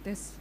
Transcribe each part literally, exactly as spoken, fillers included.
Tes.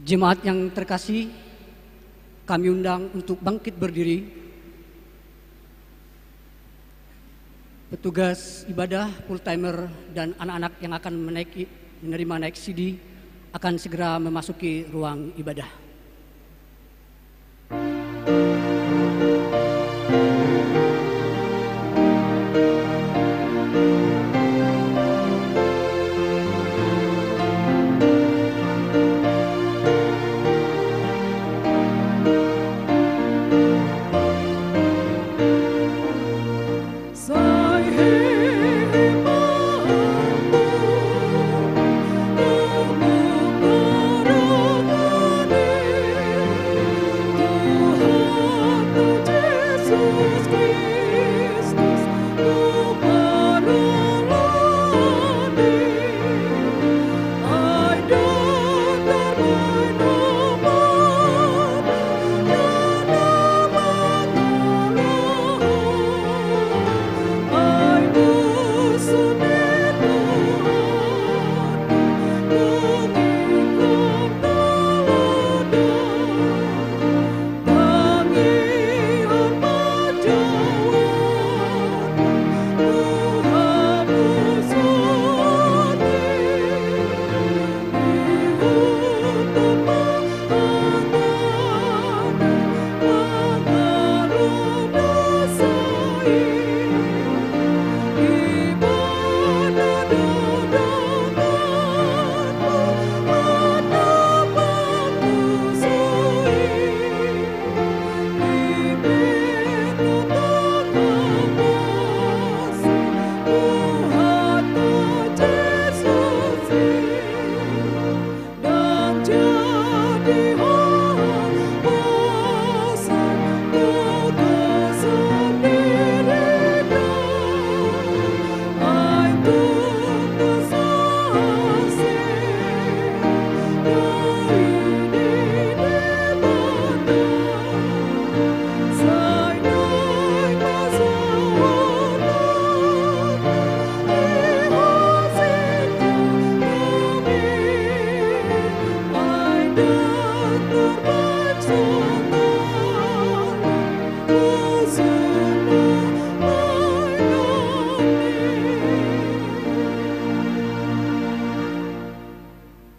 Jemaat yang terkasih, kami undang untuk bangkit berdiri. Petugas ibadah, full timer, dan anak-anak yang akan menaiki, menerima naik sidi akan segera memasuki ruang ibadah.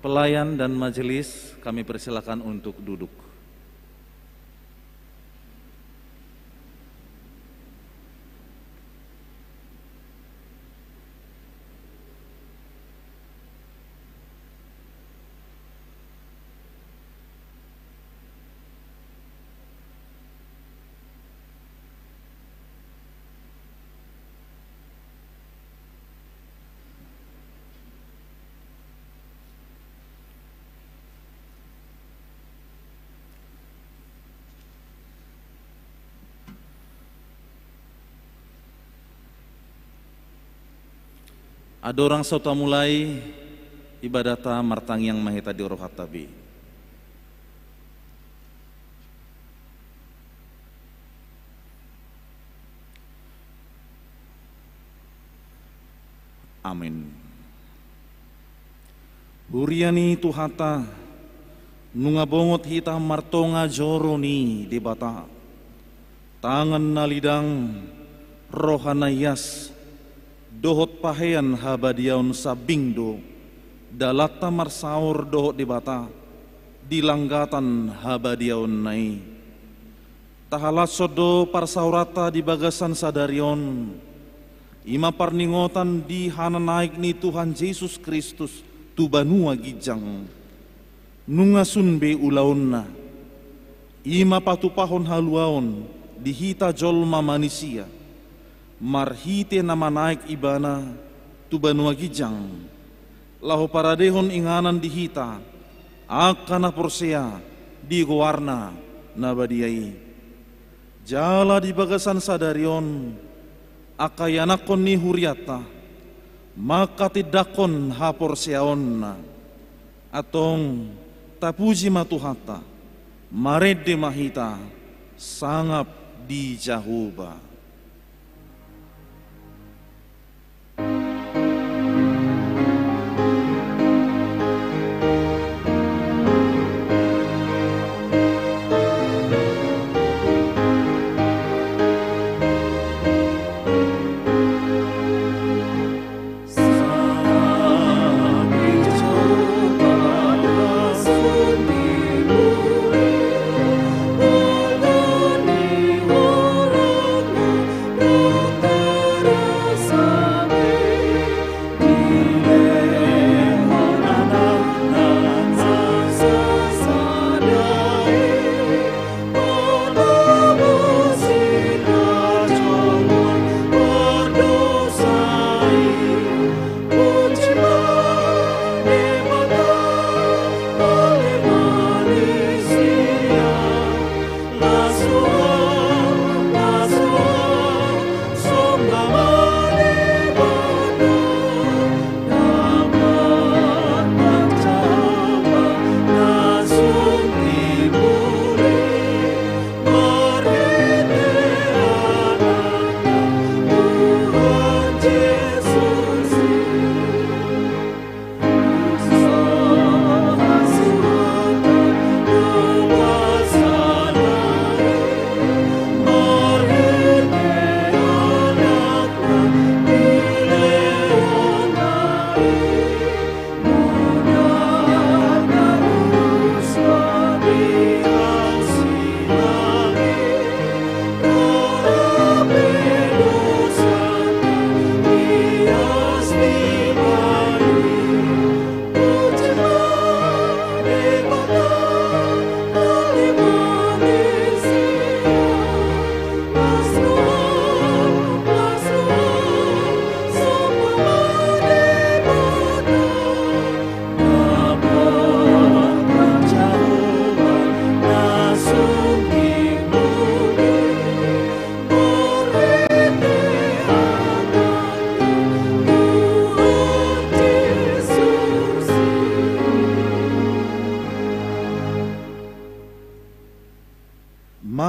Pelayan dan majelis, kami persilakan untuk duduk. Andorang so tamulai ibadatta, martangiang ma hita di rohanta be. Amen. Huria ni Tuhanta, nunga bongot hita martonga joro ni Debata. Tangan na lidang, roha na ias, dohot pahean habadiaon sambing do dalanta marsaor dohot Debata di langgatan habadiaonna i. Tahalashon do parsaoranta di bagasan sadari on, i ma parningotan di hananaek ni Tuhan Jesus Kristus tu banua ginjang. Nunga sun be ulaonna, i ma patupahon haluaon di hita jolma manisia, marhite na manaek Ibana tu banua ginjang, laho paradehon inganan di hita angka na porsea di goarna na badia i. Jala di bagasan sadari on, angka ianakhon ni hurianta, mangkatindangkon haporseaonna. Antong, tapuji ma Tuhanta, marende ma hita sangap di Jahowa.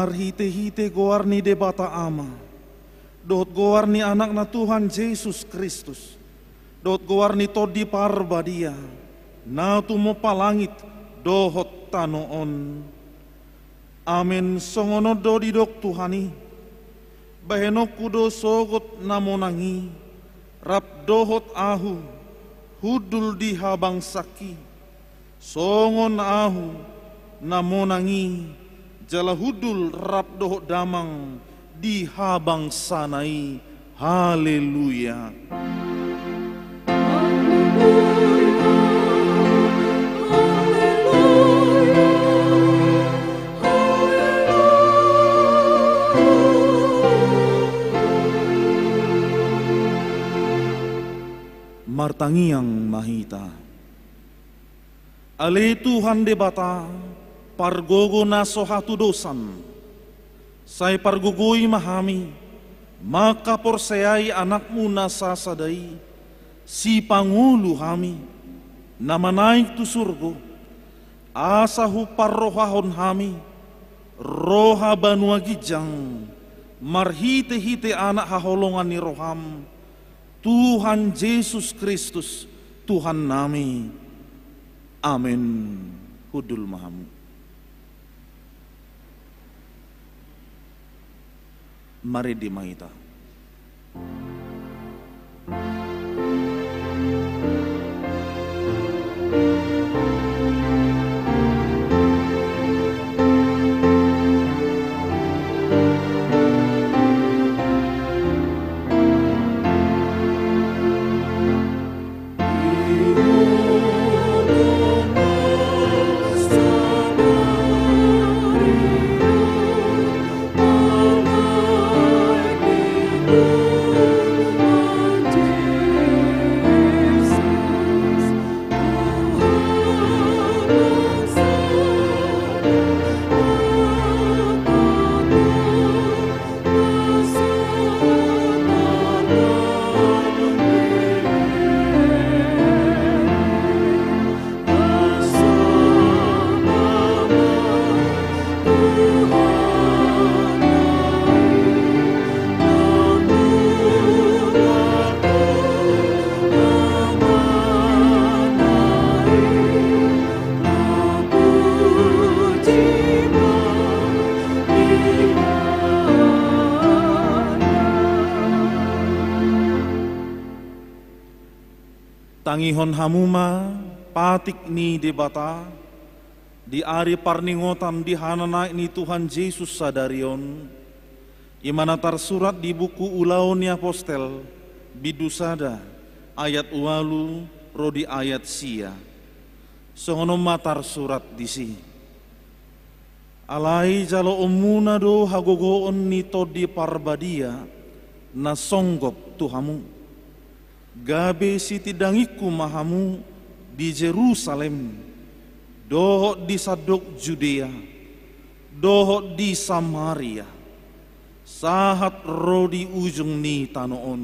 Marhite-hite goar ni Debata Ama, dohot goar ni Anakna Tuhan Jesus Kristus, dohot goar ni Tondi Parbadia, na tumompa langit dohot tano on. Amen. Songon on do didok Tuhan i: Bahenonku do sogot na monang i, rap dohot Ahu, hundul di habangsaNki, songon Ahu na monang i, jala hundul rap dohot Damang di habangsana i. Haleluya. Martangiang ma hita. Ale Tuhan Debata, pargogo na so hatudosan, sai pargogoi ma hami mangkaporseai AnakMu na sasada i, sipangolu hami, na manaek tu surgo, asa huparrohahon hami roha banua ginjang, marhite-hite Anak haholongan ni rohaM, Tuhan Jesus Kristus, Tuhannami. Amen. Hundul ma hamu. Marende ma hita. Tangihon hamu ma patik ni Debata di ari parningotan di hananaek ni Tuhan Jesus sadari on, i ma na tarsurat di buku Ulaon ni Apostel, bindu sada, ayat ualu ro di ayat sia. Songon on ma tarsurat disi: Alai jaloonmuna do hagogoon ni Tondi Parbadia na songgop tu hamu, gabe sitindangingku ma hamu di Jerusalem, dohot di sandok Judea, dohot di Samaria, sahat ro di ujung ni tano on.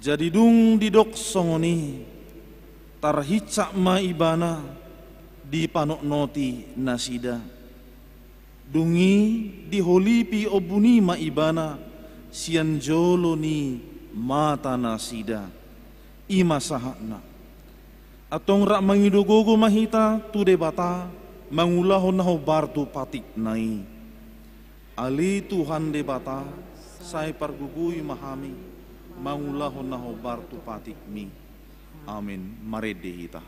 Jadi dung didok songon i, tarhinsat ma ibana dipanotnoti nasida. Dung i diholipi ombun i ma ibana sian jolo ni mata nasida. I ma sahatna. Antong rap mangido gogo ma hita tu Debata mangulahon na hombar tu patikna i. Ale Tuhan Debata, sai pargogoi ma hami mangulahon na hombar tu patikmi. Amen. Marende hita.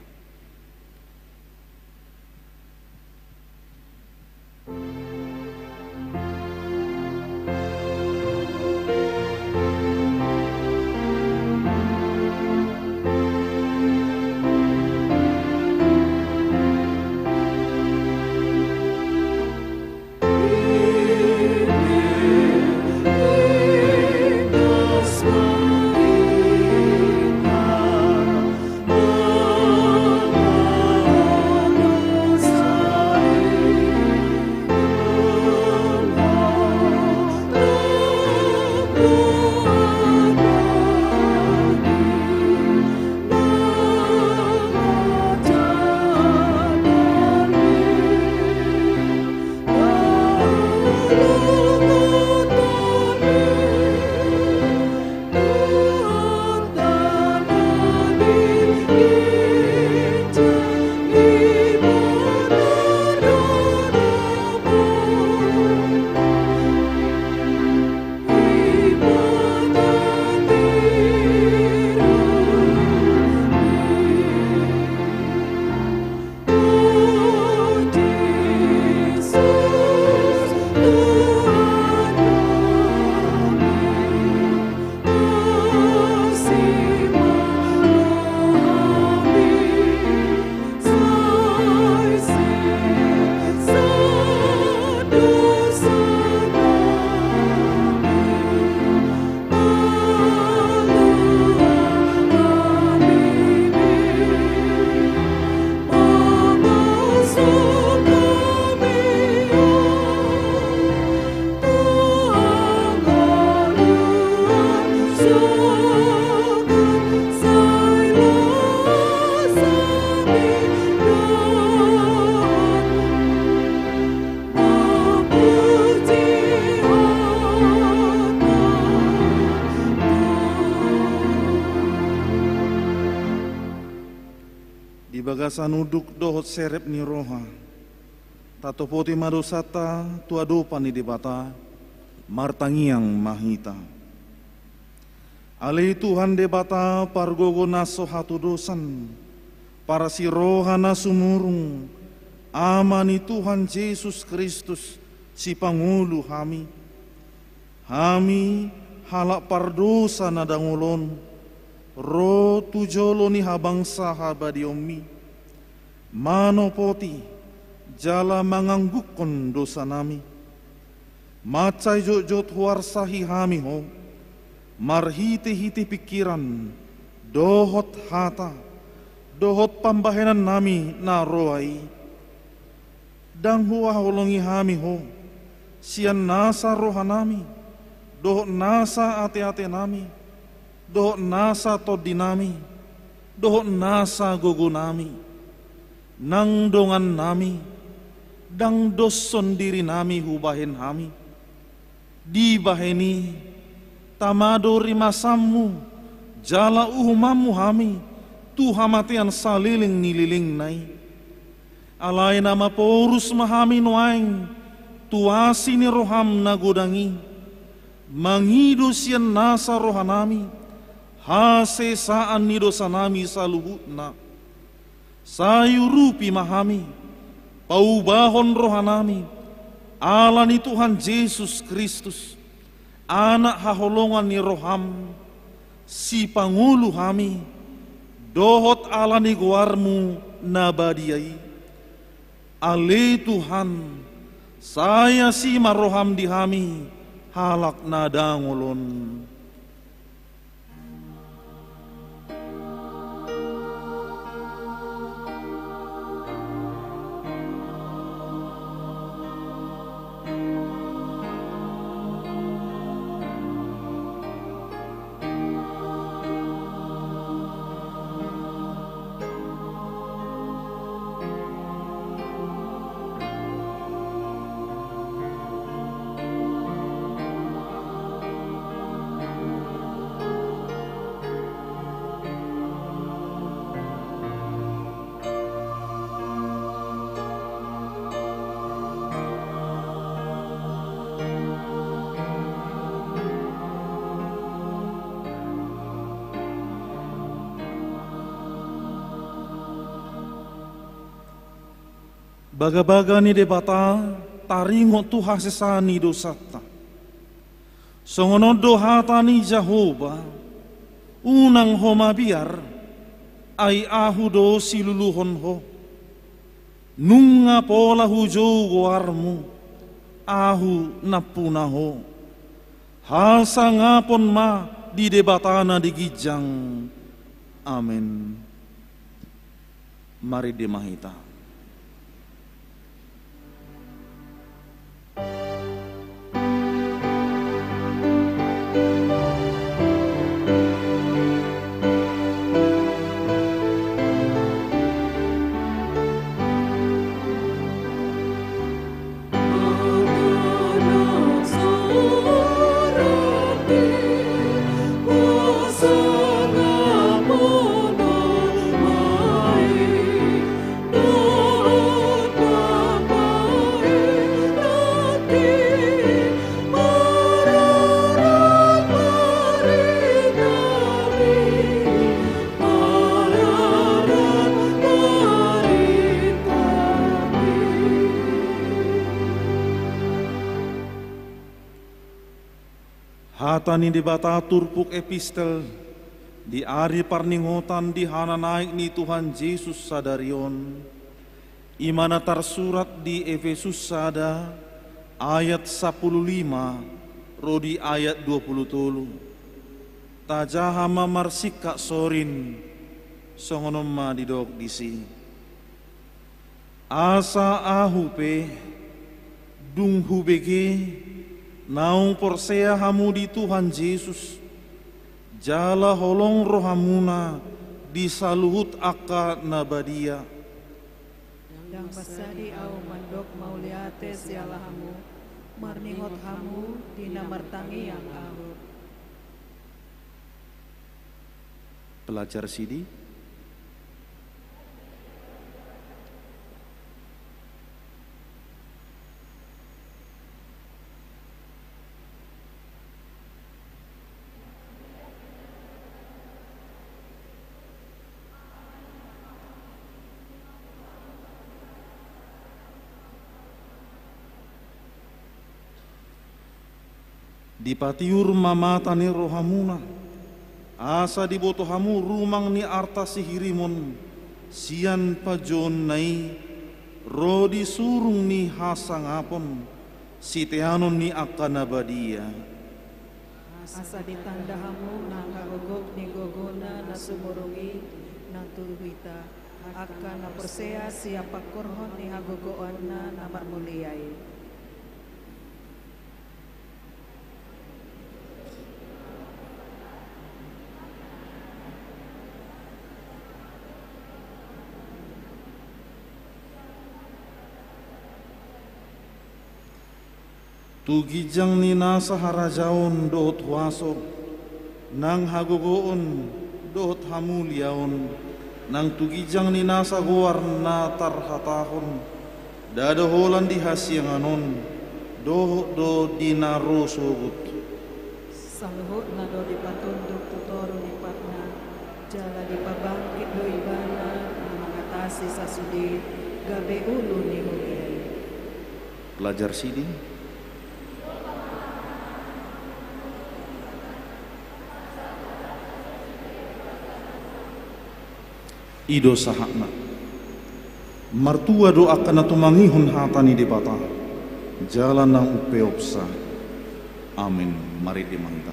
Di bagasan unduk dohot serep ni roha, tatopoti ma dosanta tu adopan ni Debata. Martangiang ma hita. Ale Tuhan Debata, pargogo na so hatodosan, parasi roha na sumurung, Ama ni Tuhan Jesus Kristus, sipangolu hami. Hami, halak pardosa na dangol on, ro tu jolo ni habangsa habadiaonmi, manopoti jala manganggukkon dosanami. Mansai jotjot huarsahi hami Ho, marhitehite pingkiran, dohot hata, dohot pambahenannami na roa i. Ndang huhaholongi hami Ho, sian nasa rohanami, dohot nasa ateatenami, dohot nasa tondinami, dohot nasa gogonami, nang dongannami, ndang doshon dirinami hubahen hami. Dibahen i, tama do rimasanmu, jala uhumanmu hami, tu hamatean saleleng ni lelengna i. Alai na maporus ma hami nuaeng, tu asi ni roham na godang i, mangido sian nasa rohanami, hasesaan ni dosanami saluhutna. Sai urupi ma hami, paubahon rohanami, ala ni Tuhan Jesus Kristus, Anak haholongan ni roham, sipangolu hami, dohot ala ni goarmu na badia i. Ale Tuhan, sai asi ma roham di hami, halak na dangol on. Bagabaga ni Debata taringot tu hasesaan ni dosanta. Songon on do hata ni Jahowa: Unang ho mabiar, ai Ahu do siluluhon ho. Nunga pola hujou goarmu, Ahu nampuna ho. Hasangapon ma di Debata na di ginjang. Amen. Marende ma hita. Hata ni Debata turpuk epistel di ari parningotan di hananaek ni Tuhan Jesus sadari on, i ma na tarsurat di Efesus sada ayat sampulu lima ro di ayat dua pulu tolu. Tajaha ma marsingkat sorin, songon on ma didok disi: Asa ahu pe, dung hubege, naung porsea hamu di Tuhan Jesus, jala holong rohamuna di saluhut angka na badia. Ndang pasadi ahu mandok mauliate siala hamu, marningot hamu di na martangiang ahu. Pelajar sidi. Dipatiur ma mata ni rohamuna, asa diboto hamu rumang ni arta sihirimon sian panjouonna i, ro di surung ni hasangapon, siteanon ni angka na badia. Asa ditanda hamu nang hagogop ni gogona na sumurung i nang tu hita, angka na porsea sian pangkorhon ni hagogoonna na marmulia i. Tu ginjang ni nasa harajaon dohot huaso, nang hagogoon dohot hamuliaon, nang tu ginjang ni nasa goar na tarhatahon, ndada holan di hasiangan on, dohot do di na ro sogot. Saluhutna do dipatunduk tu toru ni patna, jala dipabangkit do Ibana na mangatasi sasude gabe ulu ni huria i. Pelajar siding. I do sahatna. Martua do angka na tumangihon hata ni Debata, jala na umpeopsa. Amin. Marende ma hita.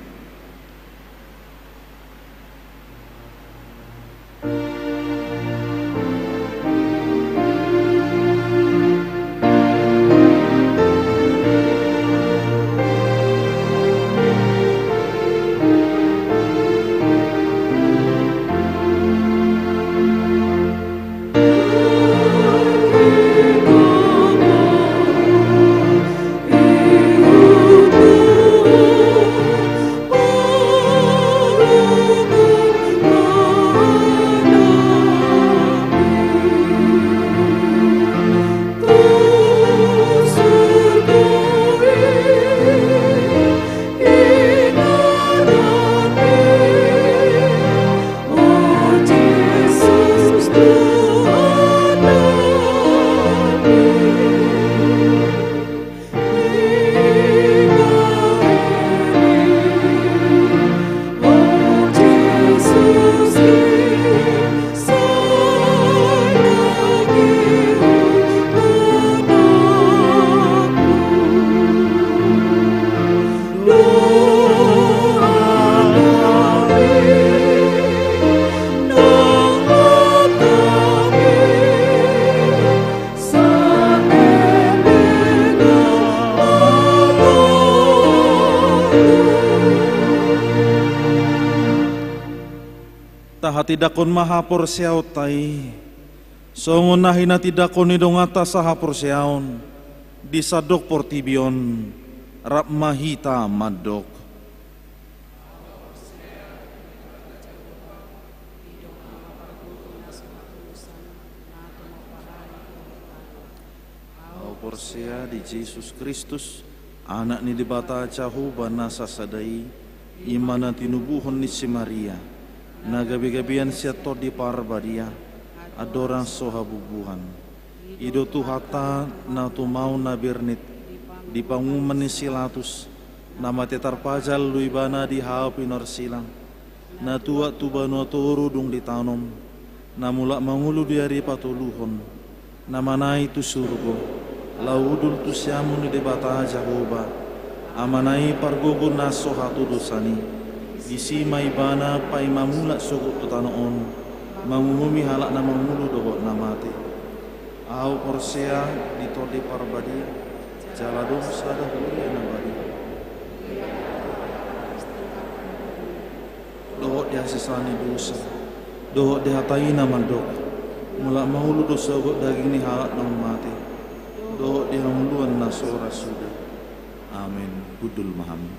Tahatindangkon ma haporseaonta i, songon na hinatindangkon ni donganta sahaporseaon di sandok portibi on, rap ma hita mandok. Ahu porsea di Jesus Kristus, Anak ni Debata Jahowa na sasada i, i ma na tinubuhon ni si Maria, na gabegabean sian Tondi Parbadia, andorang so habubuhan. I do Tuhanta na tumaon na bernit di panguhuman ni si Pilatus, na mate tarpajal do Ibana di hau pinorsilang, na tuat tu banua toru dung ditanom, na mulak mangolu di ari patoluhon, na manaek tu surgo, laho hundul tu siamun ni Debata Jahowa, Amana i pargogo na so hatodosan i. Disi ma Ibana paima mulak sogot tu tano on, manguhumi halak na mangolu dohot na mate. Ahu porsea di Tondi Parbadia, jala adong sada huria na badia, dohot di hasesaan ni dosa, dohot di hata i na mandok, mulak mangolu do sogot daging ni halak naung mate, dohot di hangoluan na so ra suda. Amen. Hundul ma hamu.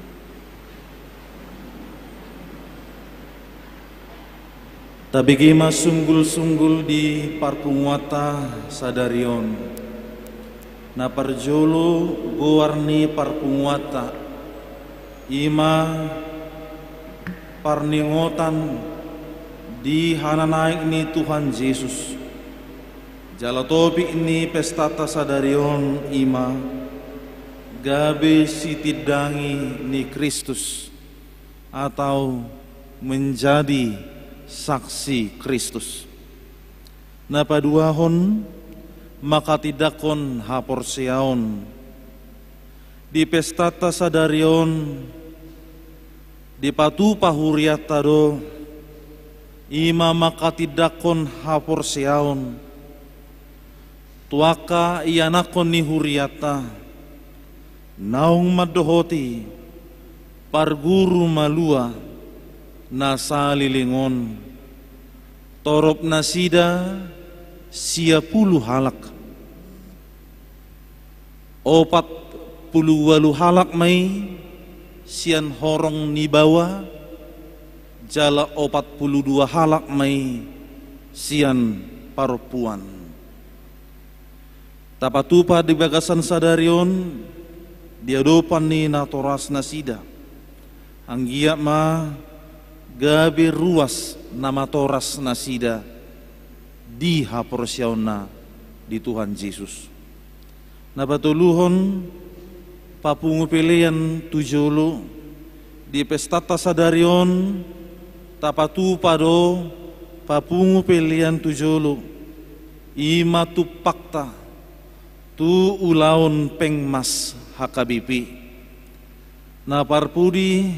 Tabege ma sunggulsunggul di parpunguanta sadari on. Na parjolo goar ni parpunguanta, i ma parningotan di hananaek ni Tuhan Jesus. Jala topik ni pestanta sadari on i ma Gabe sitindangi ni Kristus, atau menjadi saksi Kristus. Na paduahon, manghatindanghon haporseaon. Di pestanta sadari on, dipatupa hurianta do, i ma manghatindanghon haporseaon tu angka ianakhon ni hurianta, naung mandohoti parguru malua na saleleng on. Torop nasida sia pulu halak. Opat pulu ualu halak ma i sian horong ni baoa, jala opat pulu dua halak ma i sian parompuan. Tapatupa di bagasan sadari on di adopan ni natorasnasida. Anggiat ma gabe ruas na matorasnasida di haporseaonna di Tuhan Jesus. Na patoluhon, papungu pelean tu jolo. Di pestanta sadari on, tapatupa do papungu pelean tu jolo, i ma tumpakta tu ulaon Pengmas H K B P. Na parpudi,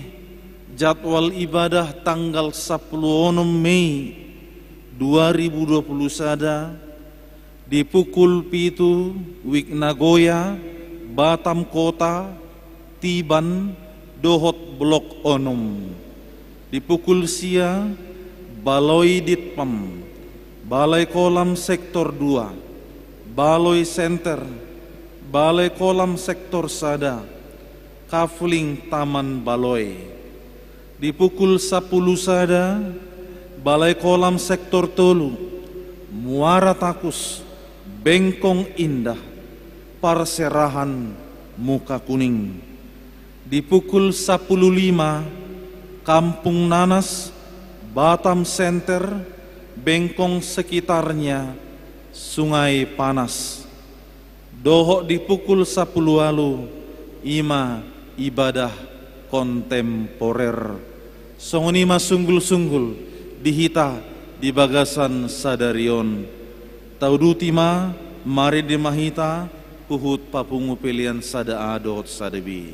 jadwal ibadah tanggal sampulu onom Mei dua ribu dua pulu sada, di pukul pitu, Wik Nagoya, Batam Kota, Tiban, dohot Blok onom. Di pukul sia, Baloi Ditpam, Balai Kolam Sektor dua, Baloi Center, Balai Kolam Sektor sada, Kafling Taman Baloi. Di pukul sampulu sada, Balai Kolam Sektor tolu, Muara Takus, Bengkong Indah, parserahan muka kuning. Di pukul sampulu lima, Kampung Nanas, Batam Center, Bengkong sekitarnya, Sungai Panas. Dohot di pukul sampulu ualu, i ma ibadah kontemporer. Songon i ma sunggul-sunggul di hita di bagasan sadari on. Tauduti ma, marende ma hita, huhut papungu pelean sada A dohot sada B.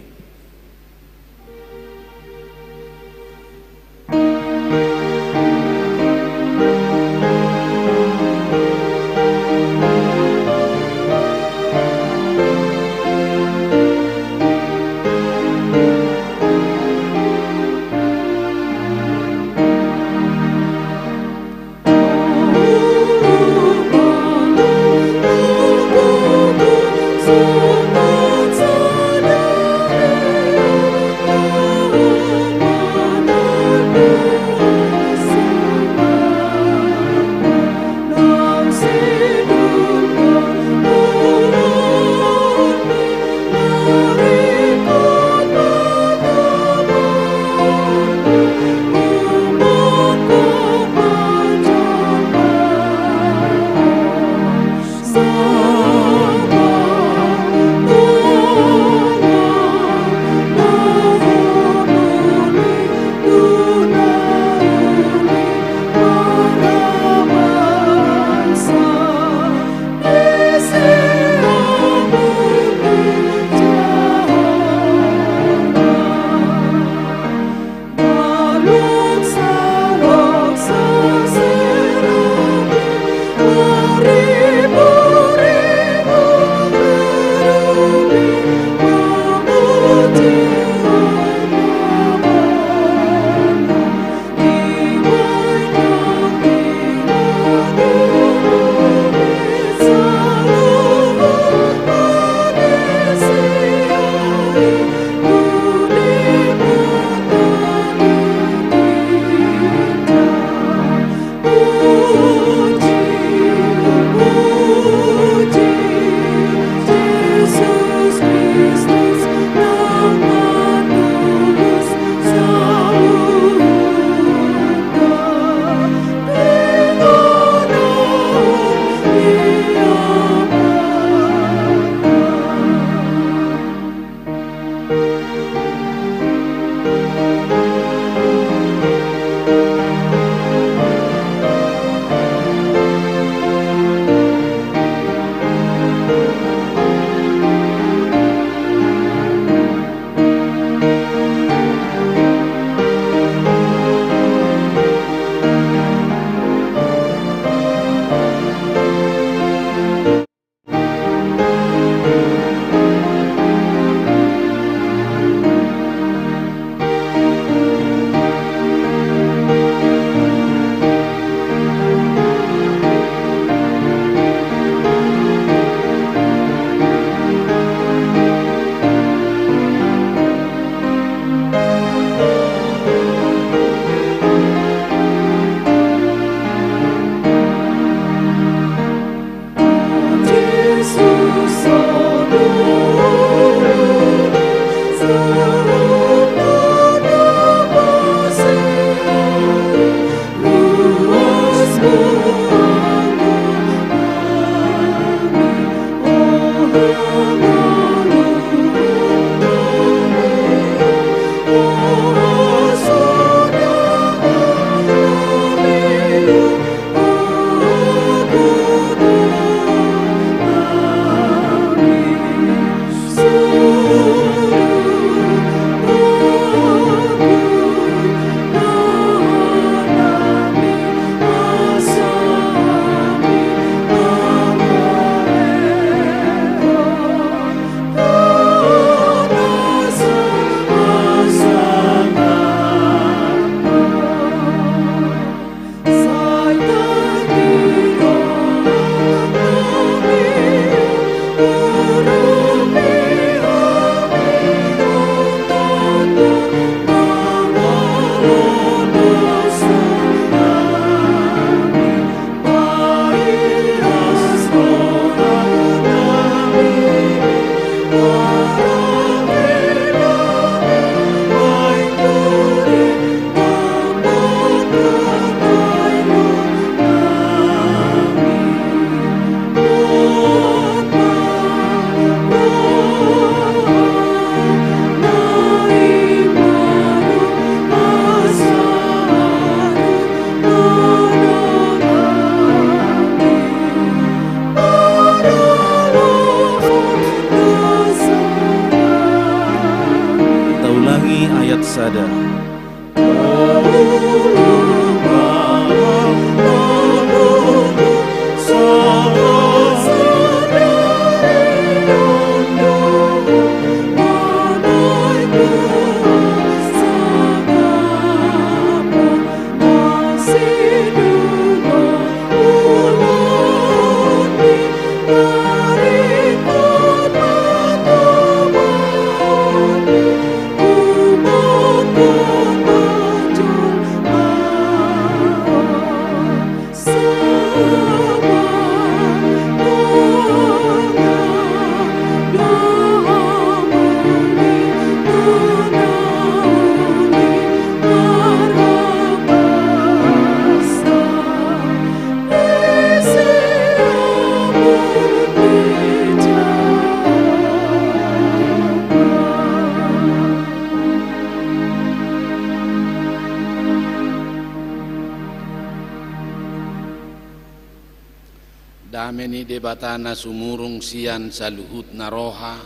Dame ni Debata na sumurung sian saluhutna roha,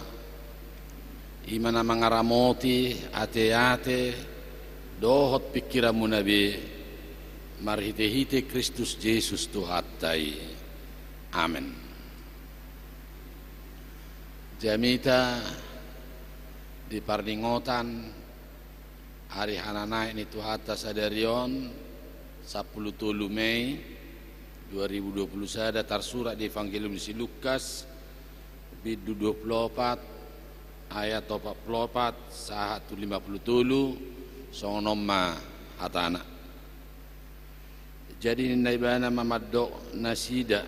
i ma na mangaramoti ateate dohot pingkiranmuna be, marhitehite Kristus Jesus Tuhanta i. Amen. Jamita di parningotan ari hananaek ni Tuhanta sadari on, sampulu tolu Mei dua ribu dua puluh sada, tarsurat di Evangelium di si Lukas, bindu dua puluh opat, ayat opat puluh opat sahat tu lima puluh tolu, songon on ma hatana. Jadi ninna ibana ma mandok nasida: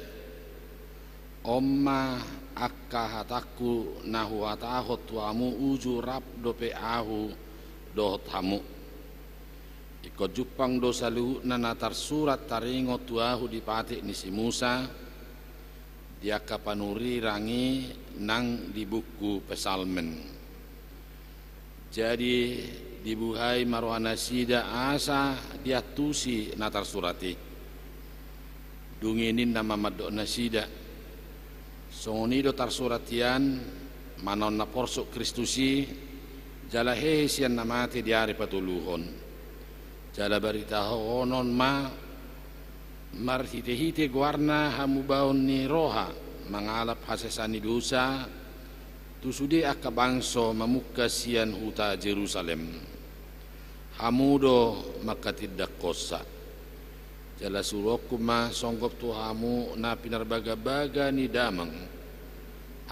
On ma angka hatangku na huhatahon tu hamu uju rap dope ahu dohot hamu. Ingkon jumpang do saluhutna na tarsurat taringot tu ahu di patik ni si Musa, di angka panurirang i nang di buku Psalmen. Jadi dibuhai ma roha nasida asa diantusi na tarsurat i. Dung i ninna ma mandok nasida: Songon i do tarsurat hian, manaon na porsuk Kristus i, jala hehe sian na mate di ari patoluhon. Jala baritahonon ma marhitehite goarna hamubaon ni roha mangalap hasesaan ni dosa tu sude angka bangso mamungka sian huta Jerusalem. Hamu do mangkatindangkonsa. Jala suruonku ma songgop tu hamu na pinarbagabaga ni damang.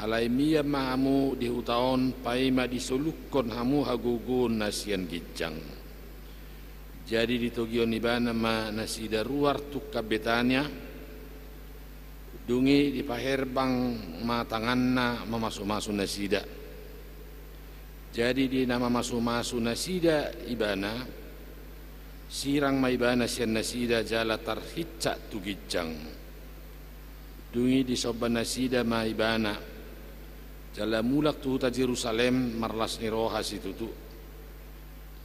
Alai mian ma hamu di huta on paima disolukkon hamu hagogoon na sian ginjang. Jadi ditogihon ibana ma nasida ruar tungkan Betania. Dung i dipaherbang ma tanganna mamasumasu nasida. Jadi di na mamasumasu nasida ibana, sirang ma ibana sian nasida jala tarhincak tu ginjang. Dung i disomba nasida ma ibana, jala mulak tu huta Jerusalem marlas ni roha situtu.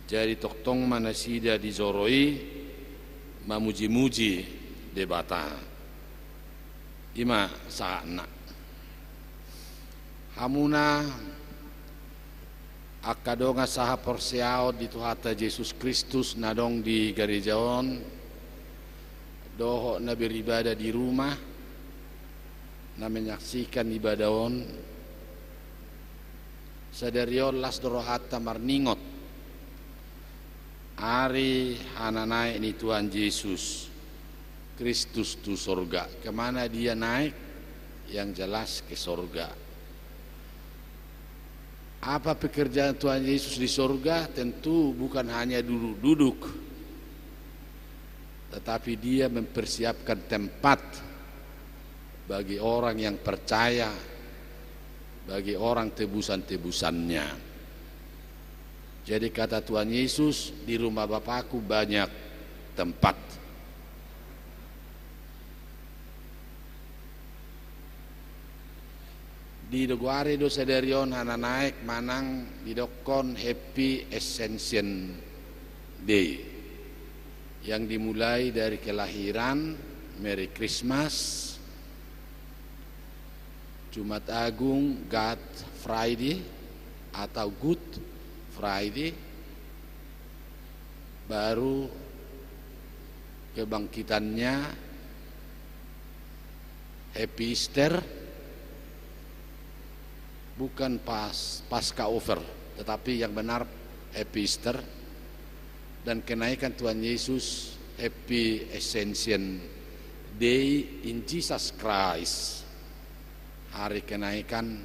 Jadi tongtong ma nasida di joro i mamujimuji Debata. I ma sahatna. Hamuna angka dongan sahaporseaon di Tuhanta Jesus Kristus na adong di gareja on, dohot na beribadah di rumah, na menyaksikan ibadah on, sadari on las do rohanta marningot ari hananaek ni Tuhan Jesus Kristus tu sorga. Kemana Dia naik? Yang jelas ke sorga. Apa pekerjaan Tuhan Yesus di sorga? Tentu bukan hanya duduk-duduk, tetapi Dia mempersiapkan tempat bagi orang yang percaya, bagi orang tebusan-tebusannya. Jadi kata Tuhan Yesus, "Di rumah Bapakku banyak tempat." Digoari do sadari on hananaek manang didokkon Happy Ascension Day, yang dimulai dari kelahiran, Merry Christmas, Jumat Agung, God Friday atau Good Friday, baru kebangkitannya, Happy Easter, bukan pas, Pasca Over, tetapi yang benar Happy Easter, dan kenaikan Tuhan Yesus, Happy Ascension Day in Jesus Christ, hari kenaikan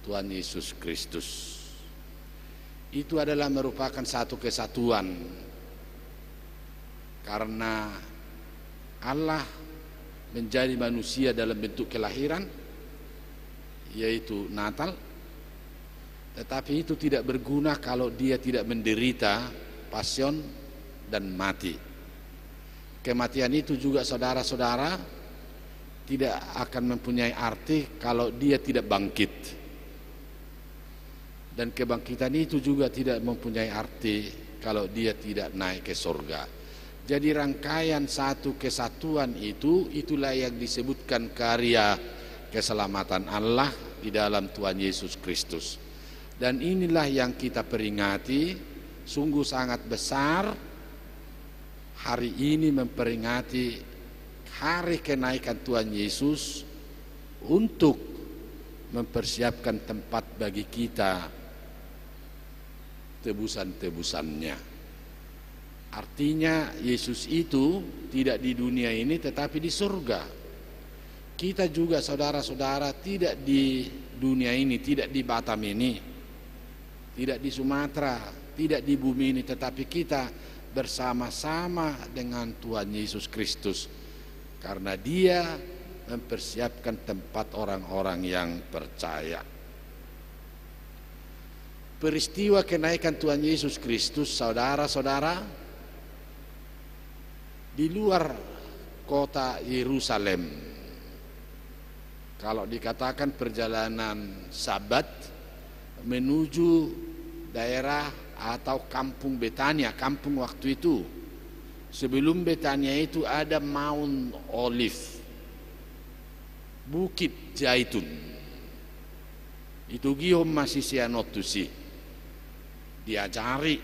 Tuhan Yesus Kristus. Itu adalah merupakan satu kesatuan, karena Allah menjadi manusia dalam bentuk kelahiran, yaitu Natal, tetapi itu tidak berguna kalau Dia tidak menderita, passion, dan mati. Kematian itu juga, saudara-saudara, tidak akan mempunyai arti kalau Dia tidak bangkit. Dan kebangkitan itu juga tidak mempunyai arti kalau Dia tidak naik ke sorga. Jadi, rangkaian satu kesatuan itu, itulah yang disebutkan karya keselamatan Allah di dalam Tuhan Yesus Kristus. Dan inilah yang kita peringati, sungguh sangat besar hari ini memperingati hari kenaikan Tuhan Yesus untuk mempersiapkan tempat bagi kita tebusan-tebusannya. Artinya, Yesus itu tidak di dunia ini, tetapi di surga. Kita juga, saudara-saudara, tidak di dunia ini, tidak di Batam ini, tidak di Sumatera, tidak di bumi ini, tetapi kita bersama-sama dengan Tuhan Yesus Kristus, karena Dia mempersiapkan tempat orang-orang yang percaya. Peristiwa kenaikan Tuhan Yesus Kristus, saudara-saudara, di luar kota Yerusalem. Kalau dikatakan perjalanan Sabat menuju daerah atau kampung Betania, kampung waktu itu. Sebelum Betania itu ada Mount Olive, Bukit Zaitun. Itogihon ma sisean on tusi, diajari.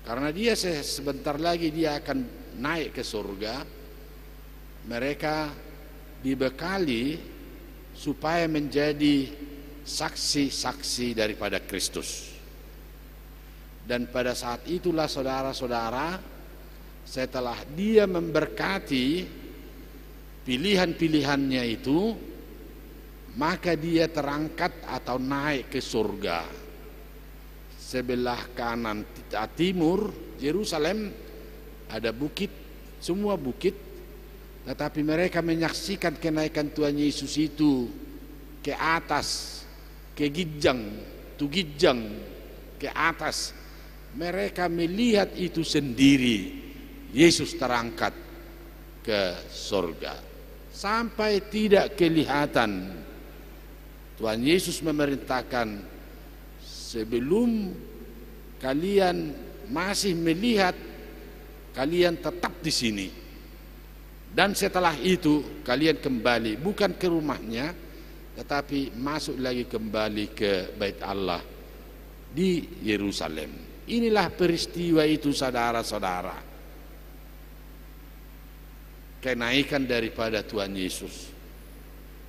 Karena dia se-, sebentar lagi dia akan naik ke surga, mereka dibekali supaya menjadi saksi-saksi daripada Kristus. Dan pada saat itulah, saudara-saudara, setelah Dia memberkati pilihan-pilihannya itu, maka Dia terangkat atau naik ke surga. Sebelah kanan ti-, timur Yerusalem ada bukit, semua bukit, tetapi mereka menyaksikan kenaikan Tuhan Yesus itu ke atas, ke ginjang, tu ginjang, ke atas. Mereka melihat itu sendiri, Yesus terangkat ke surga. Sampai tidak kelihatan, Tuhan Yesus memerintahkan, "Sebelum kalian masih melihat, kalian tetap di sini. Dan setelah itu, kalian kembali, bukan ke rumahnya, tetapi masuk lagi kembali ke Bait Allah di Yerusalem." Inilah peristiwa itu, saudara-saudara. Kenaikan daripada Tuhan Yesus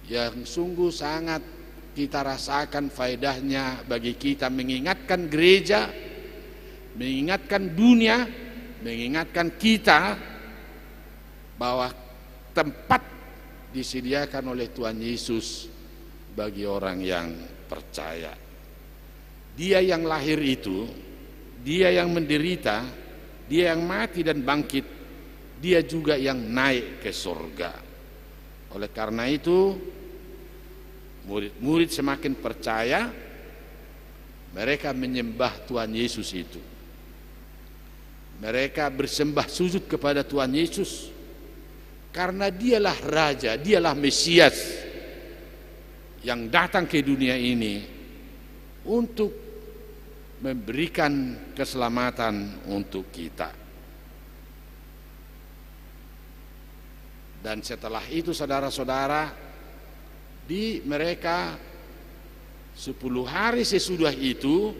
yang sungguh sangat kita rasakan faedahnya bagi kita, mengingatkan gereja, mengingatkan dunia, mengingatkan kita bahwa tempat disediakan oleh Tuhan Yesus bagi orang yang percaya. Dia yang lahir itu, Dia yang menderita, Dia yang mati dan bangkit, Dia juga yang naik ke surga. Oleh karena itu, murid-murid semakin percaya, mereka menyembah Tuhan Yesus itu. Mereka bersembah sujud kepada Tuhan Yesus, karena Dialah Raja, Dialah Mesias yang datang ke dunia ini untuk memberikan keselamatan untuk kita. Dan setelah itu, saudara-saudara, di mereka sepuluh hari sesudah itu,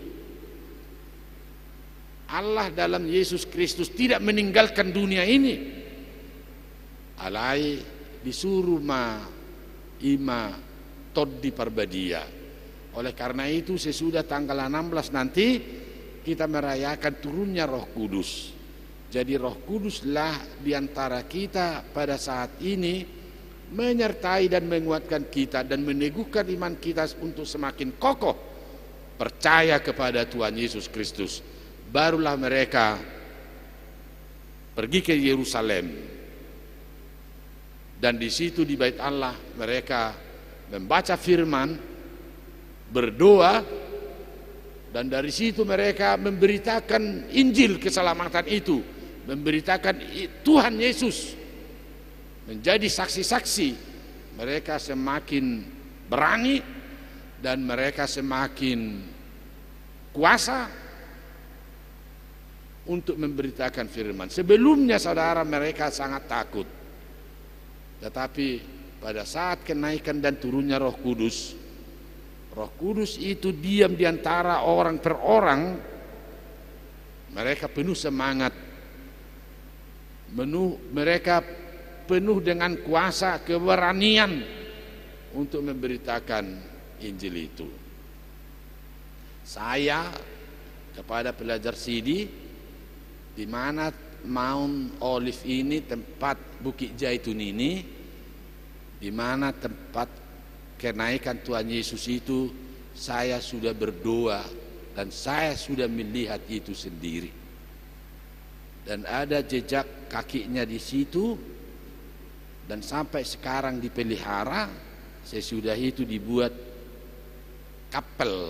Allah dalam Yesus Kristus tidak meninggalkan dunia ini. Alai disuruh ma i ma Tondi Parbadia. Oleh karena itu, sesudah tanggal enam belas nanti, kita merayakan turunnya Roh Kudus. Jadi, Roh Kuduslah di antara kita pada saat ini, menyertai dan menguatkan kita dan meneguhkan iman kita untuk semakin kokoh percaya kepada Tuhan Yesus Kristus. Barulah mereka pergi ke Yerusalem. Dan di situ, di Bait Allah, mereka membaca firman, berdoa, dan dari situ mereka memberitakan Injil keselamatan itu, memberitakan i-, Tuhan Yesus, menjadi saksi-saksi. Mereka semakin berani dan mereka semakin kuasa untuk memberitakan firman. Sebelumnya, saudara, mereka sangat takut. Tetapi pada saat kenaikan dan turunnya Roh Kudus, Roh Kudus itu diam di antara orang per orang, mereka penuh semangat, menu-, mereka penuh dengan kuasa, keberanian untuk memberitakan Injil itu. Saya kepada pelajar sidi, di mana Mount Olive ini, tempat Bukit Zaitun ini, di mana tempat kenaikan Tuhan Yesus itu, saya sudah berdoa dan saya sudah melihat itu sendiri. Dan ada jejak kakinya di situ, dan sampai sekarang dipelihara. Sesudah itu dibuat kapel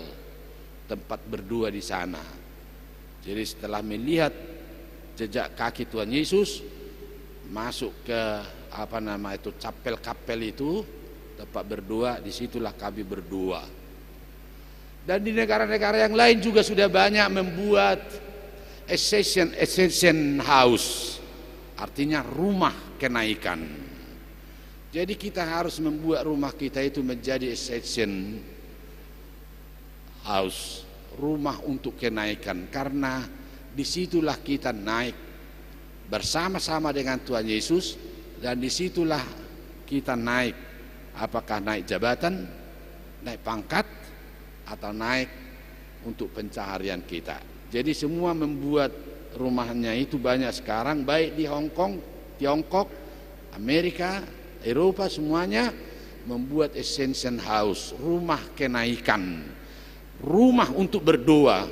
tempat berdoa di sana. Jadi, setelah melihat jejak kaki Tuhan Yesus masuk ke, apa nama itu, kapel-kapel itu, tempat berdoa, disitulah kami berdoa. Dan di negara-negara yang lain juga sudah banyak membuat Ascension, Ascension House, artinya rumah kenaikan. Jadi, kita harus membuat rumah kita itu menjadi Ascension House, rumah untuk kenaikan, karena disitulah kita naik bersama-sama dengan Tuhan Yesus, dan disitulah kita naik, apakah naik jabatan, naik pangkat, atau naik untuk pencaharian kita. Jadi, semua membuat rumahnya itu banyak sekarang, baik di Hong Kong, Tiongkok, Amerika, Eropa, semuanya membuat Ascension House, rumah kenaikan, rumah untuk berdoa,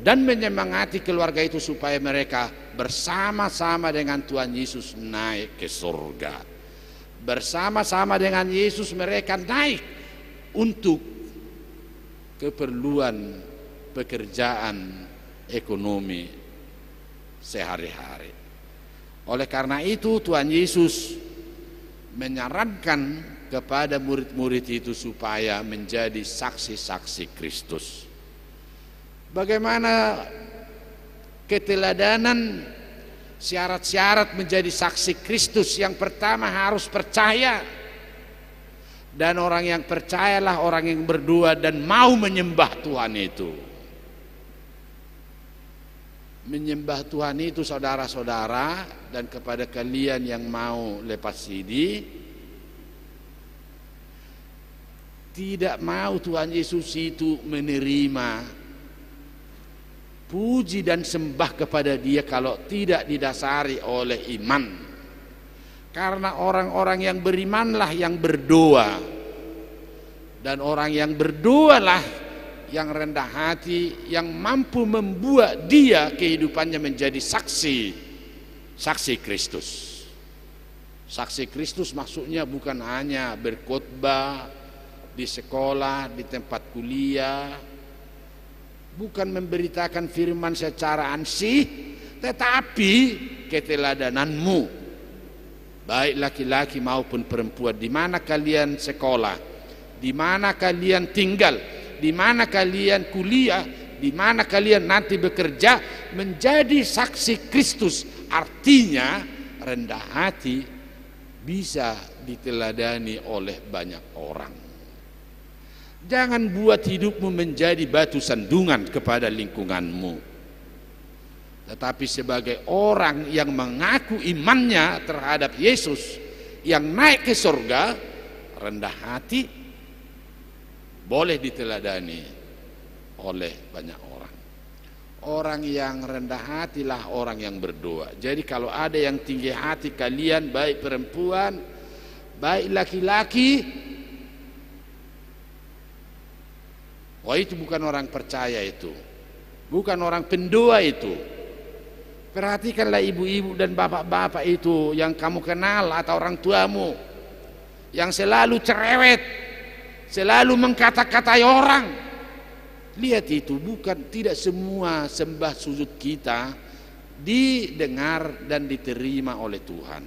dan menyemangati keluarga itu supaya mereka bersama-sama dengan Tuhan Yesus naik ke surga. Bersama-sama dengan Yesus mereka naik untuk keperluan pekerjaan ekonomi sehari-hari. Oleh karena itu, Tuhan Yesus menyarankan kepada murid-murid itu supaya menjadi saksi-saksi Kristus. Bagaimana keteladanan, syarat-syarat menjadi saksi Kristus? Yang pertama, harus percaya. Dan orang yang percayalah orang yang berdoa dan mau menyembah Tuhan itu. Menyembah Tuhan itu, saudara-saudara, dan kepada kalian yang mau lepas sidi, tidak mau Tuhan Yesus itu menerima puji dan sembah kepada Dia kalau tidak didasari oleh iman. Karena orang-orang yang berimanlah yang berdoa. Dan orang yang berdoalah yang rendah hati, yang mampu membuat dia kehidupannya menjadi saksi, saksi Kristus. Saksi Kristus maksudnya bukan hanya berkhotbah di sekolah, di tempat kuliah, bukan memberitakan firman secara ansih, tetapi keteladananmu, baik laki-laki maupun perempuan, di mana kalian sekolah, di mana kalian tinggal, di mana kalian kuliah, di mana kalian nanti bekerja, menjadi saksi Kristus. Artinya, rendah hati bisa diteladani oleh banyak orang. Jangan buat hidupmu menjadi batu sandungan kepada lingkunganmu. Tetapi sebagai orang yang mengaku imannya terhadap Yesus yang naik ke surga, rendah hati, boleh diteladani oleh banyak orang. Orang yang rendah hatilah orang yang berdoa. Jadi, kalau ada yang tinggi hati kalian, baik perempuan, baik laki-laki, wah, itu bukan orang percaya itu. Bukan orang pendoa itu. Perhatikanlah ibu-ibu dan bapak-bapak itu yang kamu kenal atau orang tuamu yang selalu cerewet, selalu mengkata-katai orang. Lihat itu, bukan, tidak semua sembah sujud kita didengar dan diterima oleh Tuhan.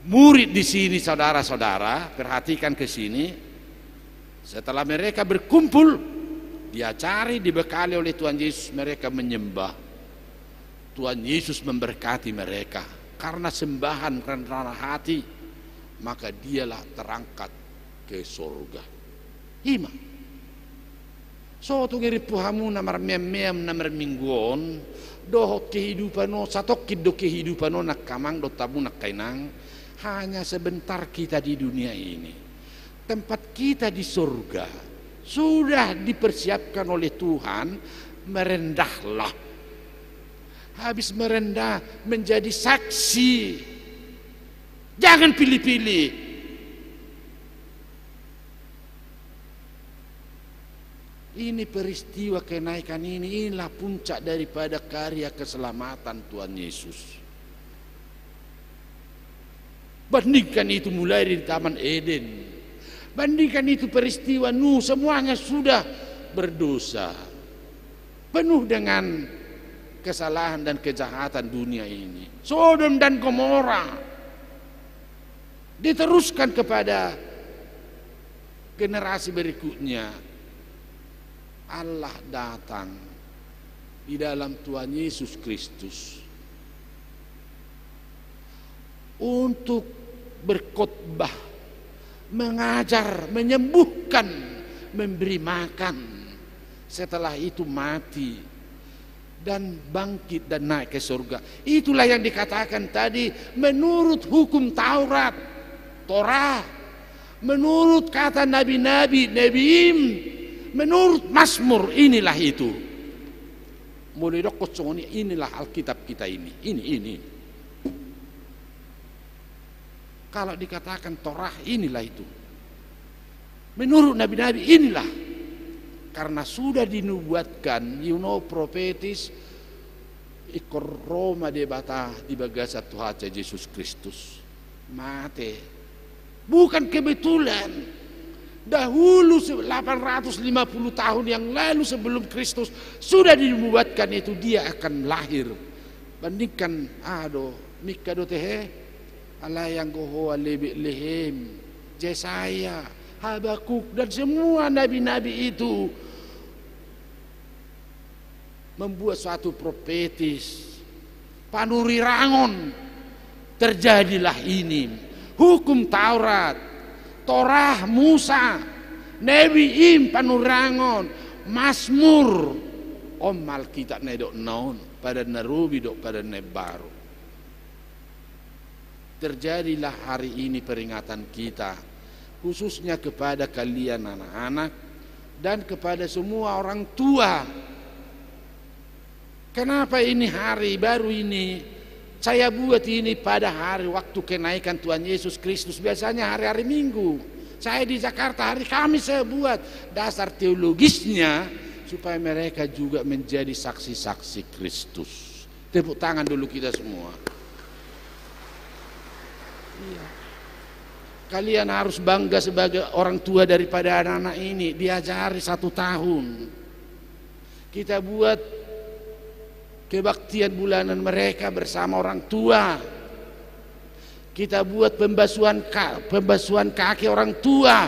Murid di sini, saudara-saudara, perhatikan ke sini. Setelah mereka berkumpul, diajari, dibekali oleh Tuhan Yesus, mereka menyembah. Tuhan Yesus memberkati mereka karena sembahan rendah hati, maka dialah terangkat ke sorga. Ima. So tung irimpu hamu na marmeam-meam na marminggu on, dohot kehidupan on, satongkin do kehidupan on angka amang dohot hamu na angka inang, hanya sebentar kita di dunia ini. Tempat kita di sorga sudah dipersiapkan oleh Tuhan, merendahlah. Habis merendah, menjadi saksi. Jangan pilih-pilih. Ini peristiwa kenaikan ini, inilah puncak daripada karya keselamatan Tuhan Yesus. Bandingkan itu mulai dari Taman Eden. Bandingkan itu peristiwa Nuh, semuanya sudah berdosa. Penuh dengan kesalahan dan kejahatan dunia ini. Sodom dan Gomora. Diteruskan kepada generasi berikutnya. Allah datang di dalam Tuhan Yesus Kristus untuk berkhotbah, mengajar, menyembuhkan, memberi makan. Setelah itu mati dan bangkit dan naik ke surga. Itulah yang dikatakan tadi menurut hukum Taurat, Torah, menurut kata nabi-nabi, Nevi'im, menurut Mazmur, inilah itu. Molo didokkon songon i, inilah Alkitab kita ini. Ini, ini. Kalau dikatakan Torah, inilah itu. Menurut nabi-nabi, inilah. Karena sudah dinubuatkan, you know, profetis, ingkon ro ma Debata di bagasan Tuhanta Jesus Kristus. Mate. Bukan kebetulan. Dahulu se-, delapan ratus lima puluh tahun yang lalu sebelum Kristus sudah dinubuatkan itu dia akan lahir. Bandingkan, ado, Mika dohot he, alai anggo ho ale Betlehem, Jesaya, Habakuk, dan semua nabi-nabi itu membuat suatu profetis, panurirangon, terjadilah ini. Hukum Taurat, Torah Musa, Nevi'im panurirangon, Mazmur, on ma Alkitab na nidokna on, Padan na Robi dohot Padan na Imbaru. Terjadilah hari ini peringatan kita, khususnya kepada kalian anak-anak dan kepada semua orang tua. Kenapa ini hari baru ini saya buat ini pada hari waktu kenaikan Tuhan Yesus Kristus? Biasanya hari-hari Minggu. Saya di Jakarta hari Kamis saya buat. Dasar teologisnya supaya mereka juga menjadi saksi-saksi Kristus. Tepuk tangan dulu kita semua. Iya. Kalian harus bangga sebagai orang tua daripada anak-anak ini. Diajari satu tahun. Kita buat kebaktian bulanan mereka bersama orang tua. Kita buat pembasuhan ka-, pembasuhan kaki orang tua.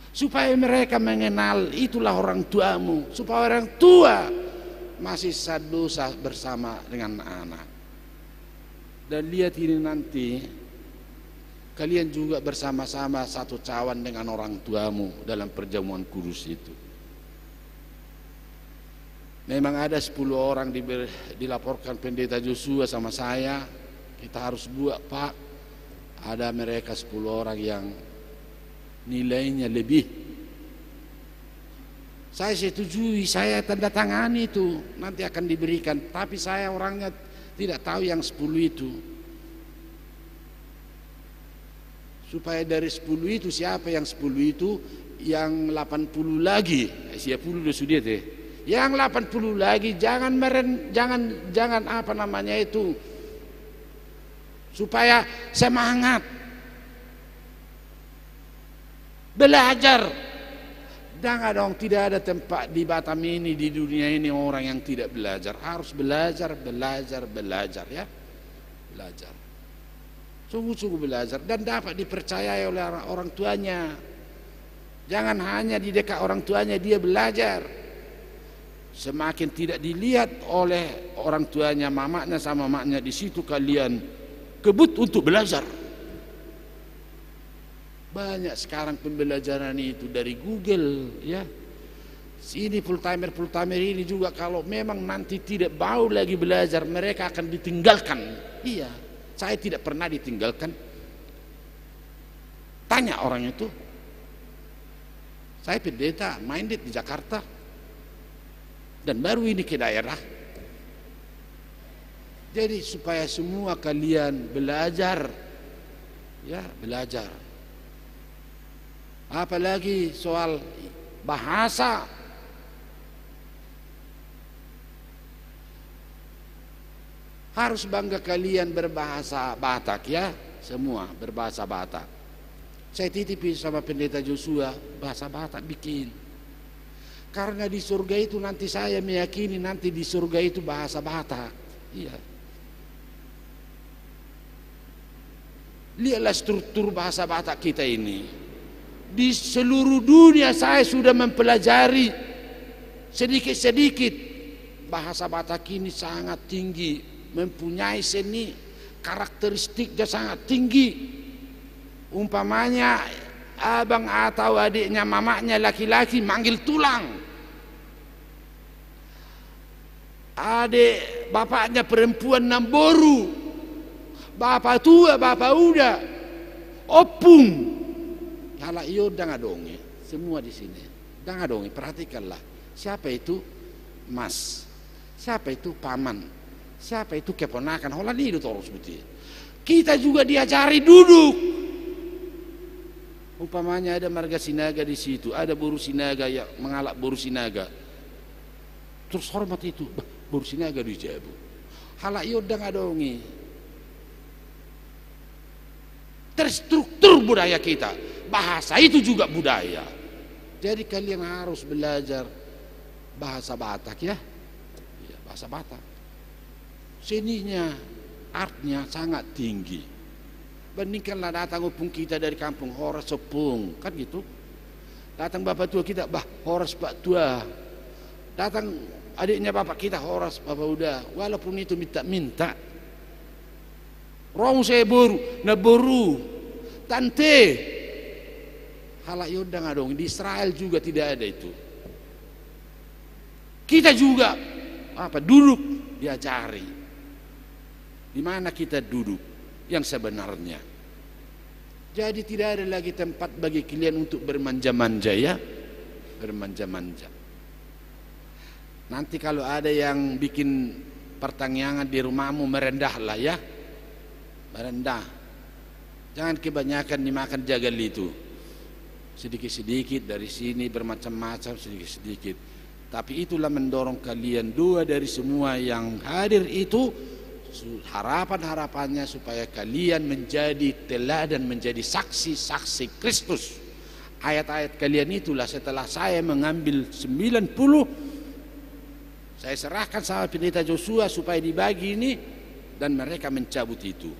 Supaya mereka mengenal itulah orang tuamu, supaya orang tua masih sadosa bersama dengan anak. Dan lihat ini nanti, kalian juga bersama-sama satu cawan dengan orang tuamu dalam perjamuan kudus itu. Memang ada sepuluh orang diber-, dilaporkan Pendeta Joshua sama saya, kita harus buat, Pak. Ada mereka sepuluh orang yang nilainya lebih. Saya setujui, saya tanda tangani itu, nanti akan diberikan. Tapi saya orangnya tidak tahu yang sepuluh itu. Supaya dari sepuluh itu, siapa yang sepuluh itu, yang delapan puluh lagi, eh, sia pulu do sude te. Yang delapan puluh lagi, jangan meren-, jangan, jangan apa namanya itu, supaya semangat belajar. Jangan dong, tidak ada tempat di Batam ini, di dunia ini orang yang tidak belajar. Harus belajar, belajar, belajar, ya. Belajar. Sungguh-sungguh belajar dan dapat dipercayai oleh orang, orang tuanya. Jangan hanya di dekat orang tuanya dia belajar. Semakin tidak dilihat oleh orang tuanya, mamanya sama mamanya, di situ kalian kebut untuk belajar. Banyak sekarang pembelajaran itu dari Google, ya. Sini full timer, full timer ini juga, kalau memang nanti tidak mau lagi belajar, mereka akan ditinggalkan. Iya, saya tidak pernah ditinggalkan. Tanya orang itu. Saya pendeta minded di Jakarta. Dan baru ini ke daerah. Jadi, supaya semua kalian belajar, ya, belajar. Apalagi soal bahasa. Harus bangga kalian berbahasa Batak, ya. Semua berbahasa Batak. Saya titip sama Pendeta Joshua, bahasa Batak bikin. Karena di surga itu nanti, saya meyakini nanti di surga itu bahasa Batak. Iya. Lihatlah struktur bahasa Batak kita ini. Di seluruh dunia saya sudah mempelajari sedikit-sedikit. Bahasa Batak ini sangat tinggi, mempunyai seni, karakteristiknya sangat tinggi. Umpamanya, abang atau adiknya mamaknya laki-laki manggil tulang. Adik bapaknya perempuan namboru, bapa tua, bapa uda, ompung. Halak i on ndang adong i, semua di sini. Ndang adong i, perhatikanlah. Siapa itu mas? Siapa itu paman? Siapa itu keponakan? Holan i do torus, buti. Kita juga diajari duduk. Umpamanya ada marga Sinaga di situ, ada boru Sinaga yang mangalap boru Sinaga. Terus hormat itu, bah, boru Sinaga do i jabu. Halak i on ndang adong i. Terstruktur budaya kita. Bahasa itu juga budaya. Jadi kalian harus belajar bahasa Batak, ya. Iya, bahasa Batak. Seninya, artnya sangat tinggi. Bandingkanlah datang ompung kita dari kampung, "Horas ompung," kan gitu. Datang bapa tua kita, "Bah, horas pak tua." Datang adiknya bapak kita, "Horas bapa uda." Walaupun itu minta-minta. Ro muse boru, namboru, tante. Halak i on ndang adong, di Israel juga tidak ada itu. Kita juga, apa, duduk, diajari. Di mana kita duduk yang sebenarnya. Jadi tidak ada lagi tempat bagi kalian untuk bermanja-manja, ya. Bermanja-manja. Nanti kalau ada yang bikin pertanyaan di rumahmu, merendahlah, ya. Merendah. Jangan kebanyakan dimakan jagal itu. Sedikit-sedikit dari sini, bermacam-macam, sedikit-sedikit. Tapi itulah mendorong kalian, doa dari semua yang hadir itu, su-, harapan-harapannya supaya kalian menjadi teladan, menjadi saksi-saksi Kristus. Ayat-ayat kalian itulah, setelah saya mengambil sembilan puluh, saya serahkan sama Pendeta Joshua supaya dibagi ini, dan mereka mencabut itu.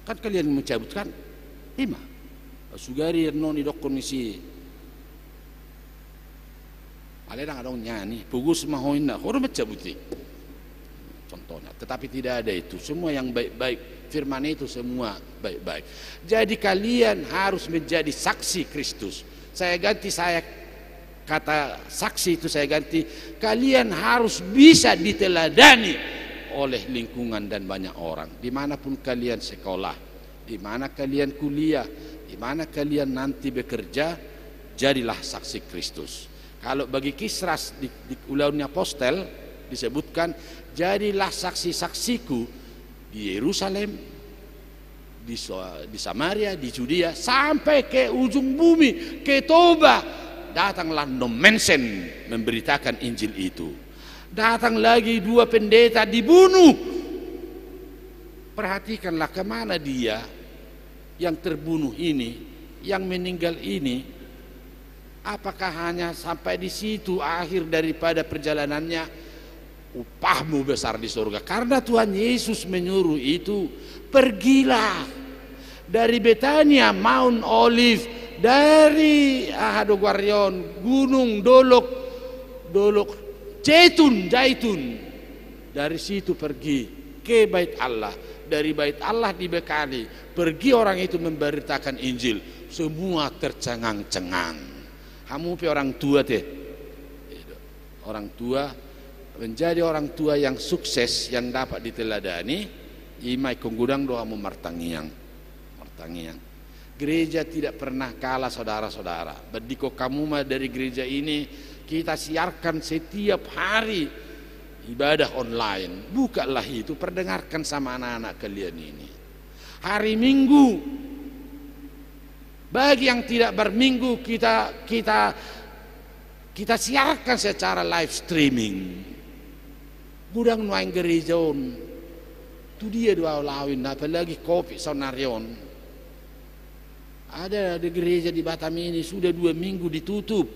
Kan kalian mencabut, kan? Ima. Sugari annon didokkon ni si Ale, ndang adong nian i, pogos ma ho, inna, ho do mencabut i. Contohnya, tetapi tidak ada itu. Semua yang baik-baik, firman itu semua baik-baik. Jadi kalian harus menjadi saksi Kristus. Saya ganti, saya, kata saksi itu saya ganti, kalian harus bisa diteladani oleh lingkungan dan banyak orang. Dimanapun kalian sekolah, di mana kalian kuliah, di mana kalian nanti bekerja, jadilah saksi Kristus. Kalau bagi Kisra di, di Ulaon ni Apostel disebutkan, "Jadilah saksi-saksiku di Yerusalem, di So-, di Samaria, di Judea, sampai ke ujung bumi, ke Toba, datanglah Nommensen memberitakan Injil itu." Datang lagi dua pendeta dibunuh. Perhatikanlah, kemana dia yang terbunuh ini, yang meninggal ini? Apakah hanya sampai di situ akhir daripada perjalanannya? Upahmu besar di surga. Karena Tuhan Yesus menyuruh itu, "Pergilah dari Betania, Mount Olive, dari, aha do goarna on, gunung, dolok, dolok Zaitun, Zaitun. Dari situ pergi ke Bait Allah. Dari Bait Allah dibekali, pergi orang itu memberitakan Injil. Semua tercengang-cengang. Hamu pe orang tua te. Orang tua, menjadi orang tua yang sukses, yang dapat diteladani, ima ingkon godang do hamu martangiang. Martangiang. Gereja tidak pernah kalah, saudara-saudara. Bandingkon hamu ma, dari gereja ini kita siarkan setiap hari ibadah online. Bukalah itu, perdengarkan sama anak-anak kalian ini. Hari Minggu, bagi yang tidak berminggu, kita kita kita siarkan secara live streaming. Godang nuaeng gereja on. Tu dia do ahu laho i, apalagi covid saonari on. Ada, ada gereja di Batam ini sudah dua minggu ditutup.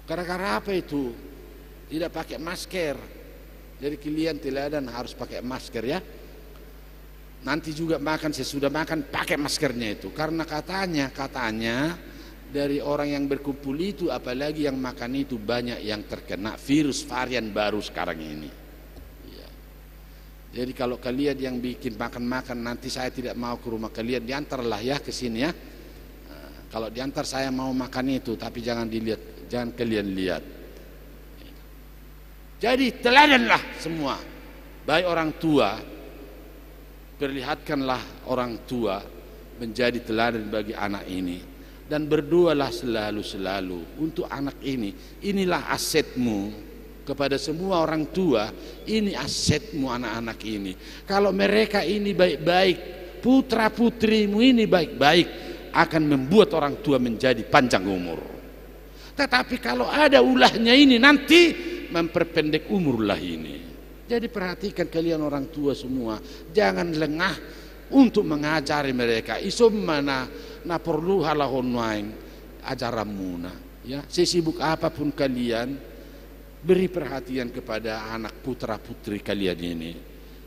Gara-gara apa itu? Tidak pakai masker. Jadi kalian teladan harus pakai masker, ya. Nanti juga makan, sesudah makan pakai maskernya itu. Karena katanya, katanya dari orang yang berkumpul itu, apalagi yang makan itu, banyak yang terkena virus varian baru sekarang ini. Iya. Jadi kalau kalian yang bikin makan-makan, nanti saya tidak mau ke rumah kalian, diantarlah ya ke sini ya. Nah, kalau diantar saya mau makan itu, tapi jangan dilihat, jangan kalian lihat. Jadi teladanlah semua, baik orang tua, perlihatkanlah orang tua menjadi teladan bagi anak ini, dan berdoalah selalu-selalu untuk anak ini. Inilah asetmu. Kepada semua orang tua, ini asetmu, anak-anak ini. Kalau mereka ini baik-baik, putra-putrimu ini baik-baik, akan membuat orang tua menjadi panjang umur. Tetapi kalau ada ulahnya ini nanti, memperpendek umurlah ini. Jadi perhatikan kalian orang tua semua, jangan lengah untuk mengajari mereka. Ison ma na, na porlu halahon nuaeng ajaranmuna. Ya, sesibuk apapun kalian, beri perhatian kepada anak putra-putri kalian ini,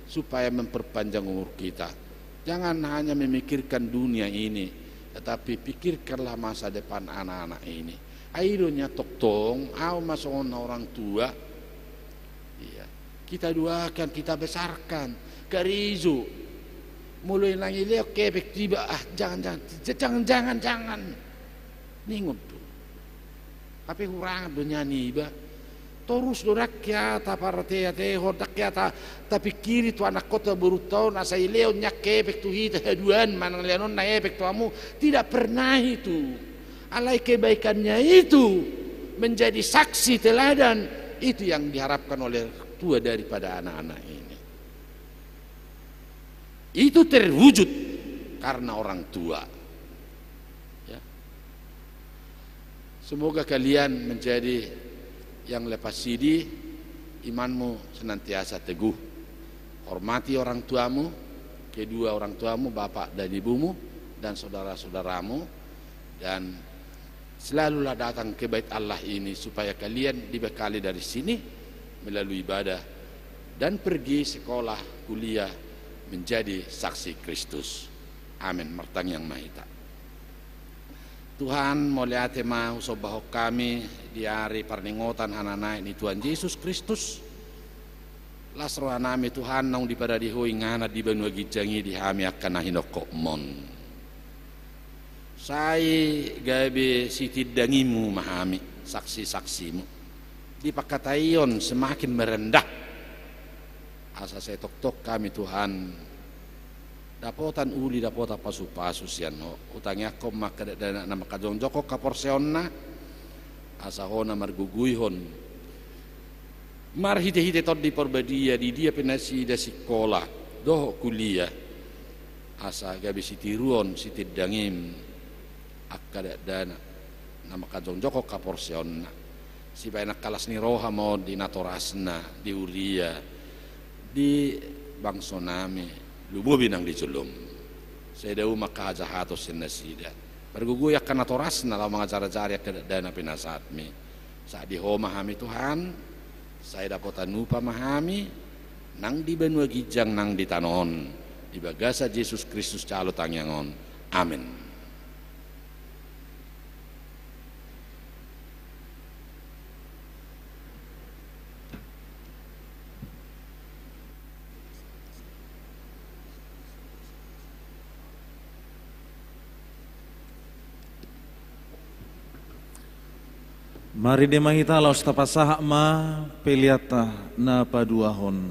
supaya memperpanjang umur kita. Jangan hanya memikirkan dunia ini, tetapi pikirkanlah masa depan anak-anak ini. Ai i do nian tongtong, ahu ma songon orang tua. Iya. Kita doakan, kita besarkan. Karejo. Molo inang i lehon kepeng tu iba, ah, jangan, jangan, jangan, jangan, jangan. Ningon do. Hape hurangan do nian iba. Torus do ndang hea taparteatehon, ndang hea ta, tapingkiri tu anakkonta, borunta on, asa dilehon nian kepeng tu hita, haduan manang lehononna kepeng tu hamu. Tidak pernah itu. Alai kebaikannya itu menjadi saksi teladan, itu yang diharapkan oleh tua daripada anak-anak ini. Itu terwujud karena orang tua. Ya. Semoga kalian menjadi yang lepas sidi, imanmu senantiasa teguh. Hormati orang tuamu, kedua orang tuamu, bapak dan ibumu, dan saudara-saudaramu, dan selalulah datang ke Bait Allah ini supaya kalian dibekali dari sini melalui ibadah dan pergi sekolah, kuliah, menjadi saksi Kristus. Amin. Martangiang ma hita. Tuhan, mauliate ma husombahon hami di ari parningotan hananaek ni Tuhan Jesus Kristus. Las rohanami Tuhan, naung diparade Ho inganan di banua ginjang i di hami angka na hinophopmon. Sai gabe sitindangimu ma hami, saksi-saksimu. Di pangkataion semakin merendah. Asa sai tongtong hami Tuhan dapotan uli, dapotan pasupasu sian Ho. Hutangiangkon ma angka dakdanak na mangkajongjongkon haporseaonna, asa Ho na margogoihon marhitehite Tondi Parbadia di dia pe nasida sikola dohot kuliah, asa gabe sitiruon sitindangim angka dakdanak na mangkajongjongkon haporseaonna. Sibaen angka las ni roha ma on di natorasna, di huria, di bangsonami, lumobi nang di jolom. Sai dao ma angka hajahaton sian nasida. Pargogoi angka natorasna laho mangajarajari angka dakdanak pinasahatmi. Sahat di Ho ma hami Tuhan, sai dapotan upa ma hami, nang di banua ginjang nang di tano on, di bagasan Jesus Kristus jalo tangiang on. Amin. Marende ma hita laos tapasahat ma peleanta na paduahon.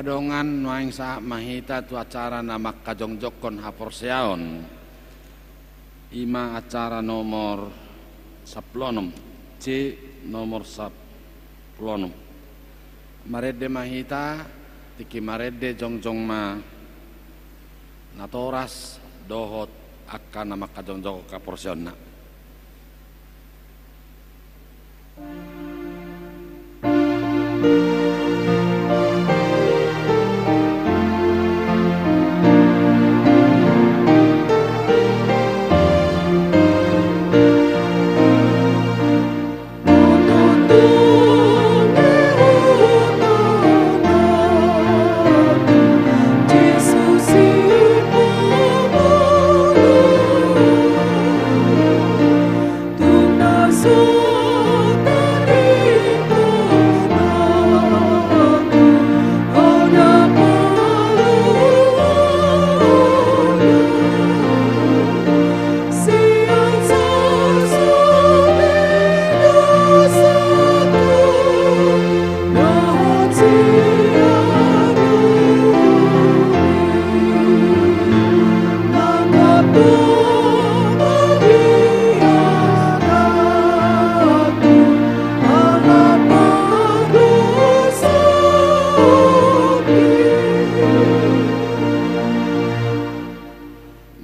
Dongan, nuaeng sahat ma hita tu acara na mangkajongjongkon haporseaon. I ma acara nomor sampulu onom, C nomor sampulu onom. Marende ma hita, tingki marende jongjong ma natoras dohot angka na mangkajongjongkon haporseaonna.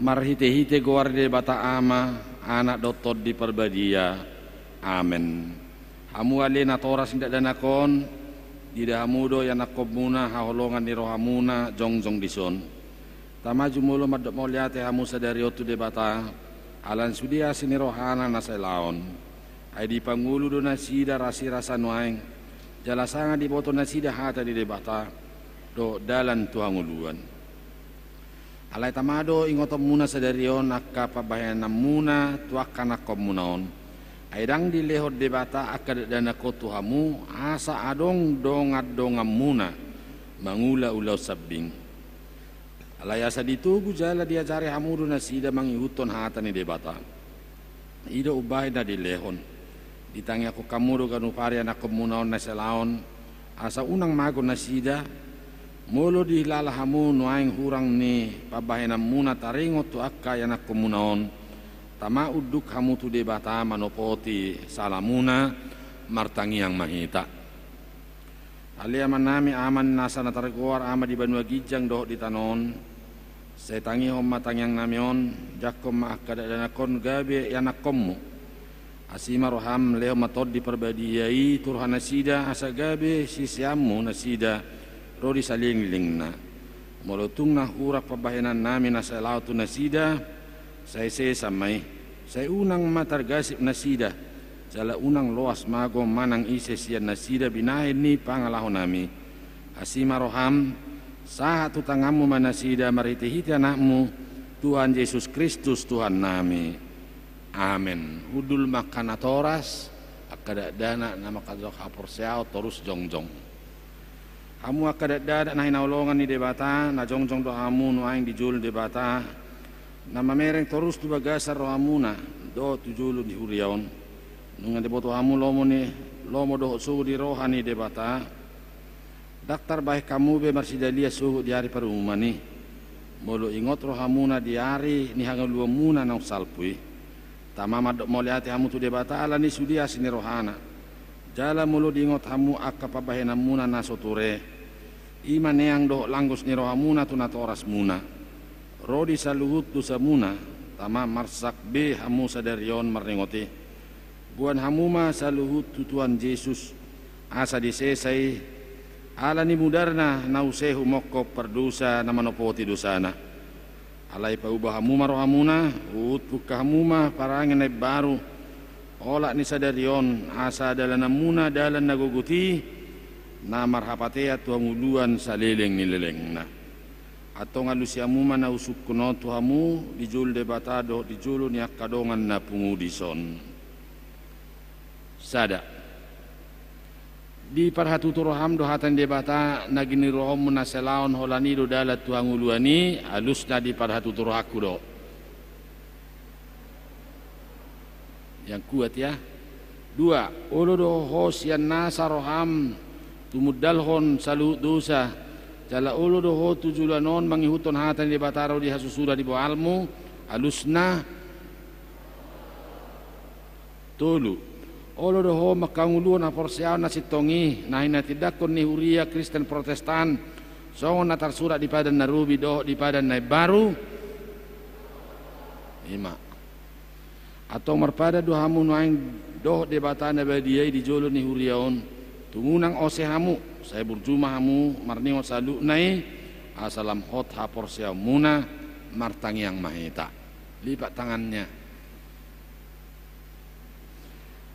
Marhitehite goar ni Debata Ama, Anak dohot Tondi Parbadia. Amen. Hamu ale natoras ni dakdanak on, diida hamu do ianakkonmuna haholongan ni rohamuna jongjong dison. Tama, jumolo mandok mauliate hamu sadari on tu Debata, ala ni sude asi ni rohana na sai laon. Ai dipangolu do nasida rasirasa nuaeng, jala sanga diboto nasida hata ni Debata dohot dalan tu hangoluan. Alai tama do ingotonmuna sadari on angka pambahenanmuna tu angka ianakkonmuna on. Ai ndang dilehon Debata angka dakdanak on tu hamu asa adong dongandonganmuna mangula ulaon sambing. Alai asa ditogu jala diajari hamu do nasida mangihuthon hata ni Debata. I do umbahen na dilehon. Ditangiangkon hamu do ganup ari ianakkonmuna on na sai laon, asa unang mago nasida, molo dihilala hamu nuaeng hurang ni pambahenanmuna taringot tu angka ianakkonmuna on, tama unduk hamu tu Debata manopoti salamuna. Martangiang ma hita. Ale Amanami, Ama nasa na targoar Ama di banua ginjang dohot di tano on, sai tangihon ma tangiangnami on, jangkon ma angka dakdanak on gabe ianakkonmu. Asi ma roham, lehon ma Tondi Parbadia i tu rohanasida asa gabe siseanmu nasida ro di saleleng ni lelengna. Molo tung na hurang pambahenannami na sai laon tu nasida, sai sesa ma i, sai unang ma targasip nasida, jala unang loas mago manang ise sian nasida binahen ni pangalahonami. Asi ma roham, sahat tu tanganmu ma nasida marhitehite Anakmu, Tuhan Jesus Kristus Tuhannami. Amen. Hundul ma angka natoras, angka dakdanak na mangkajongjong haporseaon torus jongjong. Hamu angka dakdanak na hinaholongan ni Debata, na jongjong do hamu nuaeng di jolo ni Debata, na mamereng torus tu bagasan rohamuna dohot tu jolo ni huria on. Nunga diboto hamu lomo ni, lomo dohot sogo ni roha ni Debata. Ndang tarbahen hamu be marsidalian sogot di ari parumuman i, molo ingot rohamuna di ari ni hangoluanmuna naung salpu i. Tama mandok mauliate hamu tu Debata ala ni sude asi ni rohana. Jala molo diingot hamu angka pambahenanmuna na so ture, i ma neang dohot langgos ni rohamuna tu natorasmuna, ro di saluhut dosamuna, tama marsak be hamu sadari on marningot i. Boan hamu ma saluhut tu Tuhan Jesus, asa disesa i, ala ni mudarna na use humongkop pardosa na manopoti dosana. Alai pauba hamu ma rohamuna, huhut pungka hamu ma parange na imbaru, olat ni sadari on, asa dalananmuna dalan na gogot i, na marhapatean tu hangoluan saleleng ni lelengna. Antong alusi hamu ma na husungkun on tu hamu, di jolo ni Debata dohot di jolo ni angka dongan na pungu dison. Sada. Diparhatutu roham do hata ni Debata na ginirohonmu na sai laon, holan i do dalan tu hangoluan i, alusna diparhatutu rohangku do. Yang kuat ya. Dua, olo do ho sian nasa roham tumundalhon saluhut dosa, Jala olo do ho tu joloan on mangihuthon hata ni Debata ro di hasusuda ni boalmu, alusna. Tolu. Olo do ho mangkangoluhon haporseaon na sintong i, na hinatindangkon ni huria Kristen Protestan, songon na tarsurat di Padan na Robi dohot di Padan na Imbaru. Ima. Antong marpadan do hamu nuaeng dohot Debata na badia i di jolo ni huria on, tung unang ose hamu, sai burju ma hamu marningot saluhutna i, asa lam hot haporseaonmuna. Martangiang ma hita. Lipat tangannya.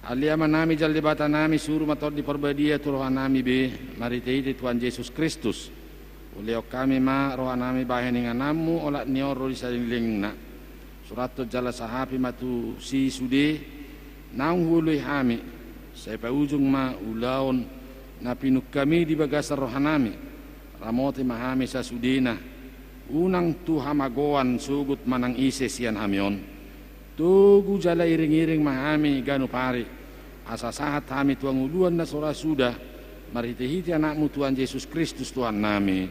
Ale Amanami jala Debatanami, suru ma Tondi Parbadia tu rohanami be, marhitehite Tuhan Jesus Kristus. Ulehon hami ma rohanami bahen ingananmu, olat ni on ro di salelenglelengna. Surathon jala sahapi ma tusi sude naung huoloi hami, sai paujung ma ulaon na pinungkami di bagasan rohanami. Ramoti ma hami sasudena, unang tu hamagoan sogot manang ise sian hami on. Togu jala iringiring ma hami ganup ari, asa sahat hami tu hangoluan na so ra suda, marhitehite Anakmu Tuhan Jesus Kristus Tuhannami.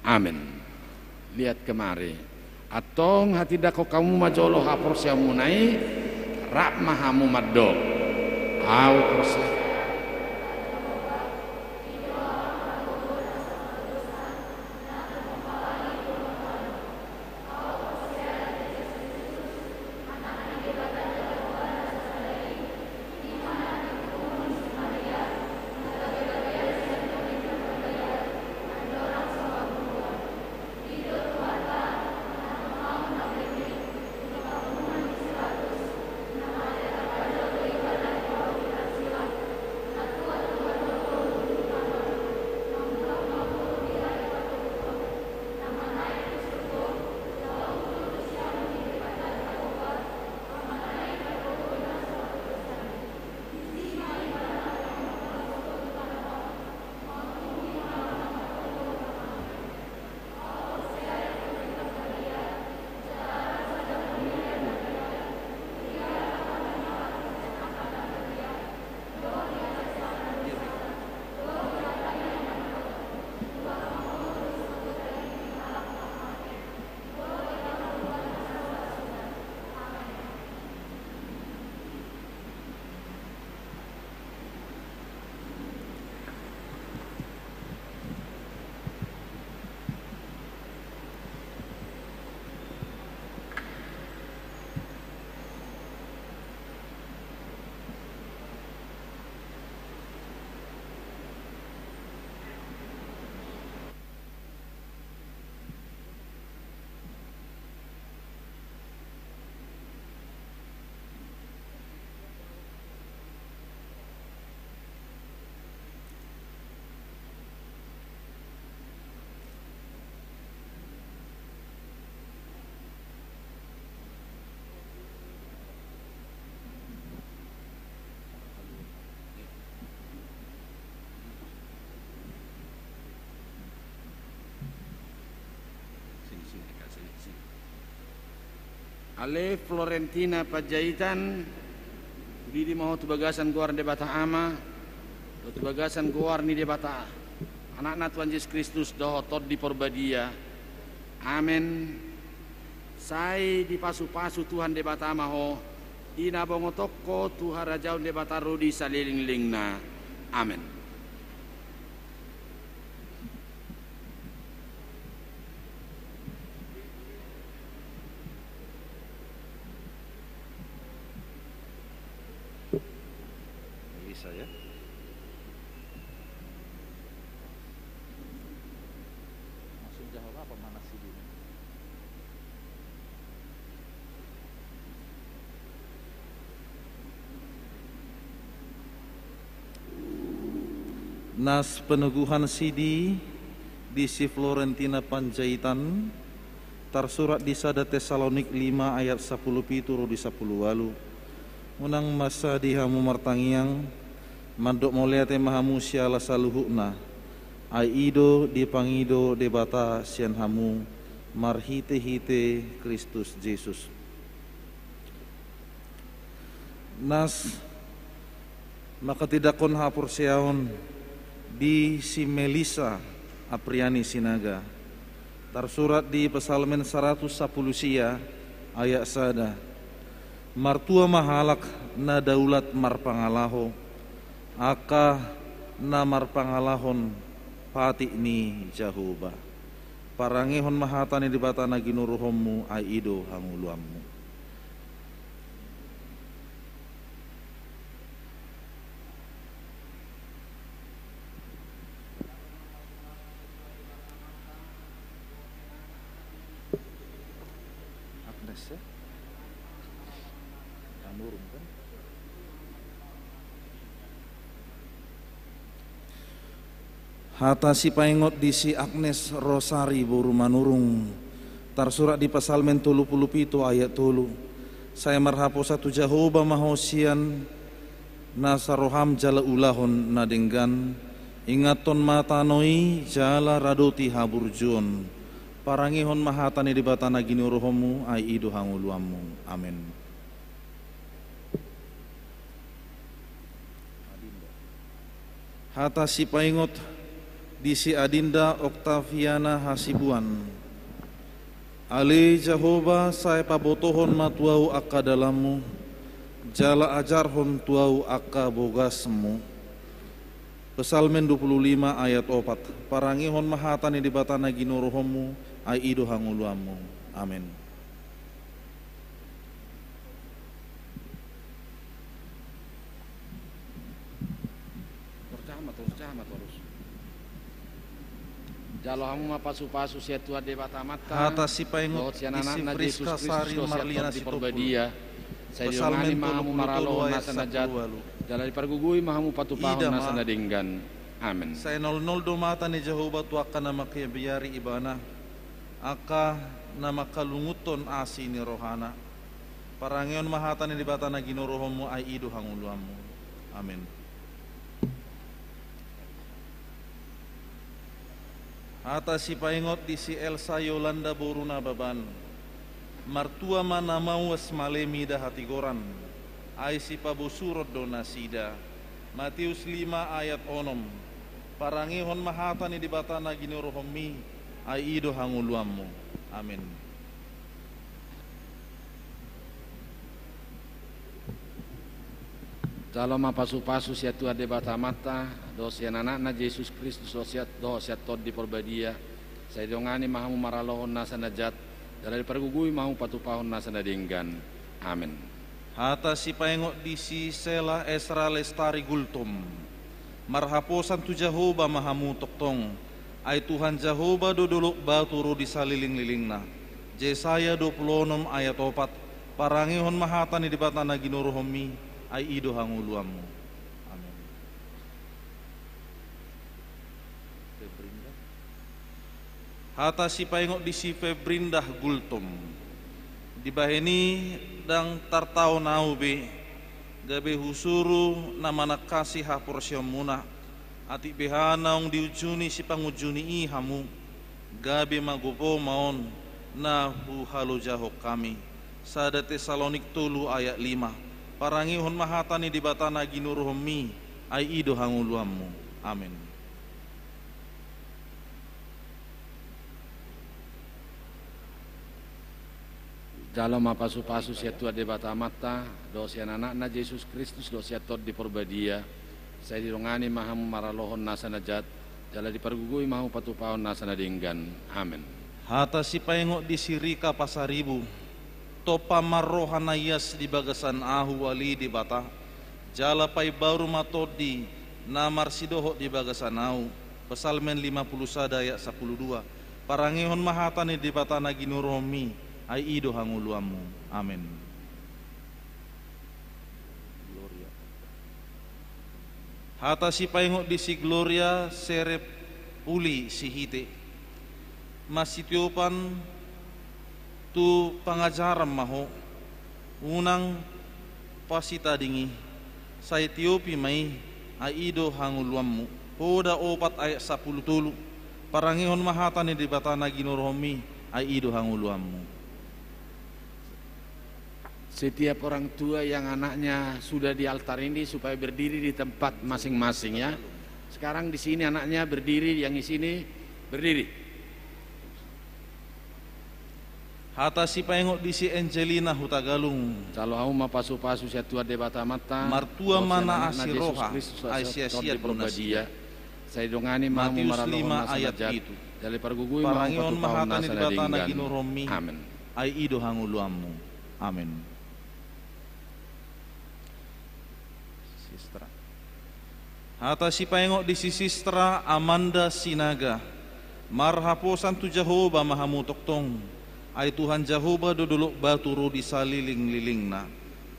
Amen. Lihat kemari. Antong hatindangkon hamu ma jolo haporseaonmuna i, rap ma hamu mandok. Ahu porsea. Ale Florentina Panjaitan, hudidi ma ho tu bagasan goar ni Debata Ama, dohot tu bagasan goar ni Debata Anakna Tuhan Jesus Kristus, dohot Tondi Parbadia. Amen. Sai dipasupasu Tuhan Debata ma ho, i na bongothon ho tu harajaon Debata ro di salelenglelengna. Amen. Bisa ya. Maksudnya apa mana sih ini? Nas panoguhon sidi di si Florentina Panjaitan, tarsurat di sada Tesalonik lima ayat sapuluh pitu ro di sapuluh ualu. Unang ma sadi hamu martangiang, mandok mauliate ma hamu siala saluhutna, ai i do dipangido Debata sian hamu marhitehite Kristus Jesus. Nas manghatindanghon haporseaon di si Melissa Apriani Sinaga. Tarsurat di Psalmen saratus sampulu sia, ayat sada. Martua ma halak na daulat marpangalaho, angka na marpangalahon patik ni Jahowa. Parangehon ma hata ni Debata na ginuruhonmu, ai i do hangoluanmu. Agnes, ya? Manurung, kan? Hata sipaingot di si Agnes Rosari boru Manurung, tarsurat di Psalmen tolu pulu pitu ayat tolu. Sai marhaposan tu Jahowa ma ho sian nasa roham jala ulahon na denggan, ingathon ma tano i jala radoti haburjuon. Parangehon ma hata ni Debata na ginuruhonmu, ai i do hangoluanmu. Amen. Hata sipaingot di si Adinda Oktaviana Hasibuan. Ale Jahowa, sai pabotohon ma tu ahu angka dalanmu, jala ajarhon tu ahu angka bogasmu. Psalmen dua pulu lima ayat opat. Parangehon ma hata ni Debata na ginuruhonmu, ai i do hangoluanmu. Amen. Torus, jama, torus, jama, torus. Jalo hamu ma pasupasu sian Tuhan Debata Amanta. Hata sipaingot dohot sian di si Anakna Friska Jesus Kristus Sari dohot sian Marlina Tondi Sitompul. Porbadia. Sai didongani ma hamu marhalado nasa na jat, jala dipargogoi ma hamu patupahon nasa na denggan. Amen. Sai nolnol do mata ni Jahowa tu angka na mangkabiari Ibana, angka na mangkalungunhon asi ni rohana. Parangehon ma hata ni Debata na ginuruhonmu, ai i do hangoluanmu. Amen. Hata sipaingot di si Elsa Yolanda boru Nababan. Martua ma na mauas male mida hatigoran, ai sipabosuron do nasida. Mateus lima ayat onom. Parangehon ma hata ni Debata na ginuruhonmi, ai i do hangoluanmu. Amen. Jalo ma pasupasu sian Tuhan Debata Amanta, dohot sian Anakna Jesus Kristus, dohot sian, dohot sian Tondi Porbadia. Sai didongani ma hamu marhalohon nasa na jat, jala dipargogoi ma hamu patupahon nasa na denggan. Amen. Hata sipaingot di si Sela Esra Lestari Gultom. Marhaposan tu Jahowa ma hamu tongtong, ai Tuhan Jahowa do dolok batu ro di salelenglelengna. Jesaya dua pulu onom ayat opat. Parangehon ma hata ni Debata na ginuruhonmi, ai i do hangoluanmu. Amen. Hata sipaingot di si Febrindah Gultom. Dibahen i ndang tartaon ahu be, gabe husuru na manangkasi haporseaonmuna, atik beha naung diunjuni sipangunjuni i hamu, gabe magopo ma on na huhalojahon hami. Sada Tesalonik tolu ayat lima. Parangehon ma hata ni Debata na ginuruhonmi, ai i do hangoluanmu. Amen. Jalo ma pasupasu sian Tuhan Debata Amanta, dohot sian Anakna Jesus Kristus, dohot sian Tondi Porbadia. Sai didongani ma hamu marhalohon nasa na jat, jala dipargogoi ma hamu patupahon nasa na denggan. Amen. Hata sipaingot di si Rika Pasaribu. Tompa ma roha na ias di bagasan ahu ale Debata, jala paimbaru ma tondi na marsidohot di bagasan ahu. Psalmen lima pulu sada ayat sampulu dua. Parangehon ma hata ni Debata na ginuruhonmi, ai i do hangoluanmu. Amen. Hata sipaingot di si Gloria Serep Uli Sihite. Masitiopan tu pangajaran ma ho, unang pasitadingi, sai tiopi ma i, ai i do hangoluanmu. Poda opat ayat sampulu tolu. Parangehon ma hata ni Debata na ginuruhonmi, ai i do hangoluanmu. Setiap orang tua yang anaknya sudah di altar ini supaya berdiri di tempat masing-masing, ya. Sekarang di sini anaknya berdiri, yang di sini Berdiri. Hata sipaingot di si Angelina Hutagalung. Jalo hamu ma pasu-pasu sian Tuhan Debata Amanta. Martua ma na asi roha, ai sia-sia do na sia. Sai dongani ma hamu Matius maraloan lima nasa na ayat jat, pitu. Jala pargogoi ma hamu patupahon nasa na denggan. Parangehon ma hata ni Debata na ginuruhonmi. Amen. Ai i do hangoluanmu. Amen. Sistra. Hata sipaingot di si Sistra Amanda Sinaga. Marhaposan tu Jahowa ma hamu tongtong. Ai Tuhan Jahowa do dolok batu ro di saliling-lilingna.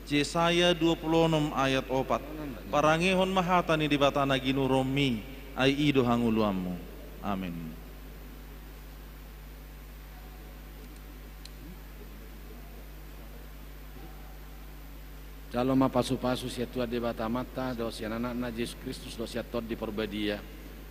Jesaya dua pulu onom ayat opat. Parangehon ma hata ni Debata na ginuruhonmi, ai i do hangoluanmu. Amen. Jalo ma pasu-pasu sian Tuhan Debata Amanta, dohot sian Anakna Jesus Kristus, dohot sian Tondi Parbadia.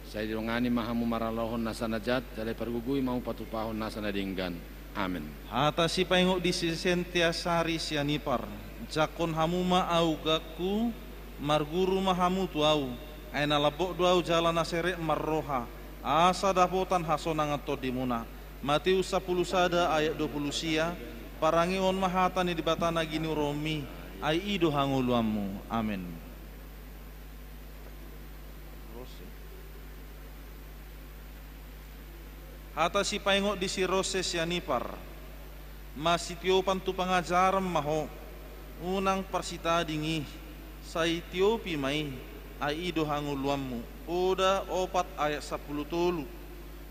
Sai didongani ma hamu maraloan nasa na jat, jala pargogoi ma hamu patupahon nasa na denggan. Amen. Hata sipaingot di si Sentia Sari Sianipar. Jangkon hamu ma augangku, marguru ma hamu tu ahu, ai na lambok do ahu jala na serep marroha, asa dapotan hasonangan tondimuna. Matius sampulu sada ayat dua pulu sia. Parangehon ma hata ni Debata na ginuruhonmi, ai i do hangoluanmu. Amen. Hata sipaingot di si Rose Sianipar. Masitiopan tu pangajaran ma ho, unang parsitading i, sai tiopi ma i, ai i do hangoluanmu. Poda opat ayat sampulu tolu.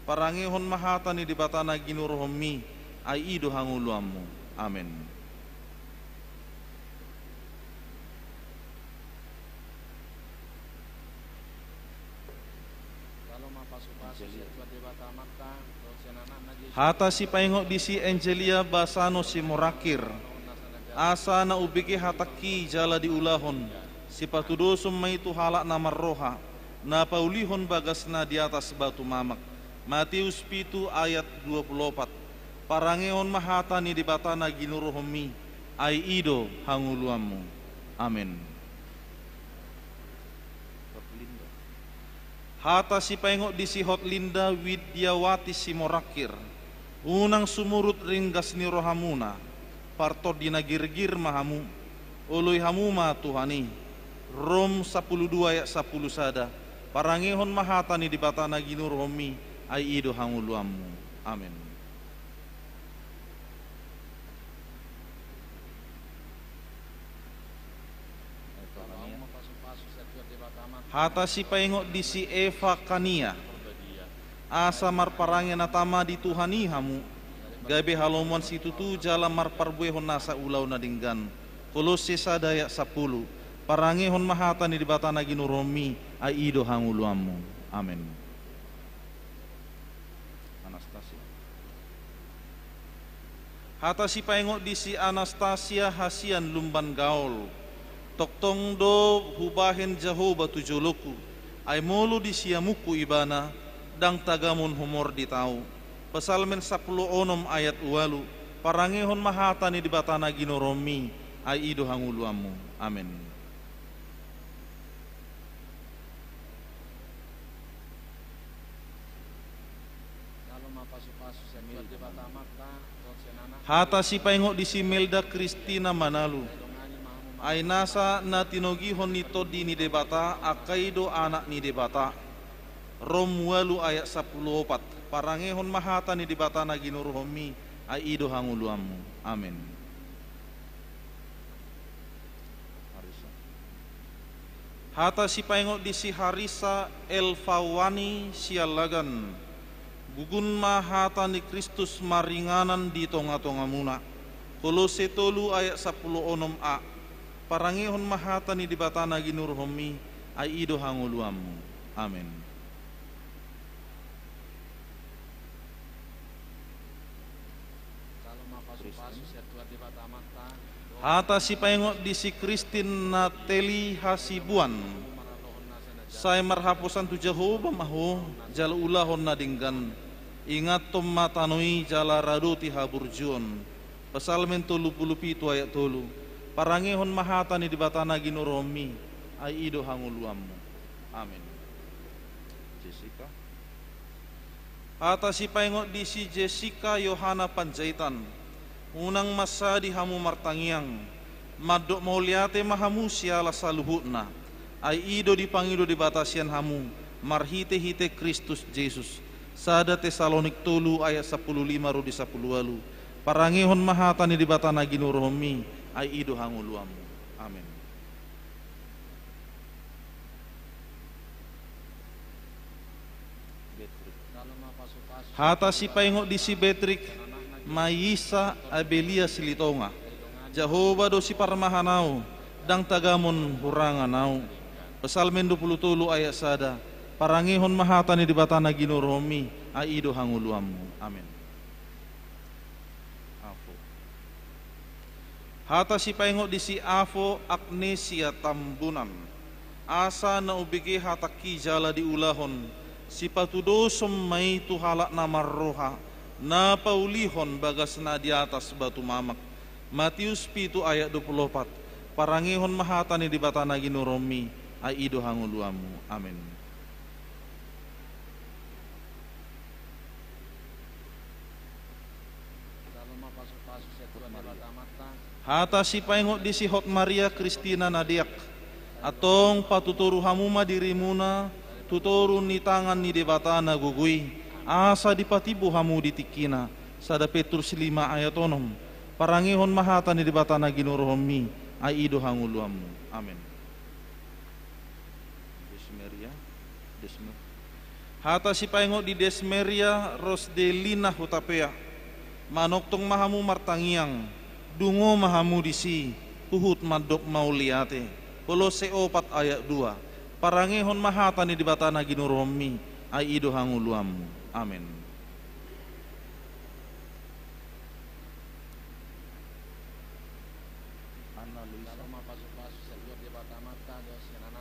Parangehon ma hata ni Debata na ginuruhonmi, ai i do hangoluanmu. Amen. Hata sipaingot di si Angelia Basano Simorangkir. Asa na umbege hatangki jala diulahon, sipatudoson ma i tu halak na marroha, na paulihon bagasna di atas batu mamak. Matius pitu ayat dua pulu opat. Parangehon ma hata ni Debata na ginuruhonmi, ai i do hangoluanmu. Amen. Hata sipaingot di si Hotlinda Widiawati Simorangkir. Unang sumurut ringgas ni rohamuna, partondi na girgir ma hamu, oloi hamu ma Tuhan i. Rom sampulu dua ayat sampulu sada. Parangehon ma hata ni Debata na ginuruhonmi, ai i do hangoluanmu. Amen. Hata sipaingot di si Eva Kania. Asa marparange na tama di Tuhan i hamu, gabe halomoan situtu jala marparbuehon nasa ulaon na denggan. Kolosse sada ayat sampulu. Parangehon ma hata ni Debata na ginuruhonmi, ai i do hangoluanmu. Amen. Anastasia. Hata sipaingot di si Anastasia hasian Lumban Gaol. Tongtong do hubahen Jahowa tu jolongku, ai molo di siamunku ibana, ndang tagamon humordit ahu. Psalmen sampulu onom ayat ualu. Parangehon ma hata ni Debata na ginuruhonmi, ai i do hangoluanmu. Amen. Hata sipaingot di si Melda Kristina Manalu. Ai nasa na tinogihon ni Tondi ni Debata, angka i do anak ni Debata. Rom ualu ayat sampulu opat. Parangehon ma hata ni Debata na ginuruhonmi, ai i do hangoluanmu. Amen. Hata sipaingot di si Harisa Elfawani Siallagan. Gugun ma hata ni Kristus maringanan di tonga-tongamuna. Kolosse tolu ayat sampulu onom a. Parangehon ma hata ni Debata na ginuruhonmi, ai i do hangoluanmu. Amen. Hata sipaingot di si Kristin Nateli Hasibuan. Sai marhaposan tu Jahowa ma ho, jala ulahon na denggan. Ingathon ma tano i jala radoti haburjuon. Psalmen tolu pulu pitu ayat tolu. Parangehon ma hata ni Debata na ginuruhonmi, ai i do hangoluanmu. Amen. Jessica. Hata sipaingot di si Jessica Yohana Panjaitan. Unang mansadi hamu martangiang. Mandok mauliate ma hamu siala saluhutna. Ai i do dipangido Debata sian hamu marhitehite Kristus Jesus. Sada Tesalonik tolu ayat sampulu lima ro di sampulu ualu. Parangehon ma hata ni Debata na ginuruhonmi, ai i do hangoluanmu. Amen. Hata sipaingot di si Betrik, Maisa Abelia Silitonga. Jahowa do siparmahan au, ndang tagamon hurangan au. Psalmen dua pulu tolu ayat sada. Parangehon ma hata ni Debata na ginuruhonmi, ai i do hangoluanmu. Amen. Apo. Hata sipaingot di si Apo Agnesia Tambunan. Asa na umbege hatangki jala diulahon, sipatudoson ma i tu halak na marroha, na paulihon bagas na di atas batu mamak. Matius pitu ayat dua pulu opat. Parangehon ma hata ni Debata na ginuruhonmi, ai i do hangoluanmu. Amen. Hata sipaingot di si Hot Maria Kristina na deak. Antong patutoru hamu ma dirimuna tu toru ni tangan ni Debata na gogo i, asa dipatimbo hamu di tingkina. Sada Petrus lima ayat onom. Parangehon ma hata ni Debata na ginuruhonmi, ai i do hangoluanmu. Amen. Desmeria, Desme-, hata sipaingot di Desmeria Rosdelina Hutapea. Manongtong ma hamu martangiang, dungo ma hamu disi, huhut mandok mauliate. Kolose opat ayat dua. Parangehon ma hata ni Debata na ginuruhonmi, ai i do hangoluanmu. Amen.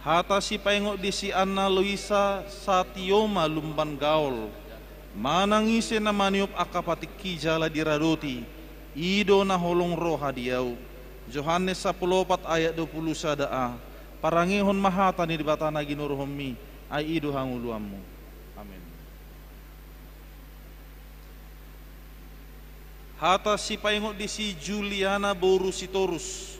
Hata sipaingot di si Anna Luisa Satioma Lumban Gaol. Manang ise na maniop angka patikki jala diradoti, i do na holong roha di ahu. Johannes sampulu opat ayat dua pulu sada a. Parangehon ma hata ni Debata na ginuruhonmi, ai i do hangoluanmu. Amen. Hata sipaingot di si Juliana boru Sitorus.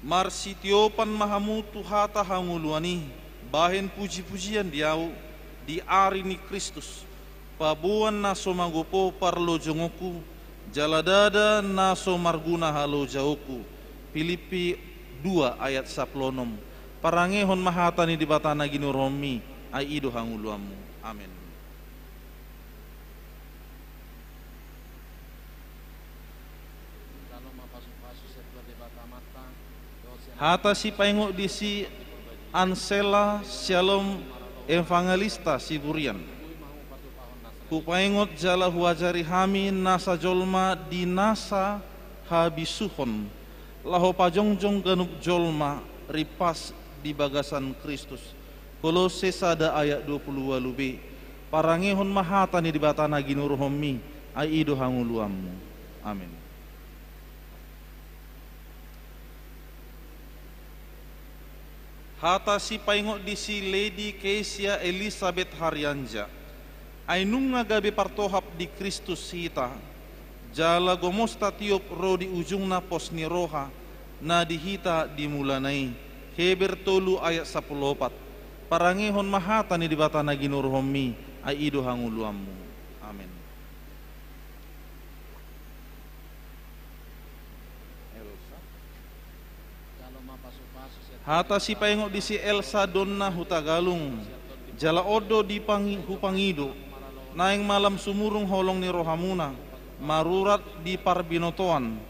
Marsitiopan ma hamu tu hata hangoluan i, bahen pujipujian di ahu, di ari ni Kristus, paboan na so magopo parlojongonku, jala ndada na so marguna halojaonku. Pilippi dua ayat sampulu onom. Parangehon ma hata ni Debata na ginuruhonmi, ai i do hangoluanmu. Amen. Hata sipaingot di si Ansela Shalom Evangelista Siburian. Hupaingot jala huajari hami nasa jolma di nasa habisuhon, laho pajongjong ganup jolma rimpas di bagasan Kristus. Kolose sada ayat dua pulu ualu b. Parangehon ma hata ni Debata na ginuruhonmi, ai i do hangoluanmu. Amen. Hata sipaingot di si Lady Kesia Elizabeth Harianja. Ai nunga gabe partohap di Kristus hita, jala gomos tatiop ro di ujungna pos ni roha na di hita di mulana i. Heber tolu ayat sampulu opat. Parangehon ma hata ni Debata na ginuruhonmi, ai i do hangoluanmu. Amen. Hata sipaingot di si Elsa Donna Hutagalung. Jala on do dipangi-, hupangido, naeng malam sumurung holong ni rohamuna, marurat di parbinotoan,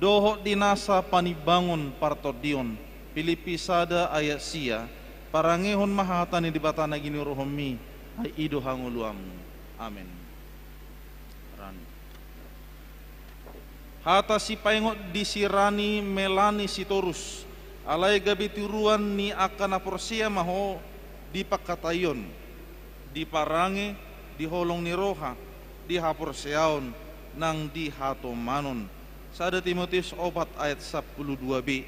dohot di nasa panimbangon partondion. Pilippi sada ayat sia. Parangehon ma hata ni Debata na ginuruhonmi, ai i do hangoluanmu. Amen. Rani. Hata sipaingot di si Rani Melani Sitorus, alai gabe tiruan ni angka na porsea ma ho di pangkataion, di parange, di holong ni roha, di haporseaon, nang di hatomanon. Sada Timoteus opat ayat sampulu dua b.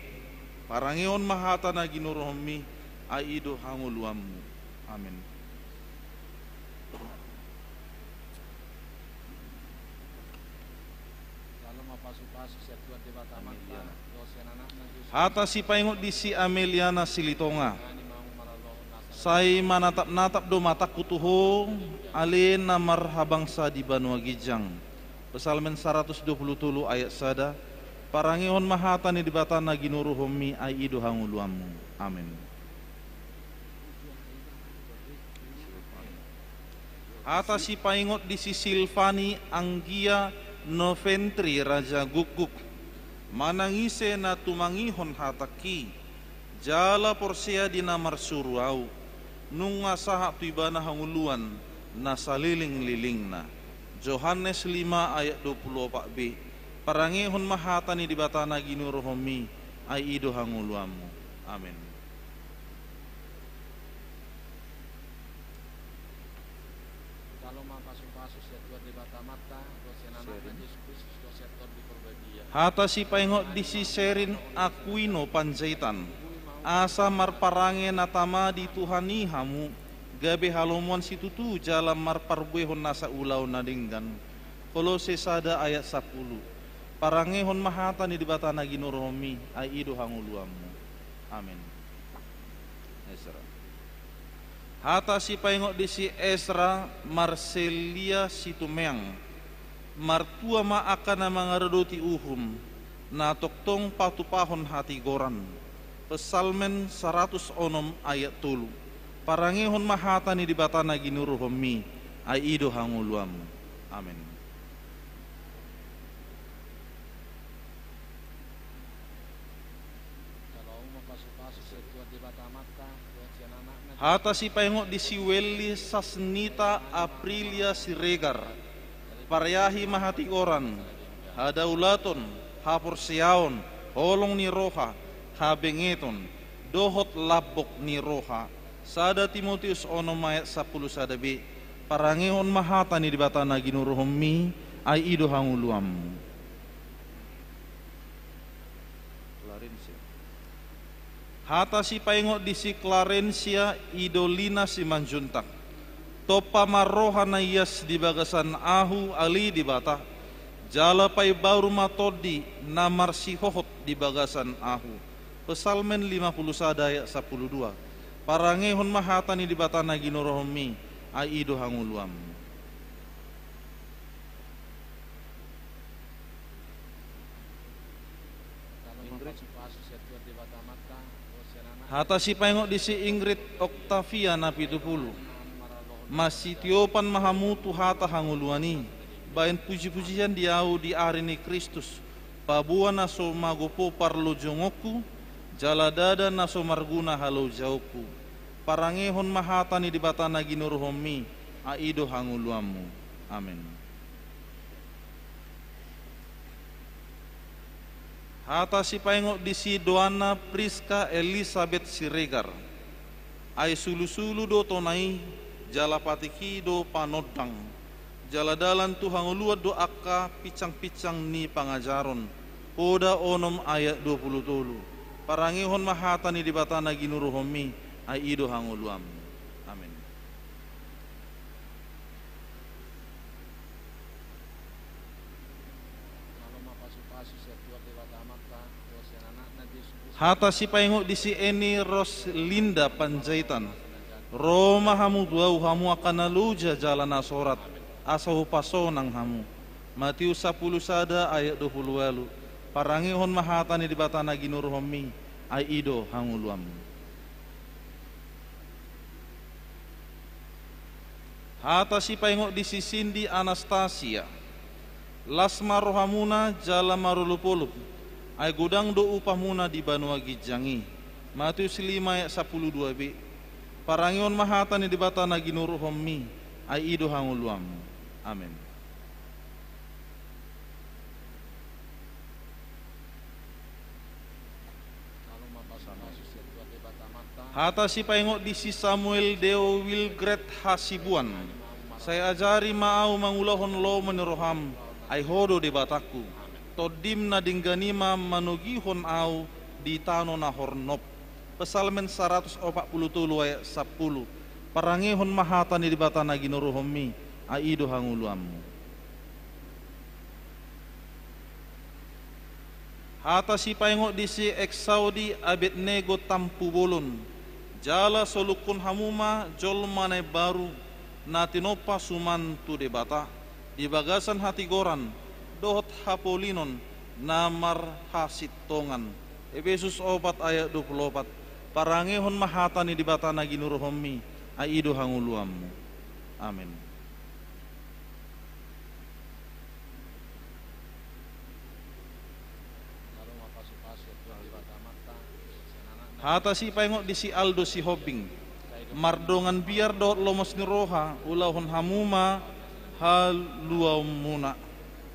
Parangehon ma hata na ginuruhonmi, ai i do hangoluanmu. Amen. Hata sipaingot di si Ameliana Silitonga. Sai manatap-natap do matangku tu Ho, ale na marhabangsa di banua ginjang. Psalmen saratus dua pulu tolu ayat sada. Parangehon ma hata ni Debata na ginuruhonmi, ai i do hangoluanmu. Amen. Hata sipaingot di si Silvani Anggia Noventri raja Gukguk. Manang ise na tumangihon hatangki, jala porsea di na marsuru au, nunga sahat tu ibana hangoluan na salelenglelengna. Johannes lima ayat dua pulu opat b. Parangehon ma hata ni Debata na ginuruhonmi, ai i do hangoluanmu. Amen. Jalo ma pasupasu sian Tuhan Debata Amanta, dohot sian Anakna Jesus Kristus, dohot sian Tondi Porbadia. Hata sipaingot di si Serin Aquino Panjaitan. Asa marparange na tama di Tuhan i hamu, gabe halomoan situtu jala marparbuehon nasa ulaon na denggan. Kolose sada ayat sampulu. Parangehon ma hata ni Debata na ginuruhonmi, ai i do hangoluanmu. Amen. Esra. Hata sipaingot di si Esra Marselia Situmeang. Martua ma angka na mangaradoti uhum, na tongtong patupahon hatigoran. Psalmen saratus onom ayat tolu. Parangehon ma hata ni Debata na ginuruhonmi, ai i do hangoluanmu. Amen. Hata sipaingot di si Welly Sasnita Aprilia Siregar. Pareahi ma hatigoran, hadaulaton, haporseaon, holong ni roha, habengeton, dohot lambok ni roha. Sada Timoteus onom ayat sampulu sada b. Parangehon ma hata ni Debata na ginuruhonmi, ai i do hangoluanmu. Klarensia. Hata sipaingot di si Klarensia Idolina Simanjuntak. Tompa ma roha na ias di bagasan ahu, ale Debata, jala paimbaru ma tondi na marsihohot di bagasan ahu. Psalmen lima pulu sada ayat sampulu dua. Parangehon ma hata ni Debata na ginuruhonmi, ai i do hangoluanmu. Hata sipaingot di si Ingrid Octavia Napitupulu. Masitiopan ma hamu tu hata hangoluan i, baen pujipujian di ahu di ari ni Kristus, paboa na so magopo parlojongonku, jala ndada na so marguna halojaonku. Parangehon ma hata ni Debata na ginuruhonmi, ai i do hangoluanmu. Amen. Hata sipaingot di si Doanna Priska Elisabet Siregar. Ai sulusulu do tona i, jala patik i do panondang, jala dalan tu hangoluan do angka pinsangpinsang ni pangajaron. Poda onom ayat dua pulu tolu. Parangehon ma hata ni Debata na ginuruhonmi, ai i do hangoluanmu. Amen. Hata sipaingot di si Eni Roslinda Panjaitan. Ro ma hamu tu ahu, hamu angka na loja jala na sorat, asa hupasonang hamu. Matius sampulu sada ayat dua pulu ualu. Parangehon ma hata ni Debata na ginuruhonmi, ai i do hangoluanmu. Hata sipaingot di si Sindi Anastasia. Las ma rohamuna jala marolopolop, ai godang do upahmuna di banua ginjang i. Matius lima ayat sampulu dua b. Parangehon ma hata ni Debata na ginuruhonmi, ai i do hangoluanmu. Amen. Hata sipaingot di si Samuel Deo Wilgret Hasibuan. Sai ajari ma ahu mangulahon lomo ni roham, ai Ho do Debatangku. Tondim na denggan i ma manogihon ahu di tano na hornop. Psalmen saratus opat pulu tolu ayat sampulu. Parangehon ma hata ni Debata na ginuruhonmi, ai i do hangoluanmu. Hata sipaingot di si Exaudi Abednego Tampubolon. Jala solukkon hamu ma jolma na imbaru, na tinompa suman tu Debata, di bagasan hatigoran dohot hapolinon na marhasintongan. Epesus opat ayat dua pulu opat. Parangehon ma hata ni Debata na ginuruhonmi, ai i do hangoluanmu. Amen. Hata sipaingot di si Aldo Sihombing. Mardongan biar dohot lomo ni roha ulahon hamu ma haluaonmuna.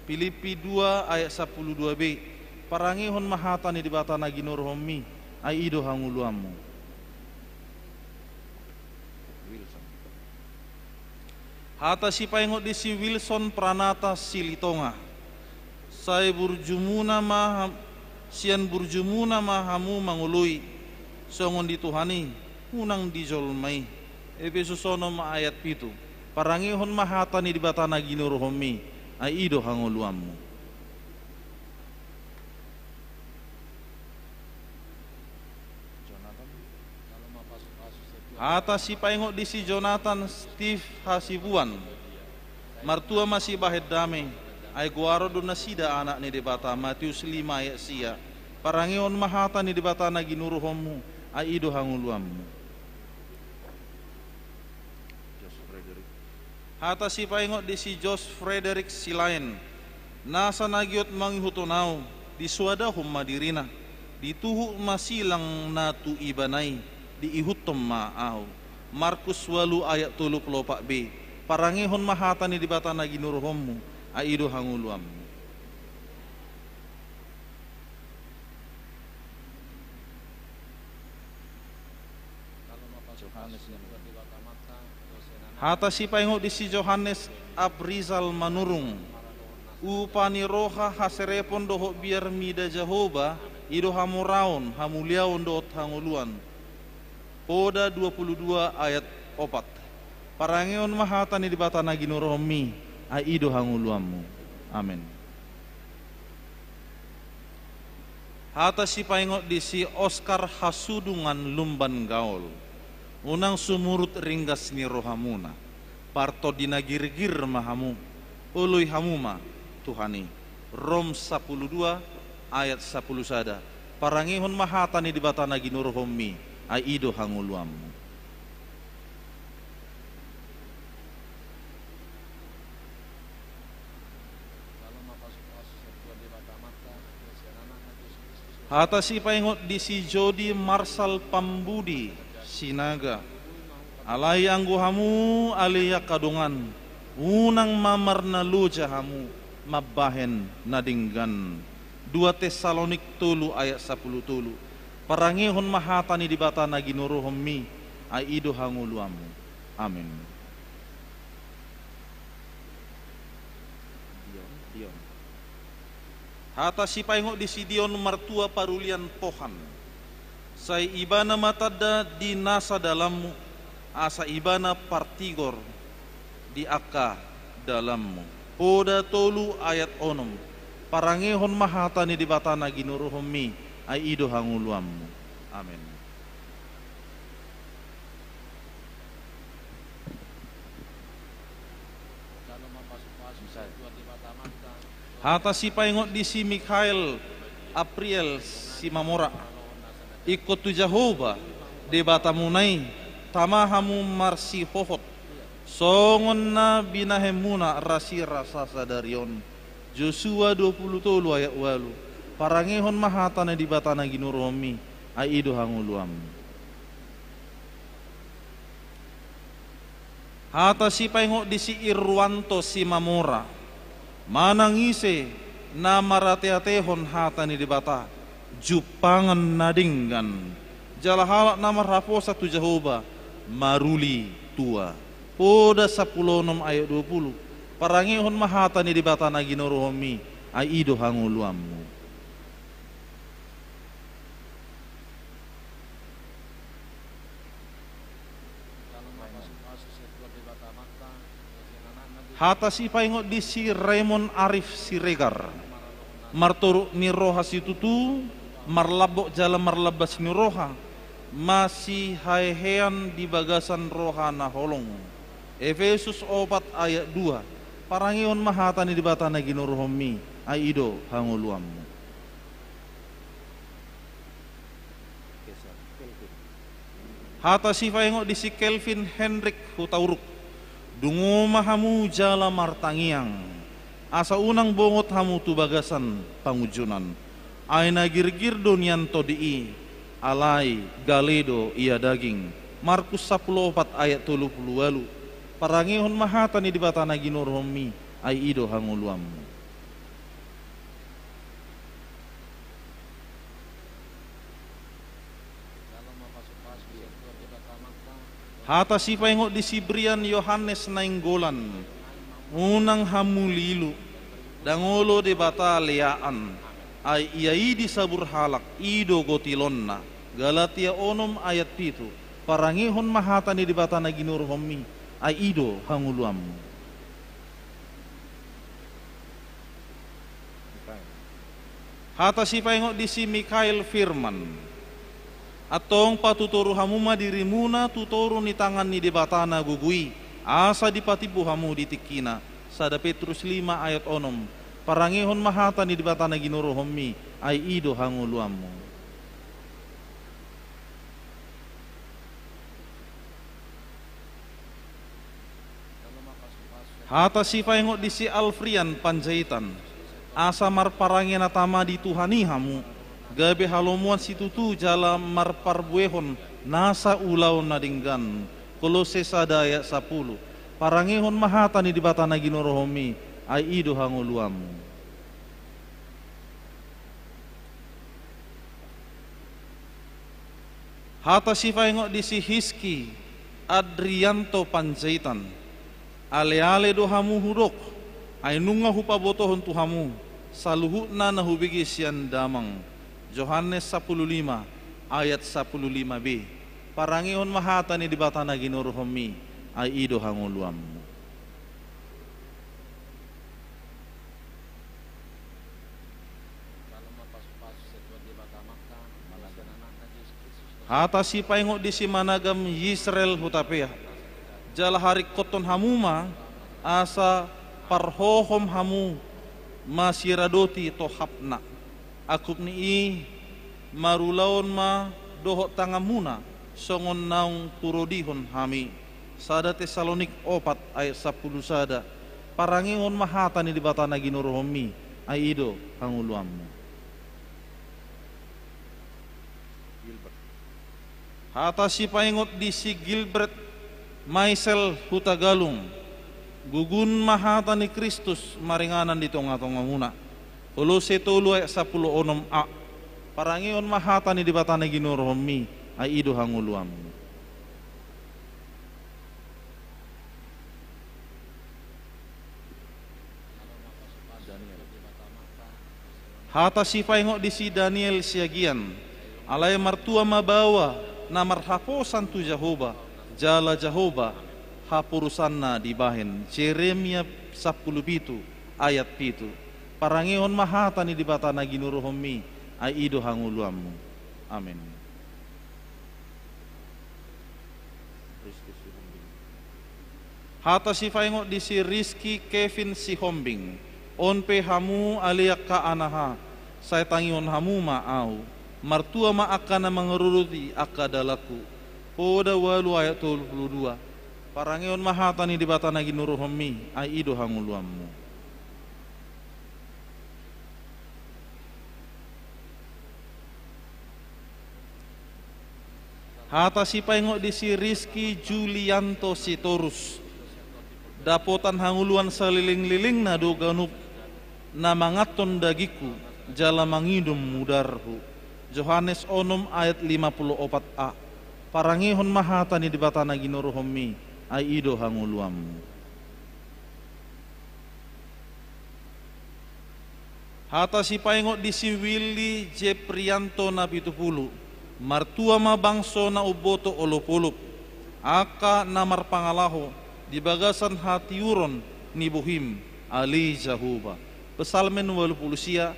Pilippi dua ayat sampulu dua b. Parangehon ma hata ni Debata na ginuruhonmi, ai i do hangoluanmu. Hata sipaingot di si Wilson Pranata Silitonga. Sai burjumuna ma ham-, sian burjumuna ma hamu mangoloi, songon di Tuhan i, unang di jolma i. Epesus onom ayat pitu. Parangehon ma hata ni Debata na ginuruhonmi, ai i do hangoluanmu. Hata sipaingot di si Jonathan Steve Hasibuan. Martua ma sibahen dame, ai goaron do nasida anak ni Debata, Matius lima ayat sia. Parangehon ma hata ni Debata na ginuruhonmu, ai i do hangoluanmu. Hata sipaingot di si Jos Frederick Silaen. Nasa na giot mangihuthon ahu, disoadahon ma dirina, dituhuk ma silang na tu ibana i, diihuthon ma ahu. Markus ualu ayat tolu pulu opat b. Parangehon ma hata ni Debata na ginuruhonmu, ai i do hangoluanmu. Hata sipaingot di si Johannes Aprizal Manurung. Upa ni roha, haserepon dohot biar mida Jahowa, i do hamoraon, hamuliaon dohot hangoluan. Poda dua pulu dua ayat opat. Parangehon ma hata ni Debata na ginuruhonmi, ai i do hangoluanmu. Amen. Hata sipaingot di si Oskar Hasudungan Lumban Gaol. Unang sumurut ringgas ni rohamuna. Partondi na girgir ma hamu. Oloi hamu ma Tuhan i. Rom sampulu dua ayat sampulu sada. Parangehon ma hata ni Debata na ginuruhonmi, ai i do hangoluanmu. Hata sipaingot di si Jodi Marsal Pambudi Sinaga. Alai anggo hamu ale angka dongan, unang ma marnaloja hamu mambahen na denggan. Dua Tessalonik tolu ayat sampulu tolu. Parangehon ma hata ni Debata na ginuruhonmi, ai i do hangoluanmu. Amen. Dion, Dion. Hata sipaingot di si Dion martua parulian Pohan. Sai ibana ma tanda di nasa dalanmu, asa ibana partigor di angka dalanmu. Poda tolu ayat onom. Parangehon ma hata ni Debata na ginuruhonmi, ai i do hangoluanmu. Amen. Hata sipaingot di si Mikhail Apriel Simamora. Ingkon tu Jahowa Debatamuna i tama hamu marsihohot, songon na binahenmuna rasirasa sadari on. Josua dua pulu tolu ayat ualu. Parangehon ma hata ni Debata na ginuruhonmi, ai i do hangoluanmu. Hata sipaingot di si Irwanto Simamora. Manang ise na marateatehon hata ni Debata, jumpangan na denggan, jala halak na marhaposan tu Jahowa, maruli tua. Poda sampulu onom ayat dua pulu. Parangehon ma hata ni Debata na ginuruhonmi, ai i do hangoluanmu. Hata sipaingot di si Raymond Arif Siregar. Martoruk ni roha situtu, marlambok jala marlambas ni roha, masihahean di bagasan roha na holong. Efesus opat ayat dua. Parangehon ma hata ni Debata na ginuruhonmi, ai i do hangoluanmu. Hata sipaingot di si Kelvin Hendrik Hutauruk. Dungo ma hamu jala martangiang, asa unang bongot hamu tu bagasan pangunjunan. Ai na girgir do nian tondi i, alai gale do ia daging. Markus sampulu opat ayat tolu pulu ualu. Parangehon ma hata ni Debata na ginuruhonmi, ai i do hangoluanmu. Hata sipaingot di si Brian Yohanes Nainggolan. Unang hamu lilu, ndang olo Debata leaan, ai ia i disabur halak, i do gotilonna. Galatia onom ayat pitu. Parangehon ma hata ni Debata na ginuruhonmi, ai i do hangoluanmu. Hata sipaingot di si Mikael Firman. Antong patutoru hamu ma dirimuna tu toru ni tangan ni Debata na gogo i, asa dipatimbo hamu di tingkina. Sada Petrus lima ayat onom. Parangehon ma hata ni Debata na ginuruhonmi, ai i do hangoluanmu. Hata sipaingot di si Alfrian Panjaitan. Asa marparange na tama di Tuhan i hamu, gabe halomoan situtu jala marparbuehon nasa ulaon na denggan. Kolose sada ayat sampulu. Parangehon ma hata ni Debata na ginuruhonmi, ai i do hangoluanmu. Hata sipaingot di si Hiski Adrianto Panjaitan. Aleale do hamu hudok, ai nunga hupabotohon tu hamu saluhutna na hubege sian damang. Johannes sampulu lima ayat sampulu lima b. Parangehon ma hata ni Debata na ginuruhonmi, ai i do hangoluanmu. Hata sipaingot di si Managam Yisrael Hutapea. Jala haringkothon hamu ma, asa parhohom hamu masiradoti tohapna. Angkup ni i, marulaon ma dohot tanganmuna, songon naung hurodihon hami. Sada Tesalonik opat ayat sampulu sada. Parangehon ma hata ni Debata na ginuruhonmi, ai i do hangoluanmu. Hata sipaingot di si Gilbert Maisel Hutagalung. Gugun ma hata ni Kristus maringanan di tongatongamuna. Kolose tolu ayat sampulu onom a. Parangehon ma hata ni Debata na ginuruhonmi, ai i do hangoluanmu. Hata sipaingot di si Daniel Siagian. Alai martua ma baoa na marhaposan tu Jahowa, jala Jahowa haporusanna dibahen. Jeremia sampulu pitu ayat pitu. Parangehon ma hata ni Debata na ginuruhonmi, ai i do hangoluanmu. Amen. Hata sipaingot di si Rizky Kevin Sihombing. On pe hamu ale angka anaha, sai tangihon hamu ma ahu. Martua ma angka na mangaradoti angka dalanku. Poda ualu ayat tolu pulu dua. Parangehon ma hata ni Debata na ginuruhonmi, ai i do hangoluanmu. Hata sipaingot di si Rizky Julianto Sitorus. Dapotan hangoluan salelenglelengna do ganup na manganhon dagingku jala manginum mudarhu. Johannes onom ayat lima pulu opat a. Parangehon ma hata ni Debata na ginuruhonmi, ai i do hangoluanmu. Hata sipaingot di si Willy Jeprianto Napitupulu. Martua ma bangso na umboto olopolop, angka na marpangalaho di bagasan hatiuron ni bohim, ale Jahowa. Psalmen ualu pulu sia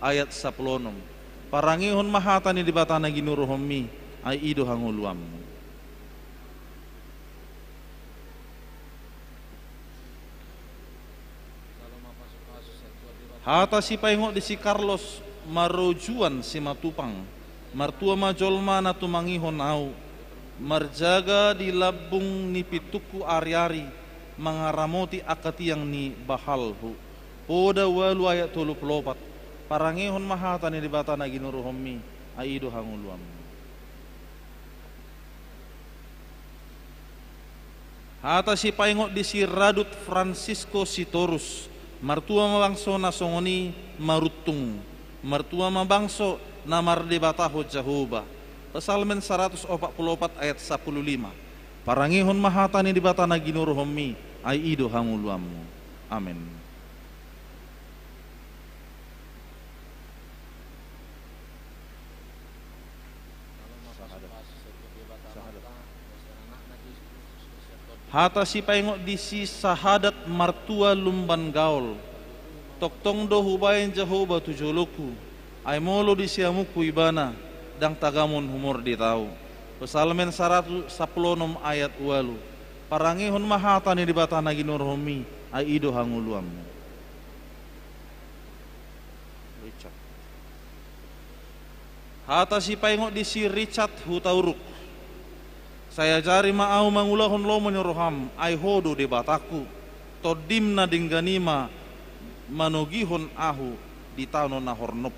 ayat sampulu onom. Parangehon ma hata ni Debata na ginuruhonmi, ai i do hangoluanmu. Hata sipaingot di si Carlos Marojuan Simatupang. Martua ma jolma na tumangihon au, marjaga di lambung ni pintukku ari-ari, mangaramoti angka tiang ni bahalhu. Poda ualu ayat tolu pulu opat. Parangehon ma hata ni Debata na ginuruhonmi, ai i do hangoluanmu. Hata sipaingot di si Radut Francisco Sitorus. Martua ma bangso na songon i maruntung. Martua ma bangso na mardebatahon Jahowa. Psalmen saratus opat pulu opat ayat sampulu lima. Parangehon ma hata ni Debata na ginuruhonmi, ai i do hangoluanmu. Amen. Hata sipaingot di si Sahadat Martua Lumban Gaol. Tongtong do hubaen Jahowa tu jolongku, ai molo di siamunku Ibana, ndang tagamon humordit au. Psalmen saratus sampulu onom ayat ualu. Parangehon ma hata ni Debata na ginuruhonmi, ai i do hangoluanmu. Richard. Hata sipaingot di si Richard Hutauruk. Sai ajari ma au mangulahon lomo ni roham, ai Ho do Debatangku. Tondim na denggan i ma manogihon ahu di tano na hornop.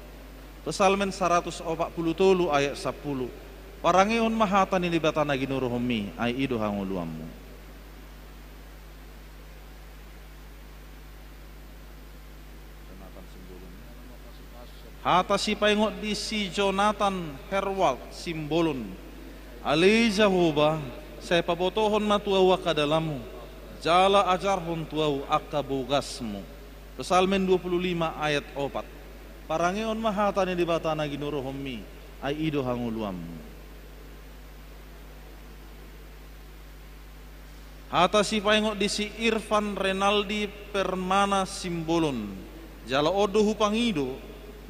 Psalmen saratus opat pulu tolu ayat sampulu. Parangehon ma hata ni Debata na ginuruhonmi, ai i do hangoluanmu. Hata sipaingot di si Jonathan Herwald Simbolon. Ale Jahowa, sai pabotohon ma tu ahu angka dalanmu, jala ajarhon tu ahu angka bogasmu. Psalmen dua pulu lima ayat opat. Parangehon ma hata ni Debata na ginuruhonmi, ai i do hangoluanmu. Hata sipaingot di si Irfan Renaldi Permana Simbolon. Jala on do hupangido,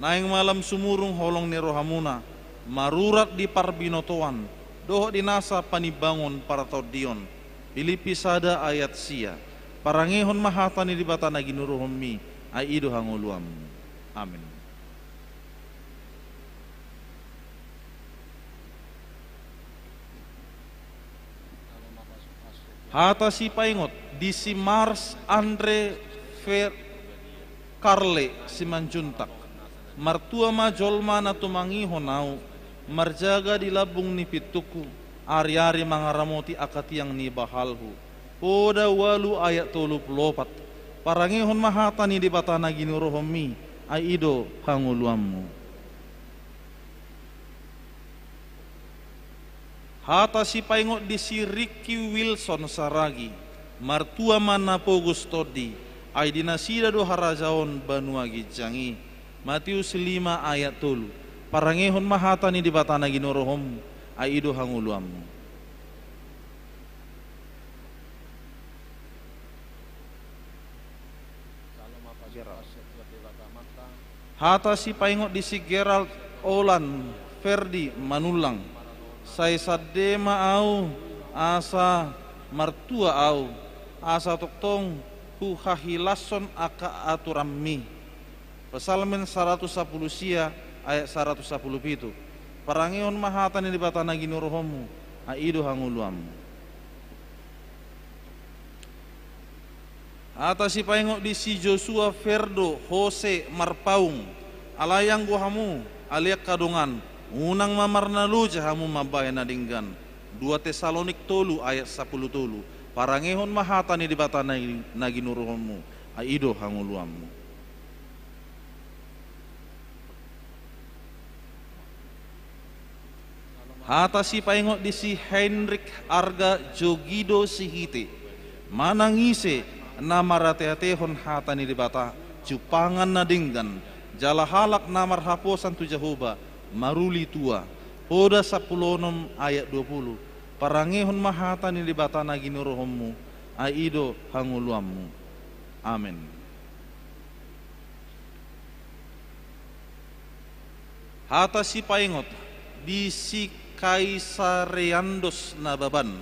naeng ma lam sumurung holong ni rohamuna, marurat di parbinotoan, dohot di nasa panimbangon partondion. Pilippi sada ayat sia. Parangehon ma hata ni Debata na ginuruhonmi, ai i do hangoluanmu. Amen. Hata sipaingot di si Mars Andre Fer-, Karle Simanjuntak. Martua ma jolma na tumangihon au, marjaga di lambung ni pintukku, ari-ari mangaramoti angka tiang ni bahalhu. Poda ualu ayat tolu pulu opat. Parangehon ma hata ni Debata na ginuruhonmi, ai i do hangoluanmu. Hata sipaingot di si Ricky Wilson Saragi. Martua ma na pogos tondi, ai di nasida do harajaon banua ginjang i. Matius lima ayat tolu. Parangehon ma hata ni Debata na ginuruhonmu, ai i do hangoluanmu. Hata sipaingot di si Gerald Olan Ferdi Manullang. Sai sande ma au asa martua au, asa tongtong huhahilashon angka aturanmi. Psalmen saratus sampulu sia ayat saratus sampulu pitu. Parangehon ma hata ni Debata na ginuruhonmu, ai i do hangoluanmu. Hata sipaingot di si Josua Ferdo Jose Marpaung. Alai anggo hamu, ale angka dongan, unang ma marnaloja hamu mambahen na denggan. Dua Tesalonik tolu ayat sampulu tolu. Parangehon ma hata ni Debata na, na ginuruhonmu, ai i do hangoluanmu. Hata sipaingot di si Heinrich Arga Jogido Sihite. Manang ise na marateatehon hata ni Debata, jumpangan na denggan, jala halak na marhaposan tu Jahowa, maruli tua. Poda sampulu onom ayat dua pulu. Parangehon ma hata ni Debata na ginuruhonmu, ai i do hangoluanmu. Amen. Hata sipaingot di si Kaisareandos Nababan.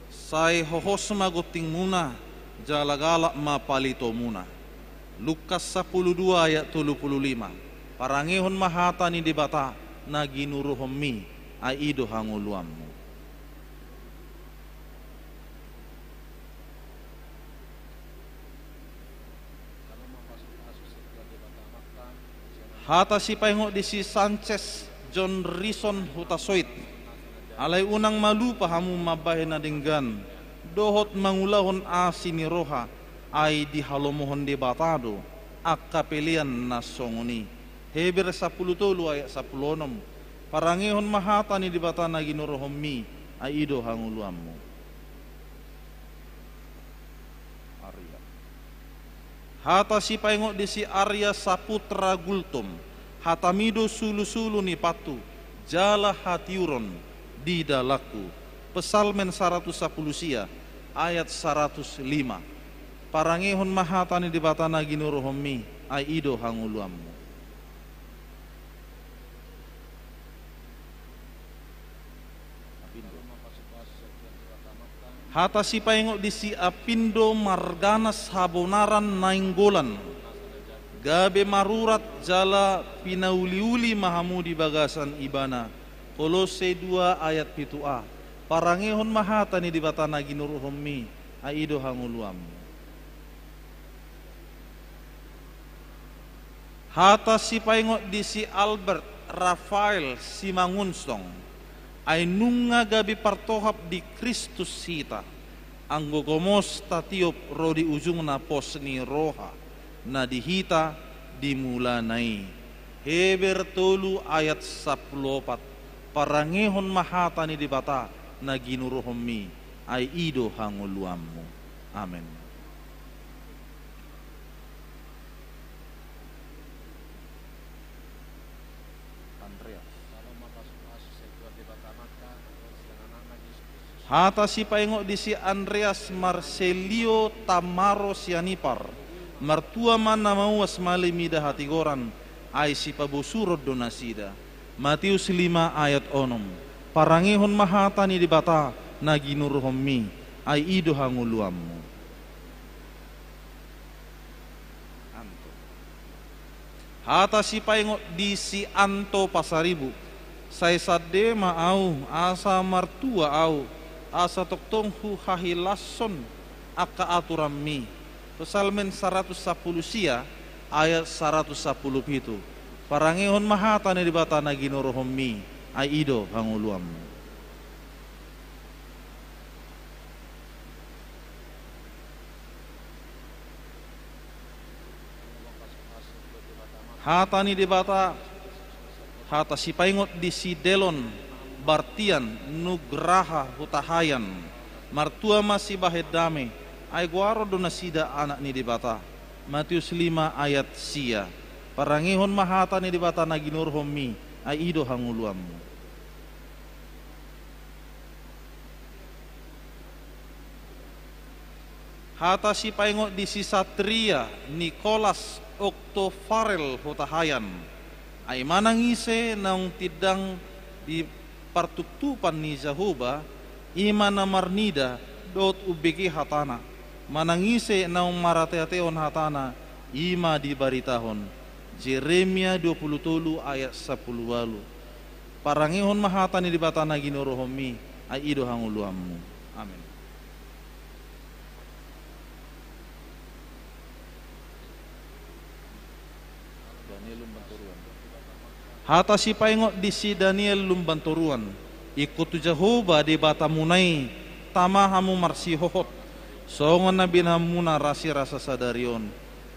Sai hohos ma gontingmuna, jala galak ma palitomuna. Lukas sampulu dua ayat tolu pulu lima. Parangehon ma hata ni Debata na ginuruhonmi, ai i do hangoluanmu. Hata sipaingot di si Sanchez John Rison Hutasoit. Alai unang ma lupa hamu mambahen na denggan dohot mangulahon asi ni roha, ai dihalomohon Debata do angka pelean na songon i. Heber sampulu tolu ayat sampulu onom. Parangehon ma hata ni Debata na ginuruhonmi, ai i do hangoluanmu. Arya. Hata sipaingot di si Arya Saputra Gultom. Hatami do sulusulu ni pantu jala hatiuron di dalanku. Psalmen saratus sampulu sia ayat saratus lima. Parangehon ma hata ni Debata na ginuruhonmi, ai i do hangoluanmu. Hata sipaingot di si Apindo Marganas Habonaran Nainggolan. Gabe marurat jala pinauliuli ma hamu di bagasan ibana. Kolose dua ayat pitu a. Parangehon ma hata ni Debata na ginuruhonmi, ai i do hangoluanmu. Hata sipaingot di si Albert Rafael Simangunsong. Ai nunga gabe partohap di Kristus hita, anggo gomos tatiop ro di ujungna pos ni roha na di hita di mulana i. Heber tolu ayat sampulu opat. Parangehon ma hata ni Debata na ginuruhonmi, ai i do hangoluanmu. Amen. Andreas. Hata sipaingot di si Andreas Marselio Tamaro Sianipar. Martua ma na mauas male mida hatigoran, ai sipabosuron do nasida. Matius lima ayat onom. Parangehon ma hata ni Debata na ginuruhonmi, ai i do hangoluanmu. Anto. Hata sipaingot di si Anto Pasaribu. Sai sande ma au, asa martua au, asa tongtong huhahilashon angka aturanmi. Psalmen saratus sampulu sia ayat saratus sampulu pitu. Parangehon ma hata ni Debata na ginuruhonmi, ai i do hangoluanmu. Hata ni Debata, hata sipaingot di si Delon Bartian Nugraha Hutahayan. Martua ma sibahen dame, ai goaron do nasida anak ni Debata. Matius lima ayat sia. Parangehon ma hata ni Debata na ginuruhonmi, ai i do hangoluanmu. Hata sipaingot di si Satria Nicolas Oktofarel Hutahayan. Ai manang ise naung tindang di partuptupan ni Jahowa, i ma na marnida dohot umbege hatana. Manang ise naung marateatehon hatana, i ma dibaritahon. Jeremia dua pulu tolu ayat sampulu ualu. Parangehon ma hata ni Debata na ginuruhonmi, ai i do hangoluanmu. Amen. Hata sipaingot di si Daniel Lumbantoruan. Ingkon tu Jahowa Debatamuna i tama hamu marsihohot, songon na binahenmuna rasirasa sadari on.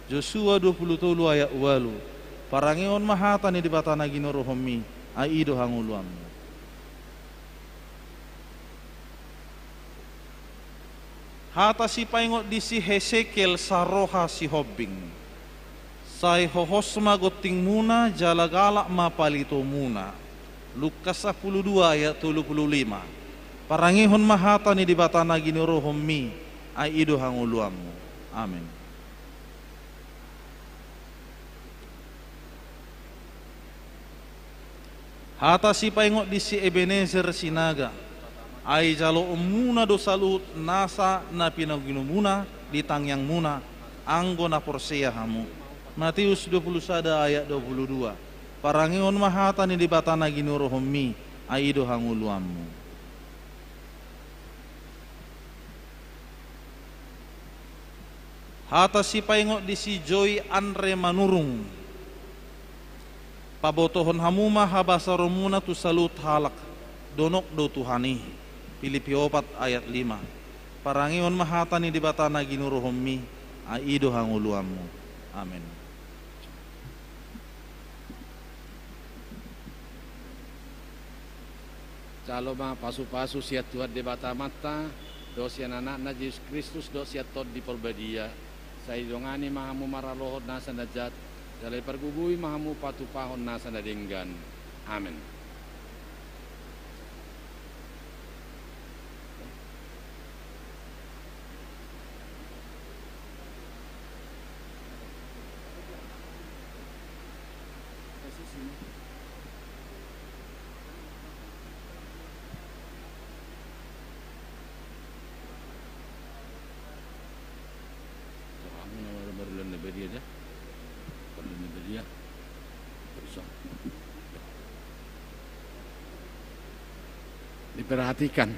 Josua dua pulu tolu ayat ualu. Parangehon ma hata ni Debata na ginuruhonmi, ai i do hangoluanmu. Hata sipaingot di si Hesekiel Saroha Sihombing. Sai hohos ma gontingmuna jala galak ma palitomuna. Lukas sampulu dua ayat tolu pulu lima. Parangehon ma hata ni Debata na ginuruhonmi, ai i do hangoluanmu. Amen. Hata sipaingot di si Ebenezer Sinaga. Ai jaloonmuna do saluhut nasa na pinaginomuna di tangiangmuna, anggo na porsea hamu. Matius dua puluh sada ayat dua puluh dua. Parangehon ma hata ni Debata na ginuruhonmi, ai i do hangoluanmu. Hata sipaingot di si Joy Andre Manurung. Pabotohon hamu ma habasaronmuna tu saluhut halak, donok do Tuhan i. Pilipi opat ayat lima. Parangehon ma hata ni Debata na ginuruhonmi, ai i do hangoluanmu. Amen. Jalo ma pasupasu sian Tuhan Debata Amanta, dohot sian Anakna Jesus Kristus, dohot sian Tondi Parbadia. Sai didongani ma hamu maralohon nasa na jat, jala dipargogoi ma hamu patupahon nasa na denggan. Amen. Diperhatikan.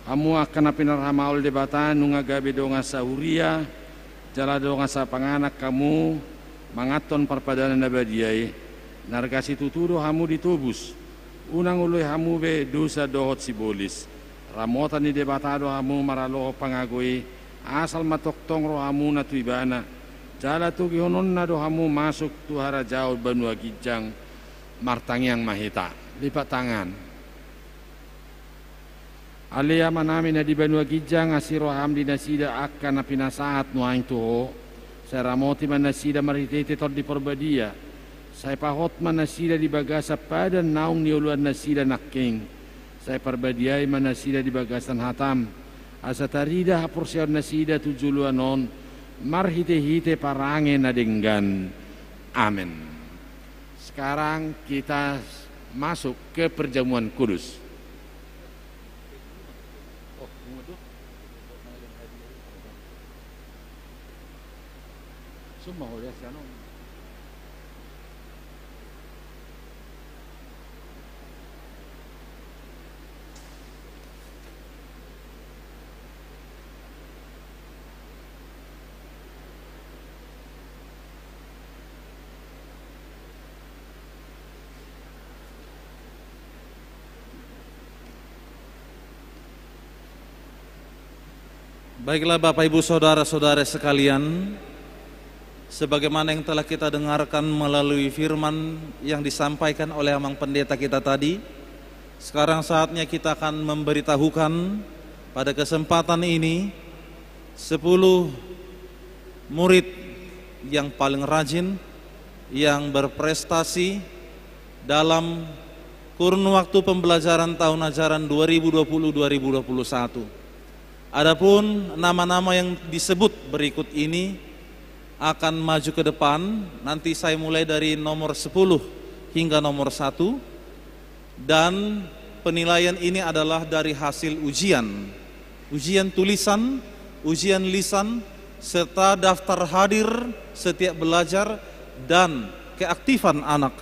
Hamu angka na pinarhamaol Debata, nunga gabe dongan sahuria, jala dongan sapanganan hamu, manganhon parpadanan na badia i. Narga situtu do hamu ditobus. Unang oloi hamu be dosa dohot sibolis. Ramotan ni Debata do hamu maralohon pangago i, asal ma tongtong rohamuna tu Ibana. Jala togihononna do hamu masuk tu harajaon banua ginjang. Martangiang ma hita. Lipat tangan. Ale Amanami na di banua ginjang, asi roham di nasida angka na pinasahat nuaeng tu Ho. Sai ramoti ma nasida marhitehite Tondi Parbadia. Sai pahot ma nasida di bagasan padan naung nioloan nasida nangkin. Sai parbadiai ma nasida di bagasan hatam. Asa tarida haporseaon nasida tu joloan on marhitehite parange na denggan. Amen. Sekarang kita masuk ke perjamuan kudus. Baiklah, Bapak, Ibu, saudara-saudara sekalian, sebagaimana yang telah kita dengarkan melalui firman yang disampaikan oleh Amang Pendeta kita tadi, sekarang saatnya kita akan memberitahukan pada kesempatan ini sepuluh murid yang paling rajin, yang berprestasi dalam kurun waktu pembelajaran tahun ajaran dua ribu dua puluh dua ribu dua puluh satu. Adapun nama-nama yang disebut berikut ini akan maju ke depan, nanti saya mulai dari nomor sepuluh hingga nomor satu. Dan penilaian ini adalah dari hasil ujian, ujian tulisan, ujian lisan, serta daftar hadir setiap belajar dan keaktifan anak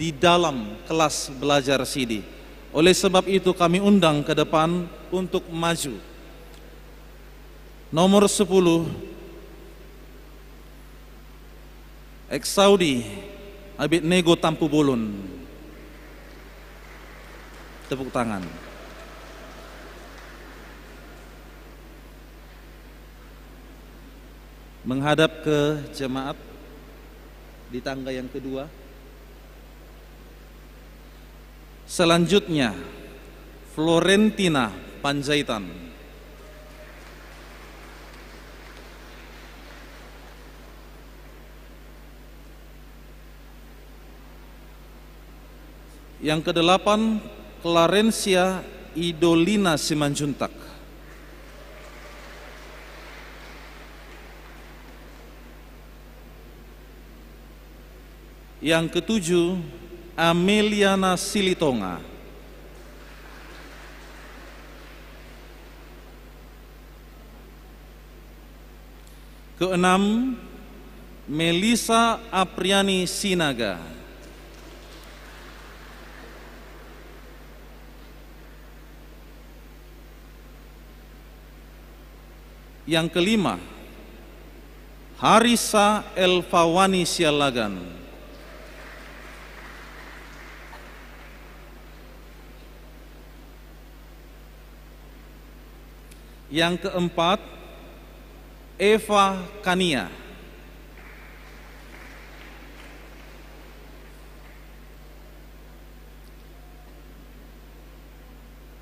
di dalam kelas belajar sidi. Oleh sebab itu, kami undang ke depan untuk maju. Nomor sepuluh, Exaudi Abednego Tampubolon. Tepuk tangan. Menghadap ke jemaat di tangga yang kedua. Selanjutnya, Florentina Panjaitan. Yang kedelapan, Clarencia Idolina Simanjuntak. Yang ketujuh, Ameliana Silitonga. Keenam, Melisa Apriani Sinaga. Yang kelima, Harisa Elvawani Sialagan. Yang keempat, Eva Kania.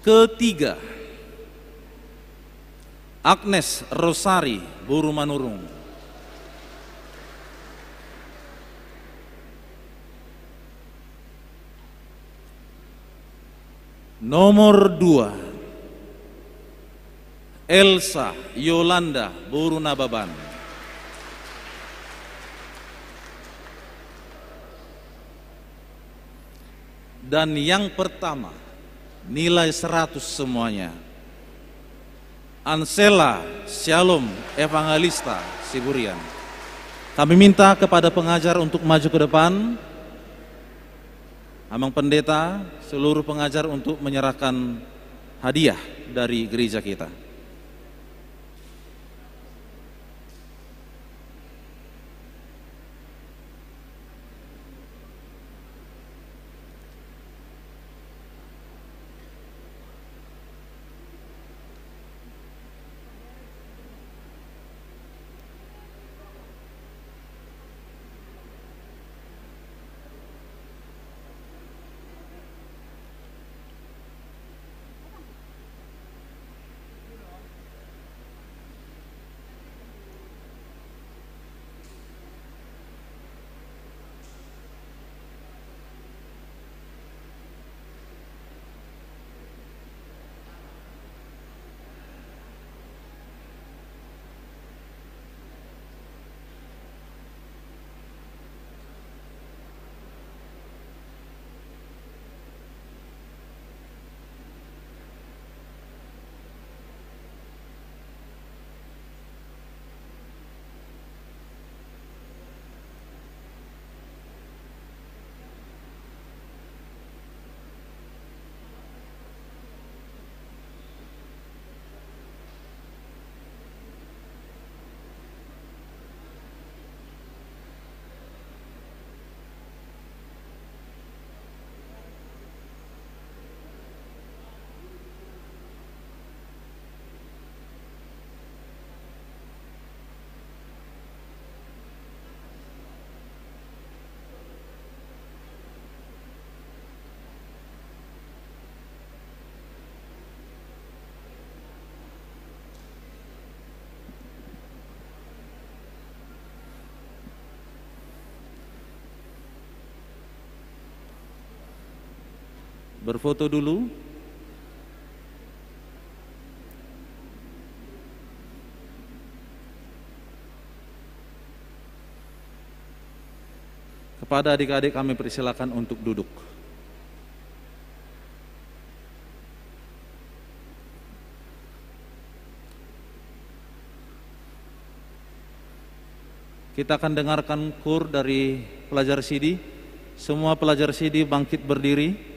Ketiga, Agnes Rosari, boru Manurung. Nomor dua, Elsa Yolanda, boru Nababan. Dan yang pertama, nilai seratus semuanya, Ansela Shalom Evangelista Siburian. Kami minta kepada pengajar untuk maju ke depan. Amang Pendeta, seluruh pengajar untuk menyerahkan hadiah dari gereja kita. Berfoto dulu. Kepada adik-adik kami persilakan untuk duduk. Kita akan dengarkan kur dari pelajar sidi. Semua pelajar sidi bangkit berdiri.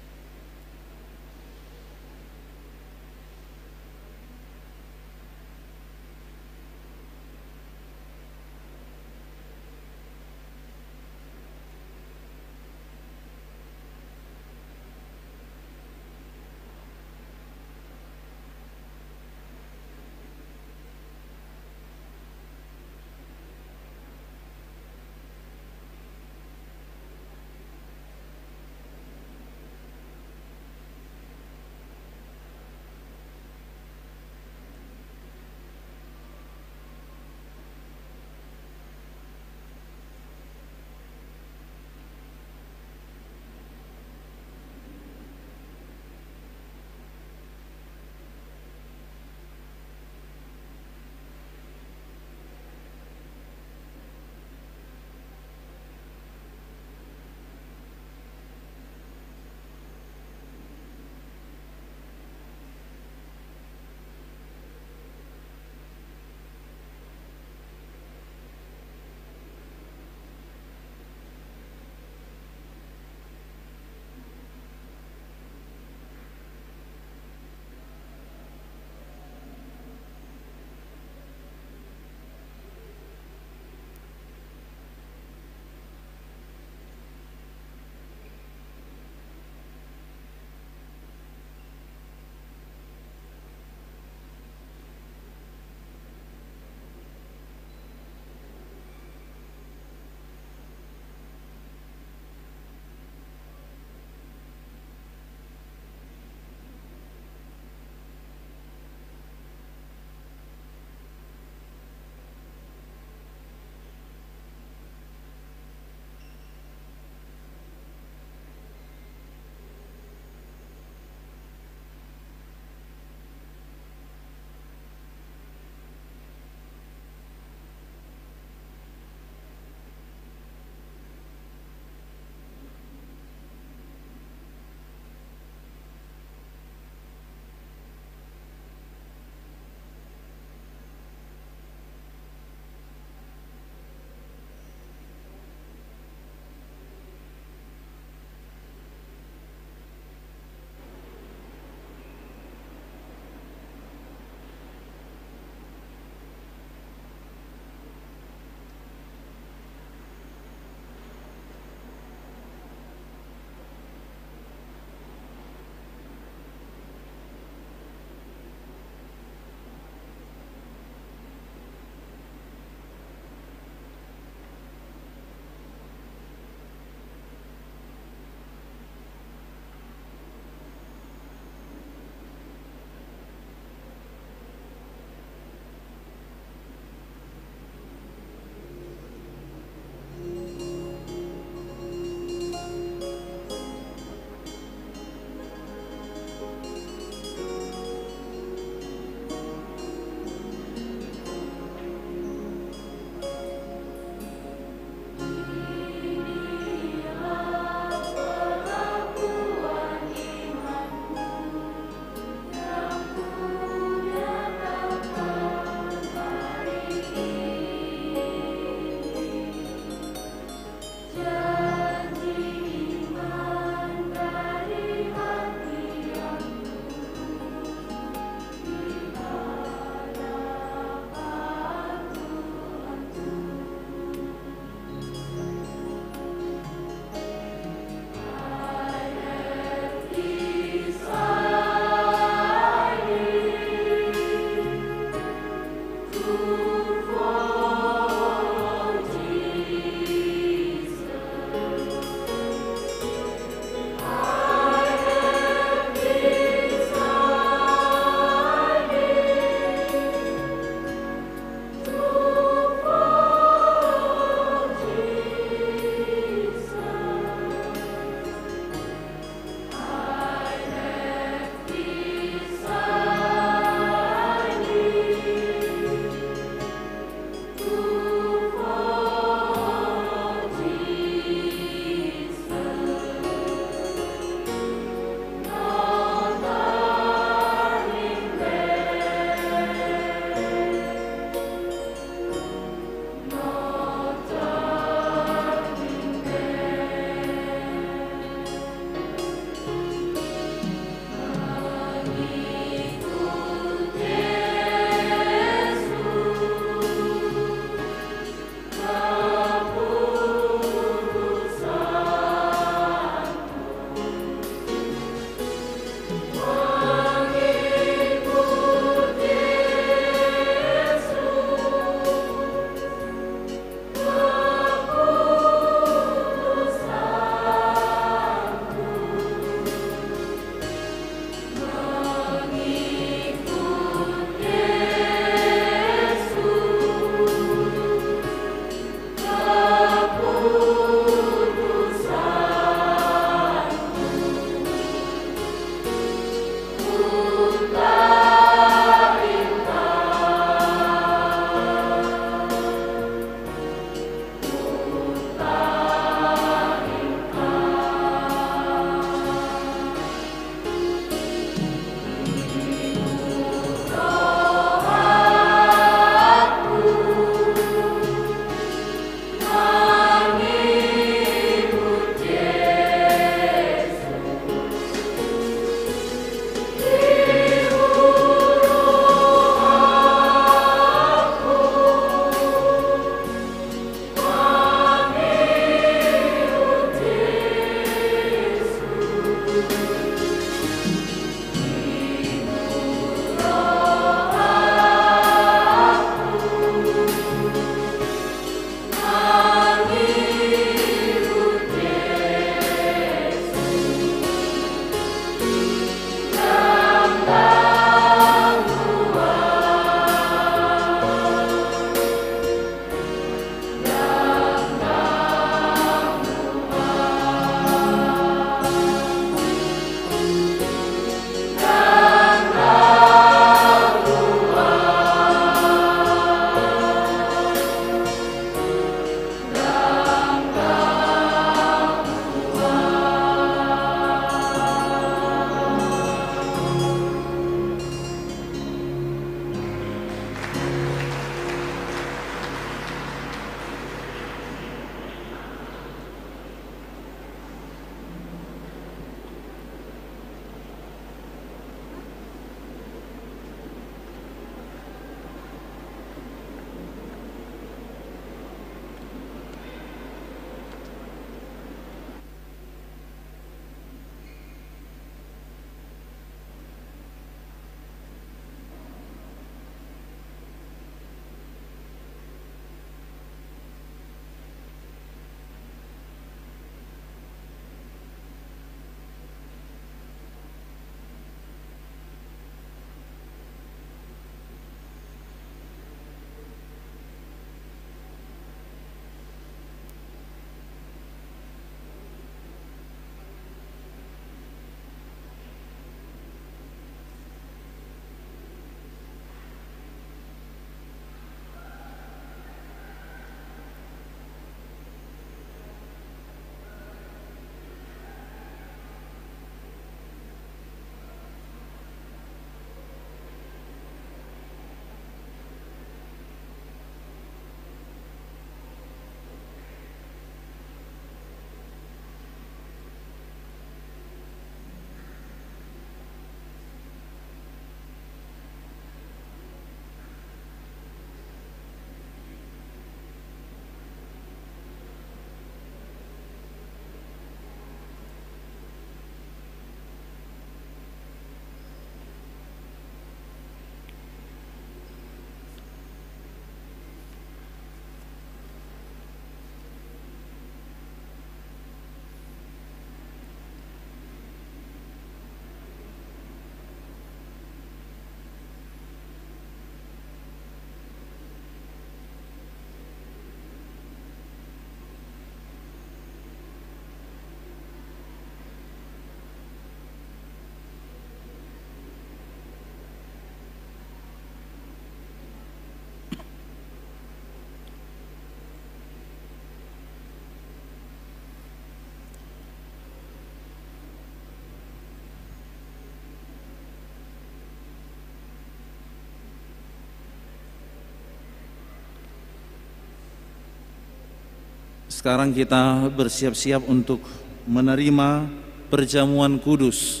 Sekarang kita bersiap-siap untuk menerima perjamuan kudus.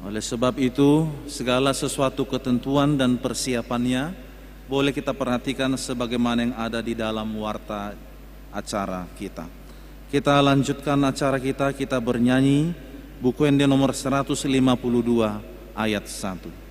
Oleh sebab itu, segala sesuatu ketentuan dan persiapannya boleh kita perhatikan sebagaimana yang ada di dalam warta acara kita. Kita lanjutkan acara kita, kita bernyanyi Buku Ende nomor seratus lima puluh dua, ayat satu.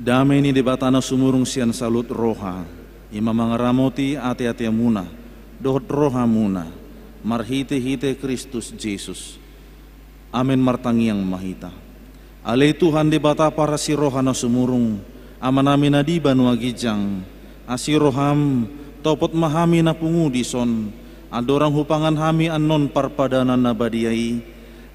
Dame ni Debata na sumurung sian saluhut roha, i ma mangaramoti ateateamuna dohot rohamuna, marhitehite Kristus Jesus. Amen. Martangiang ma hita. Ale Tuhan Debata parasi roha na sumurung, Amanami na di banua ginjang, asi roham, topot ma hami na pungu dison, andorang hupangan hami annon parpadanan na badia i,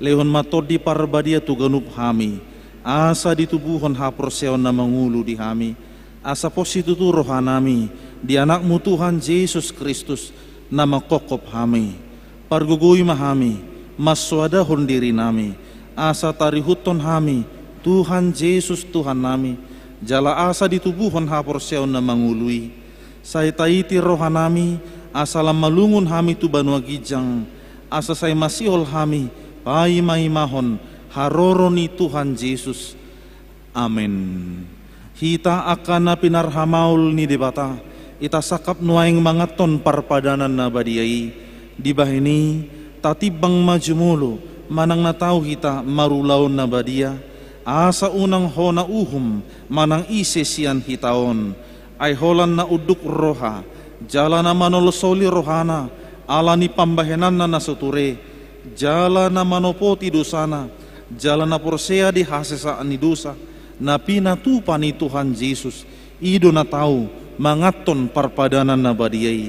lehon ma Tondi Parbadia tu ganup hami, asa ditubuhon haporseaon na mangolu di hami, asa pos situtu rohanami di Anakmu Tuhan Jesus Kristus, na manghophop hami. Pargogoi ma hami, mansoadahon dirinami, asa tarihuthon hami Tuhan Jesus Tuhannami, jala asa ditubuhon haporseaon na mangolu i. Sai taitir rohanami, asa lam malungun hami tu banua ginjang, asa sai masihol hami paimaimahon haroro ni Tuhan Jesus. Amen. Hita angka na pinarhamaol ni Debata, hita sangkap nuaeng manganhon parpadanan na badia i. Dibahen i, tatimbang ma jumolo, manang na tau hita marulaon na badia, asa unang hona uhum manang ise sian hita on, ai holan na unduk roha, jala na manolsoli rohana, ala ni pambahenanna na so ture, jala na manopoti dosana, jala na porsea di hasesaan ni dosa, na pinatupa ni Tuhan Jesus, i do na tau manganhon parpadanan na badia i.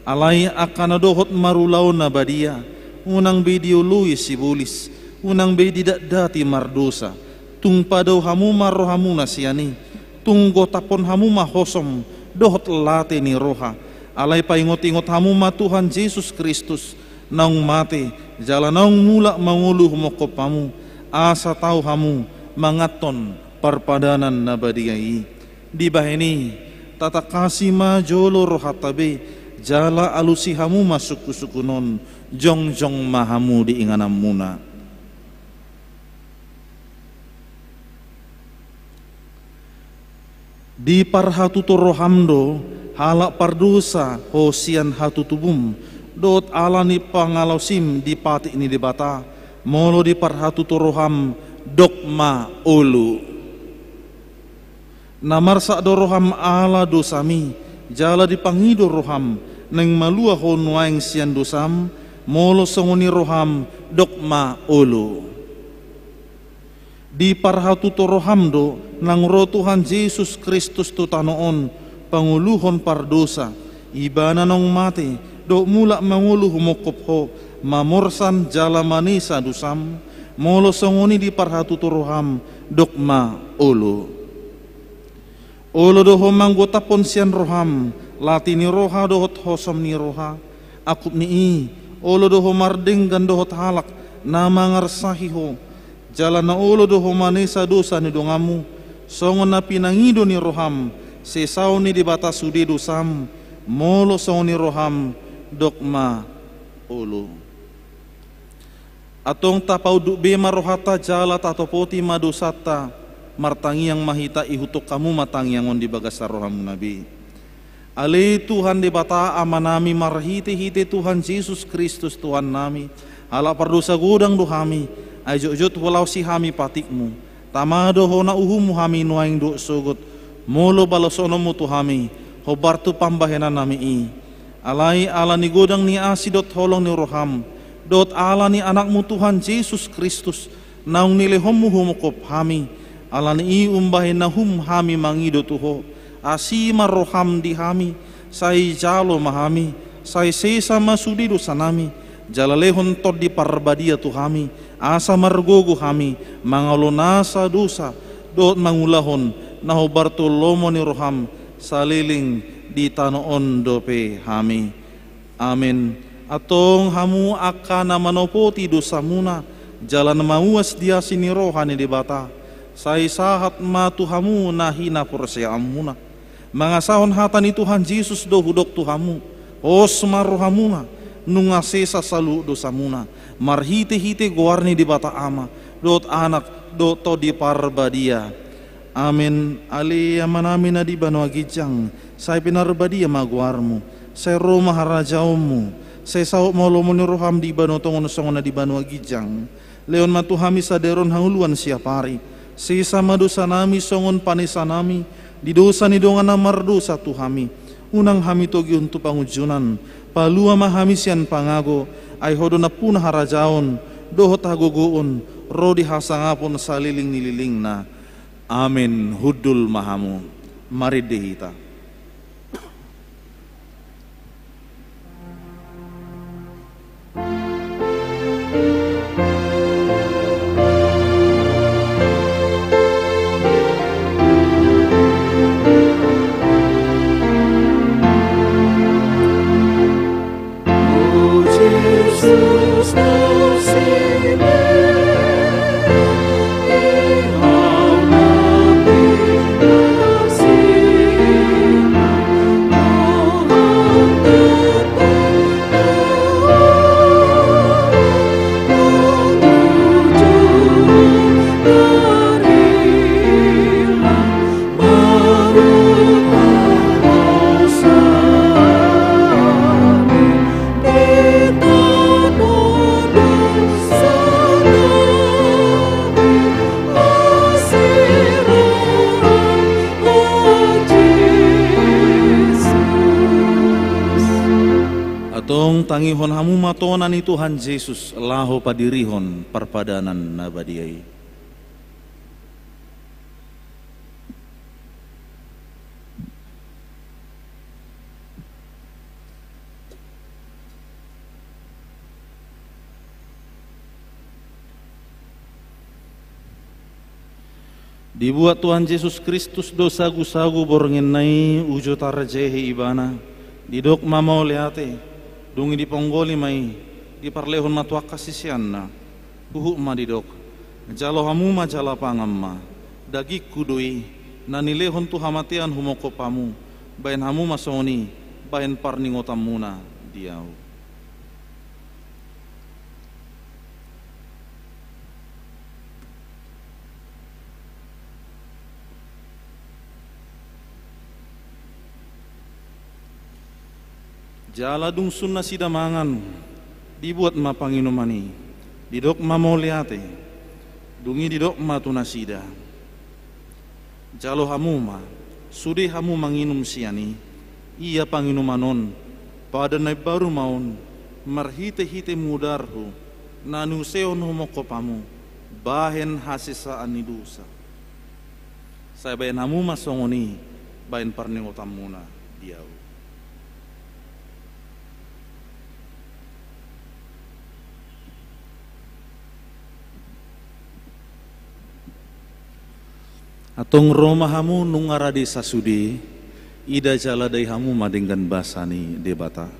Alai angka na dohot marulaon na badia, unang be dioloi sibolis, unang be didatdati mardosa, tung padao hamu ma rohamuna sian i, tung gotaphon hamu ma hosom dohot late ni roha, alai paingotingot hamu ma Tuhan Jesus Kristus, naung mate, jala naung mulak mangolu humongkop hamu, asa tau hamu manganhon parpadanan na badia i. Dibahen i, tatangkasi ma jolo rohanta be, jala alusi hamu ma sungkunsungkun on, jongjong ma hamu di ingananmuna. Diparhatutu roham do, halak pardosa ho sian hatutubum, dohot ala ni pangalaosim di patik ni Debata, molo diparhatutu roham, dok ma olo. Na marsak do roham ala dosami, jala dipangido roham, naeng malua ho nuaeng sian dosam, molo songon i roham, dok ma olo. Diparhatutu roham do, naung ro Tuhan Jesus Kristus tu tano on, pangoluhon pardosa, Ibana naung mate, dohot mulak mangolu humongkop ho, mamorsan jala manesa dosam, molo songon i diparhatutu roham, dok ma olo. Olo do ho manggotaphon sian roham lati ni roha dohot hosom ni roha. Angkup ni i, olo do ho mardenggan dohot halak na mangarsahi ho. Jala na olo do ho manesa dosa ni donganmu, songon na pinangido ni roham, sesaon ni Debata sude dosam, molo songon i roham, dok ma olo. Antong tapaunduk be ma rohanta jala tatopoti ma dosanta, martangiang ma hita, ihuthon hamu ma tangiang on di bagasan rohamuna be. Ale Tuhan Debata Amanami, marhitehite Tuhan Jesus Kristus Tuhannami, halak pardosa godang do hami, ai jotjot hulosi hami patikmu. Tama do hona uhummu hami nuaeng dohot sogot, molo balosononmu tu hami hombar tu pambahenannami i. Alai ala ni godang ni asi dohot holong ni roham, dohot ala ni Anakmu Tuhan Jesus Kristus, naung nilehonmu humongkop hami, ala ni i umbahen na uhum hami mangido tu ho, asi ma roham di hami, sai jalo ma hami, sai sesa ma sude dosanami, jala lehon Tondi Parbadia tu hami, asa margogo hami mangalo nasa dosa, dohot mangulahon na hombar tu lomo ni roham saleleng di tano on dope hami. Amen. Antong hamu angka na manopoti dosamuna, jala na mauas di asi ni roha ni Debata, sai sahat ma tu hamu na hinaporseaonmuna. Mangasahon hata ni Tuhan Jesus do hudok tu hamu, pos ma rohamuna, nunga sesa saluhut dosamuna, marhitehite goar ni Debata Ama, dohot Anak, dohot Tondi Parbadia. Amen. Ale Amanami na di banua ginjang, sai pinarbadia ma goarmu, sai ro ma harajaonmu, sai saut ma lomo ni roham di banua tonga on songon na di banua ginjang. Lehon ma tu hami sadari on hangoluan siapari. Sesa ma dosanami songon panesanami di dosa ni dongan na mardosa tu hami. Unang hami togihon tu pangunjunan, palua ma hami sian pangago, ai ho do nampuna harajaon, dohot hagogoon, ro di hasangapon saleleng ni lelengna. Amen. Hundul ma hamu. Marende hita. Antong tangihon hamu ma tona ni Tuhan Jesus laho padirihon parpadanan na badia i. Dibuat Tuhan Jesus Kristus do sagusagu borngin na i uju tarjehe Ibana, didok ma mauliate, dung i diponggoli ma i, diparlehon ma tu angka siseanna. Huhut ma didok, jalo hamu ma jala pangan ma, dagingku do i, na nilehon tu hamatean humongkop hamu, bahen hamu ma songon i, bahen parningotanmuna di ahu. Jala dung sun nasida mangan, dibuat ma panginuman i, didok ma mauliate, dung i didok ma tu nasida. Jalo hamu ma, sude hamu manginum sian i, ia panginuman on, padan na imbaru ma on, marhitehite mudarhu, na niuseon humongkop hamu, bahen hasesaan ni dosa. Sai bahen hamu ma songon i, bahen parningotanmuna di ahu. Antong ro ma hamu nunga rade sasude, ida jala dai hamu ma denggan basa ni Debata.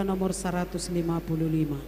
Nomor seratus lima puluh lima.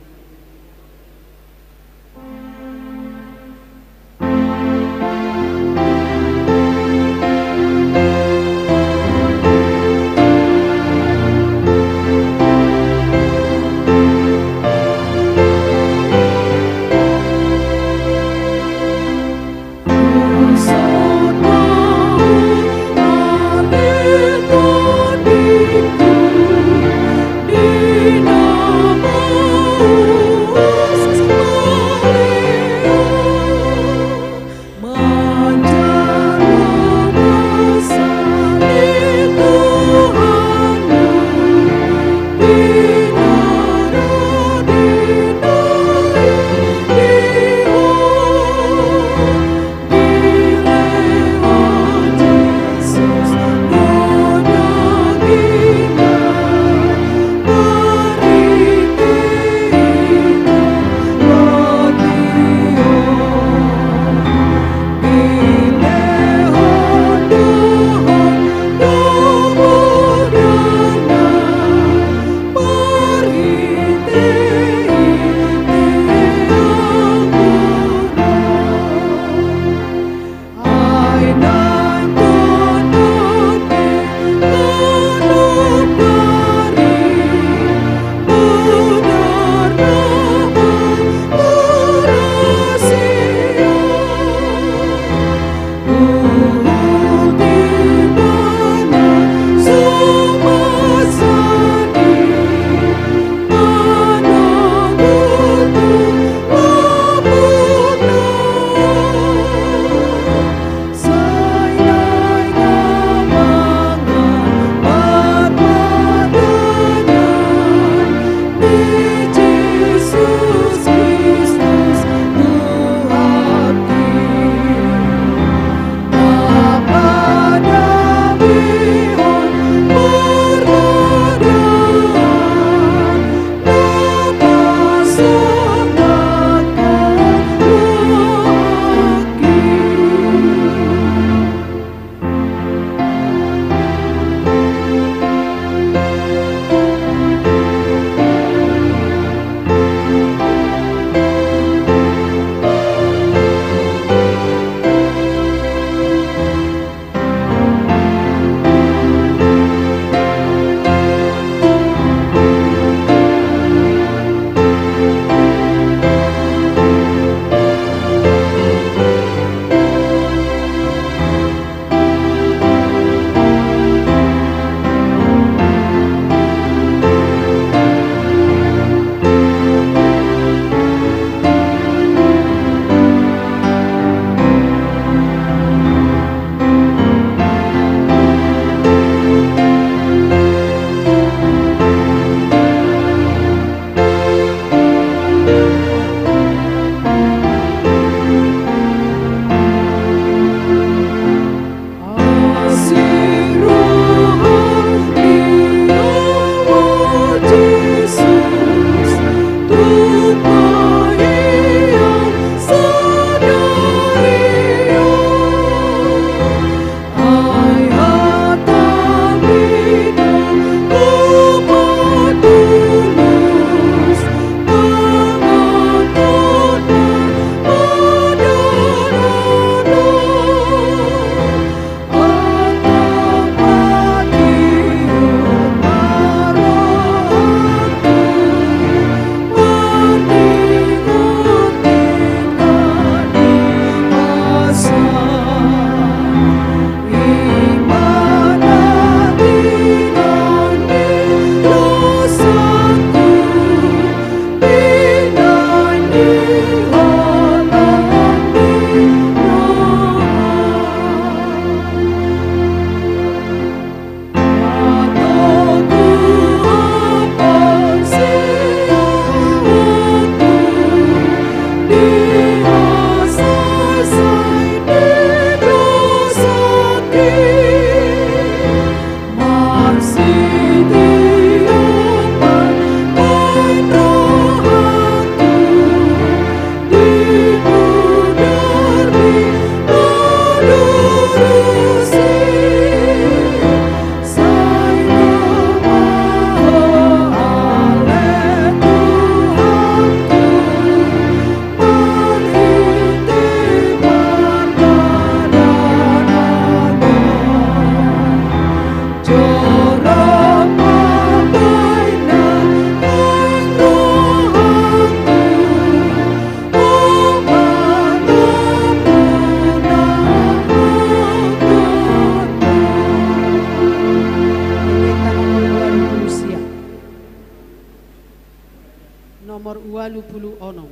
onom.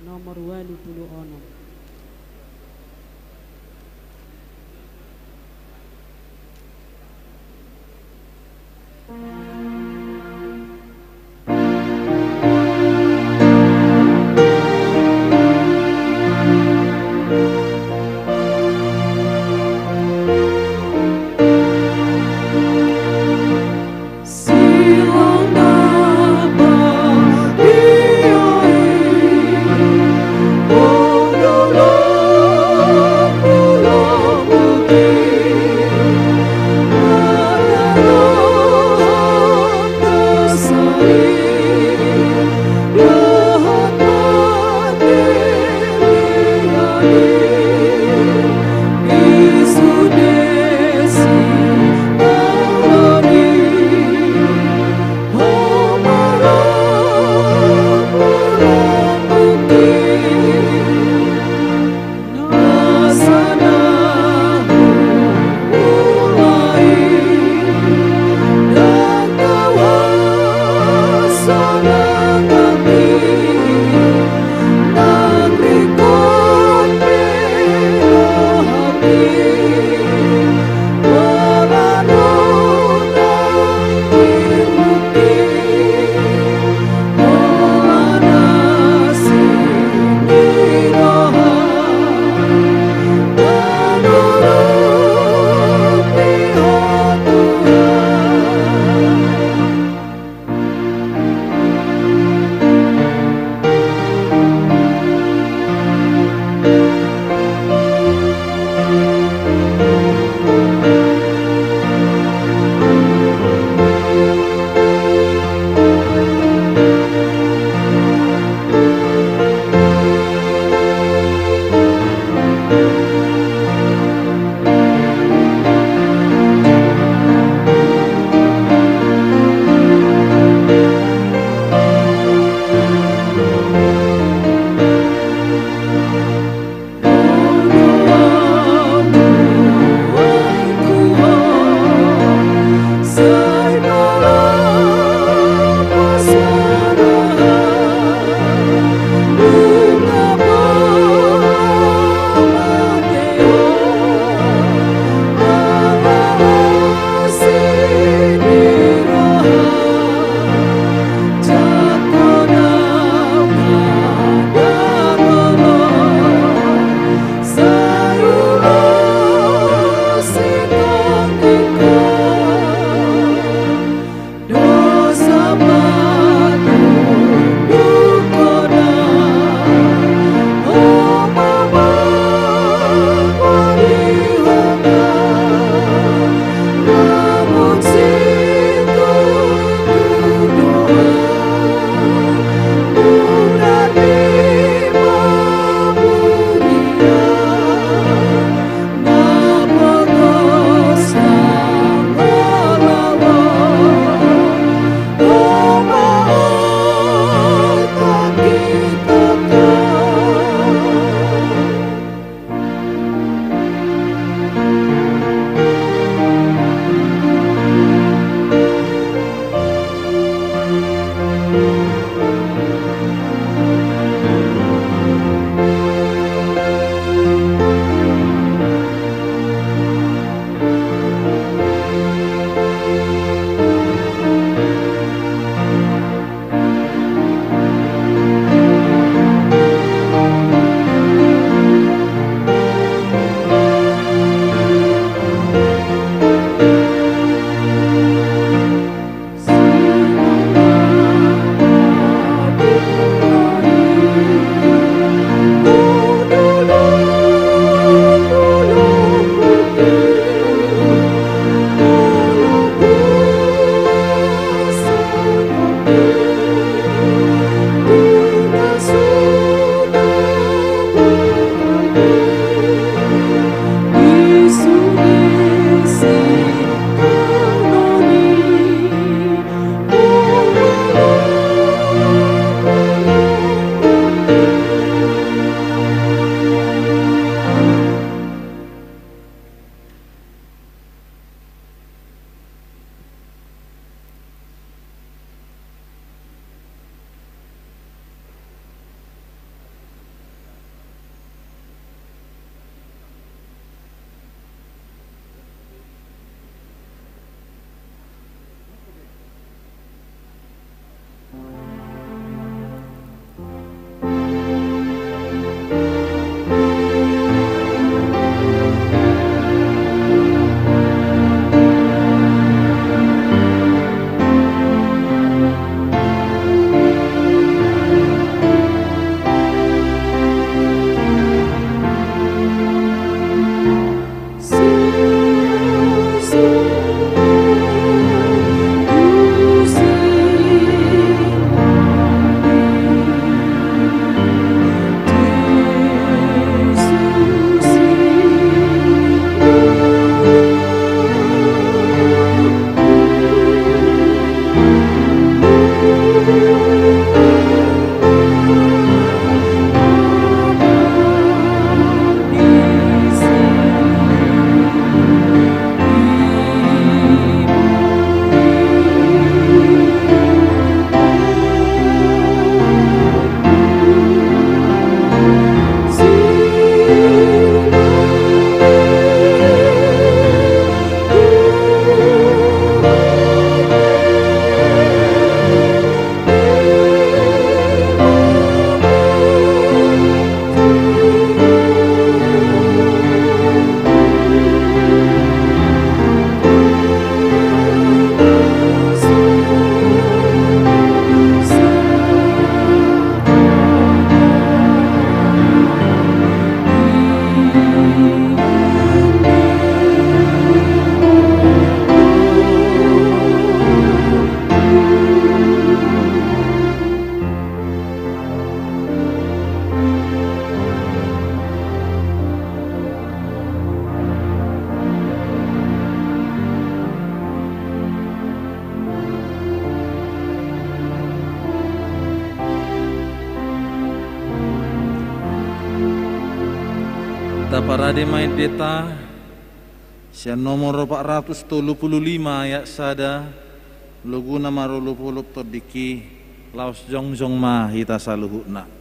Nomor ualu pulu onom. Taparade ma endenta sian nomor opat ratus tolu pulu lima ayat sada, loguna marolopolop tondingki, laos jongjong ma hita saluhutna.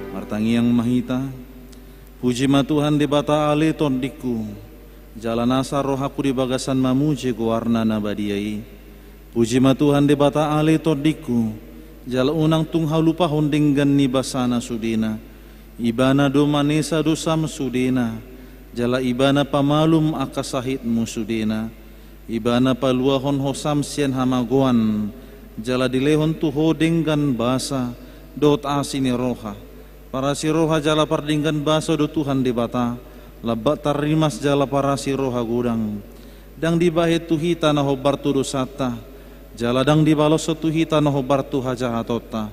Martangiang ma hita. Puji ma Tuhan Debata ale tondingku, jala nasa rohangku di bagasan mamuji goarna na badia i. Puji ma Tuhan Debata ale tondingku, jala unang tung haulupahon denggan ni basana sudena. Ibana do manesa dosam sudena, jala Ibana pamalum angka sahitmu sudena. Ibana paluahon hosam sian hamagoan, jala dilehon tu ho denggan basa dohot asi ni roha. Parasi roha jala pardenggan basa do Tuhan Debata, lambak tarrimas jala parasi roha godang. Ndang dibahen tu hita na hombar tu dosanta, jala ndang dibaloshon tu hita na hombar tu hajahatonta.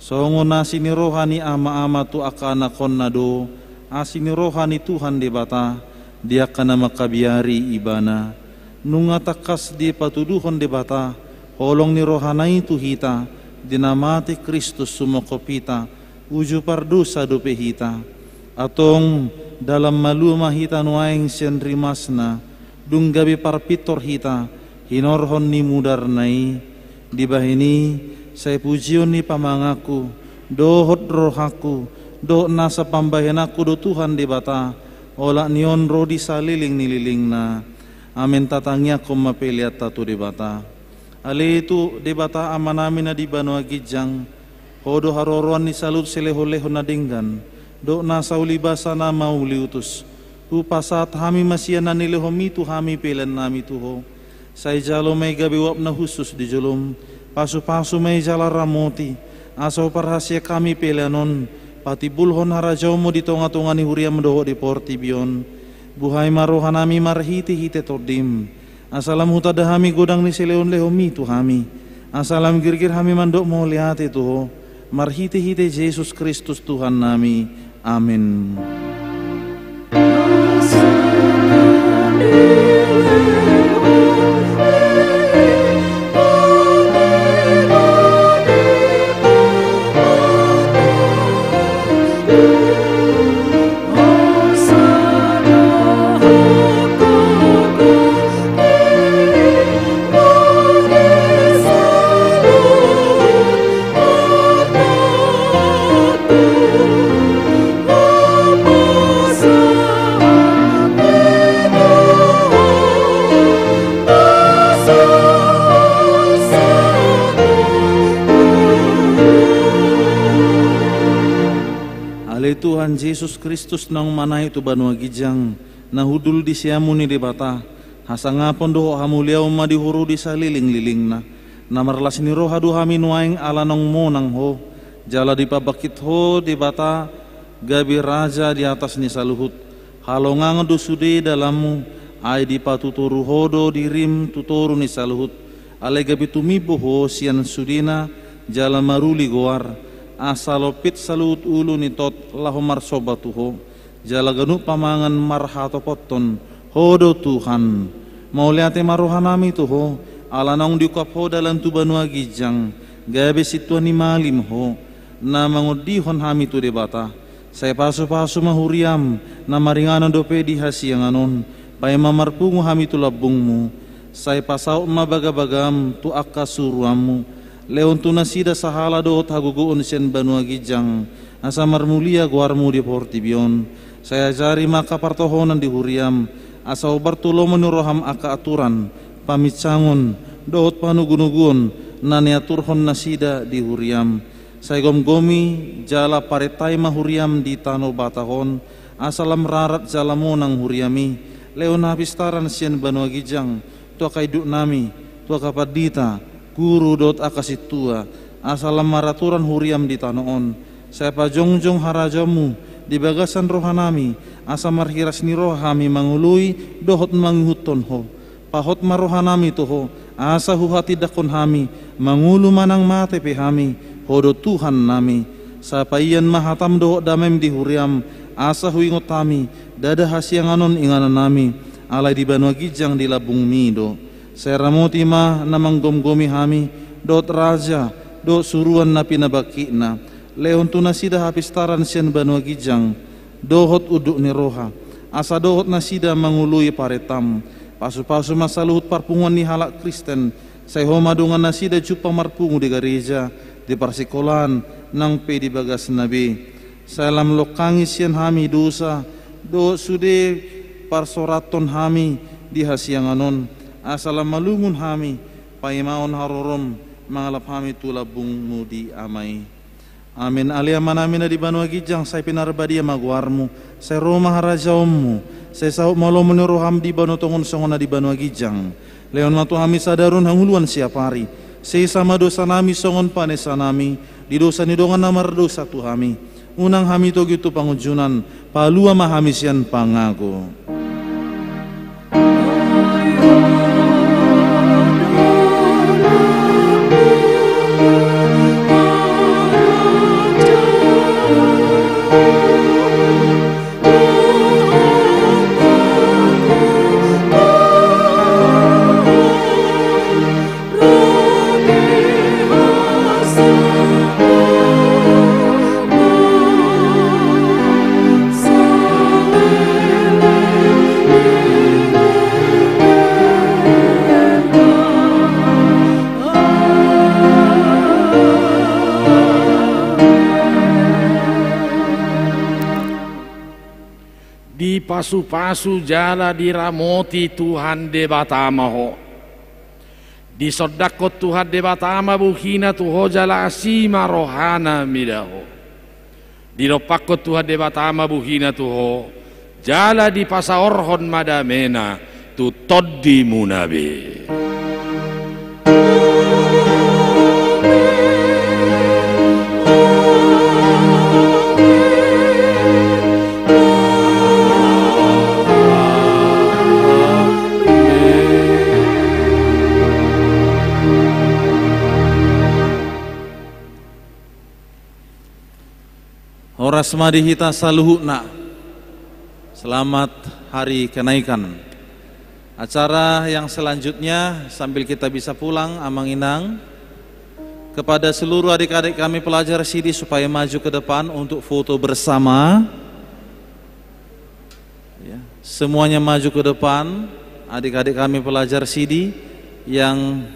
Songon asi ni roha ni ama-ama tu angka anakhonna do asi ni roha ni Tuhan Debata di angka na mangkabiari Ibana. Nunga tangkas dipatuduhon Debata holong ni rohana i tu hita, di na mate Kristus sumongkop hita, uju pardosa dope hita. Antong, dalan malua ma hita nuaeng sian rimasna, dung gabe parpintor hita hinorhon ni mudarna i. Dibahen i, sai pujion ni pamanganku dohot rohangku dohot nasa pambahenanku do Tuhan Debata, olat ni on ro di saleleng ni lelengna. Amen. Tatangiangkon ma peleanta tu Debata. Ale Tuhan Debata Amanami na di banua ginjang, Ho do haroroan ni saluhut silehon-lehon na denggan dohot nasa uli basa na mauliutus. Hupasahat hami ma sian na nilehonMi tu hami peleannami tu Ho. Sai jalo ma i gabe uap na hushus di jolom. Pasu-pasu ma i jala ramoti, asa huparhaseang hami pelean on patimbulhon harajaonMu di tonga-tonga ni huriaM dohot di portibi on. Buhai ma rohanami marhite-hite TondiM, asa lam hutanda hami godang ni silehon-lehonMi tu hami, asa lam girgir hami mandok mauliate tu Ho, marhite-hite Jesus Kristus Tuhannami. Amen. Ale Tuhan Jesus Kristus naung manaek tu banua ginjang, na hundul di siamun ni Debata, hasangapon dohot hamuliaon ma di huria di saleleng-lelengna. Na marlas ni roha do hami nuaeng ala naung monang Ho, jala dipabangkit Ho Debata gabe Raja di atas ni saluhut. Halongangan do sude dalanMu, ai dipatutoru Ho do diriM tu toru ni saluhut. Alai gabe tumimbo Ho sian sudena jala maruli goar, Asa lompit saluhut ulu ni tot laho marsomba tu Ho, jala ganup pamangan marhatopothon, Ho do Tuhan. Mauliate ma rohanami tu Ho, ala naung diungkap Ho dalan tu banua ginjang, gabe sintua ni malim Ho, na mangondihon hami tu Debata. Sai pasupasu ma huriaM, na maringanan dope di hasiangan on, paima marpungu hami tu lambungMu. Sai pasaut ma bagabagaM tu angka suruanMu. Lehon tu nasida sahala dohot hagogoon sian banua ginjang, asa marmulia goarMu di portibi on. Sai ajari ma angka partohonan di huriaM, asa hombar tu lomo ni rohaM angka aturan, paminsangon, dohot panugunuguon, na niaturhon nasida di huriaM. Sai gomgomi jala parentai ma huriaM di tano Batak on, asa lam rarat jala monang huriaM i, lehon hapistaran sian banua ginjang, tu angka induknami, tu angka pandita, guru dohot angka sintua, asa lam maraturan huriaM di tano on. Sai pajongjong harajaonMu di bagasan rohanami, asa marhiras ni roha hami mangoloi dohot mangihuthon Ho. Pahot ma rohanami tu Ho, asa huhatindanghon hami, mangolu manang mate pe hami, Ho do Tuhannami. Sai paian ma hataM dohot dameM di huriaM, asa huingot hami, ndada hasiangan on inganannami, alai di banua ginjang di lambungMi do. Sai ramoti ma na manggomgomi hami, dohot raja, dohot suruan na pinabangkitna. Lehon tu nasida hapistaran sian banua ginjang, dohot unduk ni roha, asa dohot nasida mangoloi parentaM. Pasupasu ma saluhut parpunguan ni halak Kristen, sai Ho ma dongan nasida jumpa marpungu di gareja, di parsikolaan, nang pe di bagasna be. Sai lam longkangi sian hami dosa, dohot sude parsorathon hami di hasiangan on, asa lam malungun hami, paimaon haroroM, mangalap hami tu lambungMu di Ama i. Amen. Ale Amanami na di banua ginjang, sai pinarbadia ma goarMu, sai ro ma harajaonMu, sai saut ma lomo ni rohaM di banua tonga on songon na di banua ginjang. Lehon ma tu hami sadari on hangoluan siapari, sesa ma dosanami songon panesanami di dosa ni dongan na mardosa tu hami. Unang hami togihon tu pangunjunan, palua ma hami sian pangago. Dipasupasu jala diramoti Tuhan Debata ma ho. Disondangkon Tuhan Debata ma bohina tu ho jala asi ma rohana mida ho. Didompakkon Tuhan Debata ma bohina tu ho jala dipasaorhon ma damena tu tondimuna be. Horas ma di hita saluhutna. Selamat Hari Kenaikan. Acara yang selanjutnya, sambil kita bisa pulang, Amang Inang, kepada seluruh adik-adik kami pelajar sidi supaya maju ke depan untuk foto bersama. Ya, semuanya maju ke depan, adik-adik kami pelajar sidi yang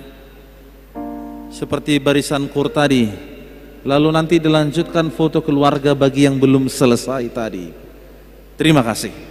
seperti barisan kur tadi. Lalu nanti dilanjutkan foto keluarga bagi yang belum selesai tadi. Terima kasih.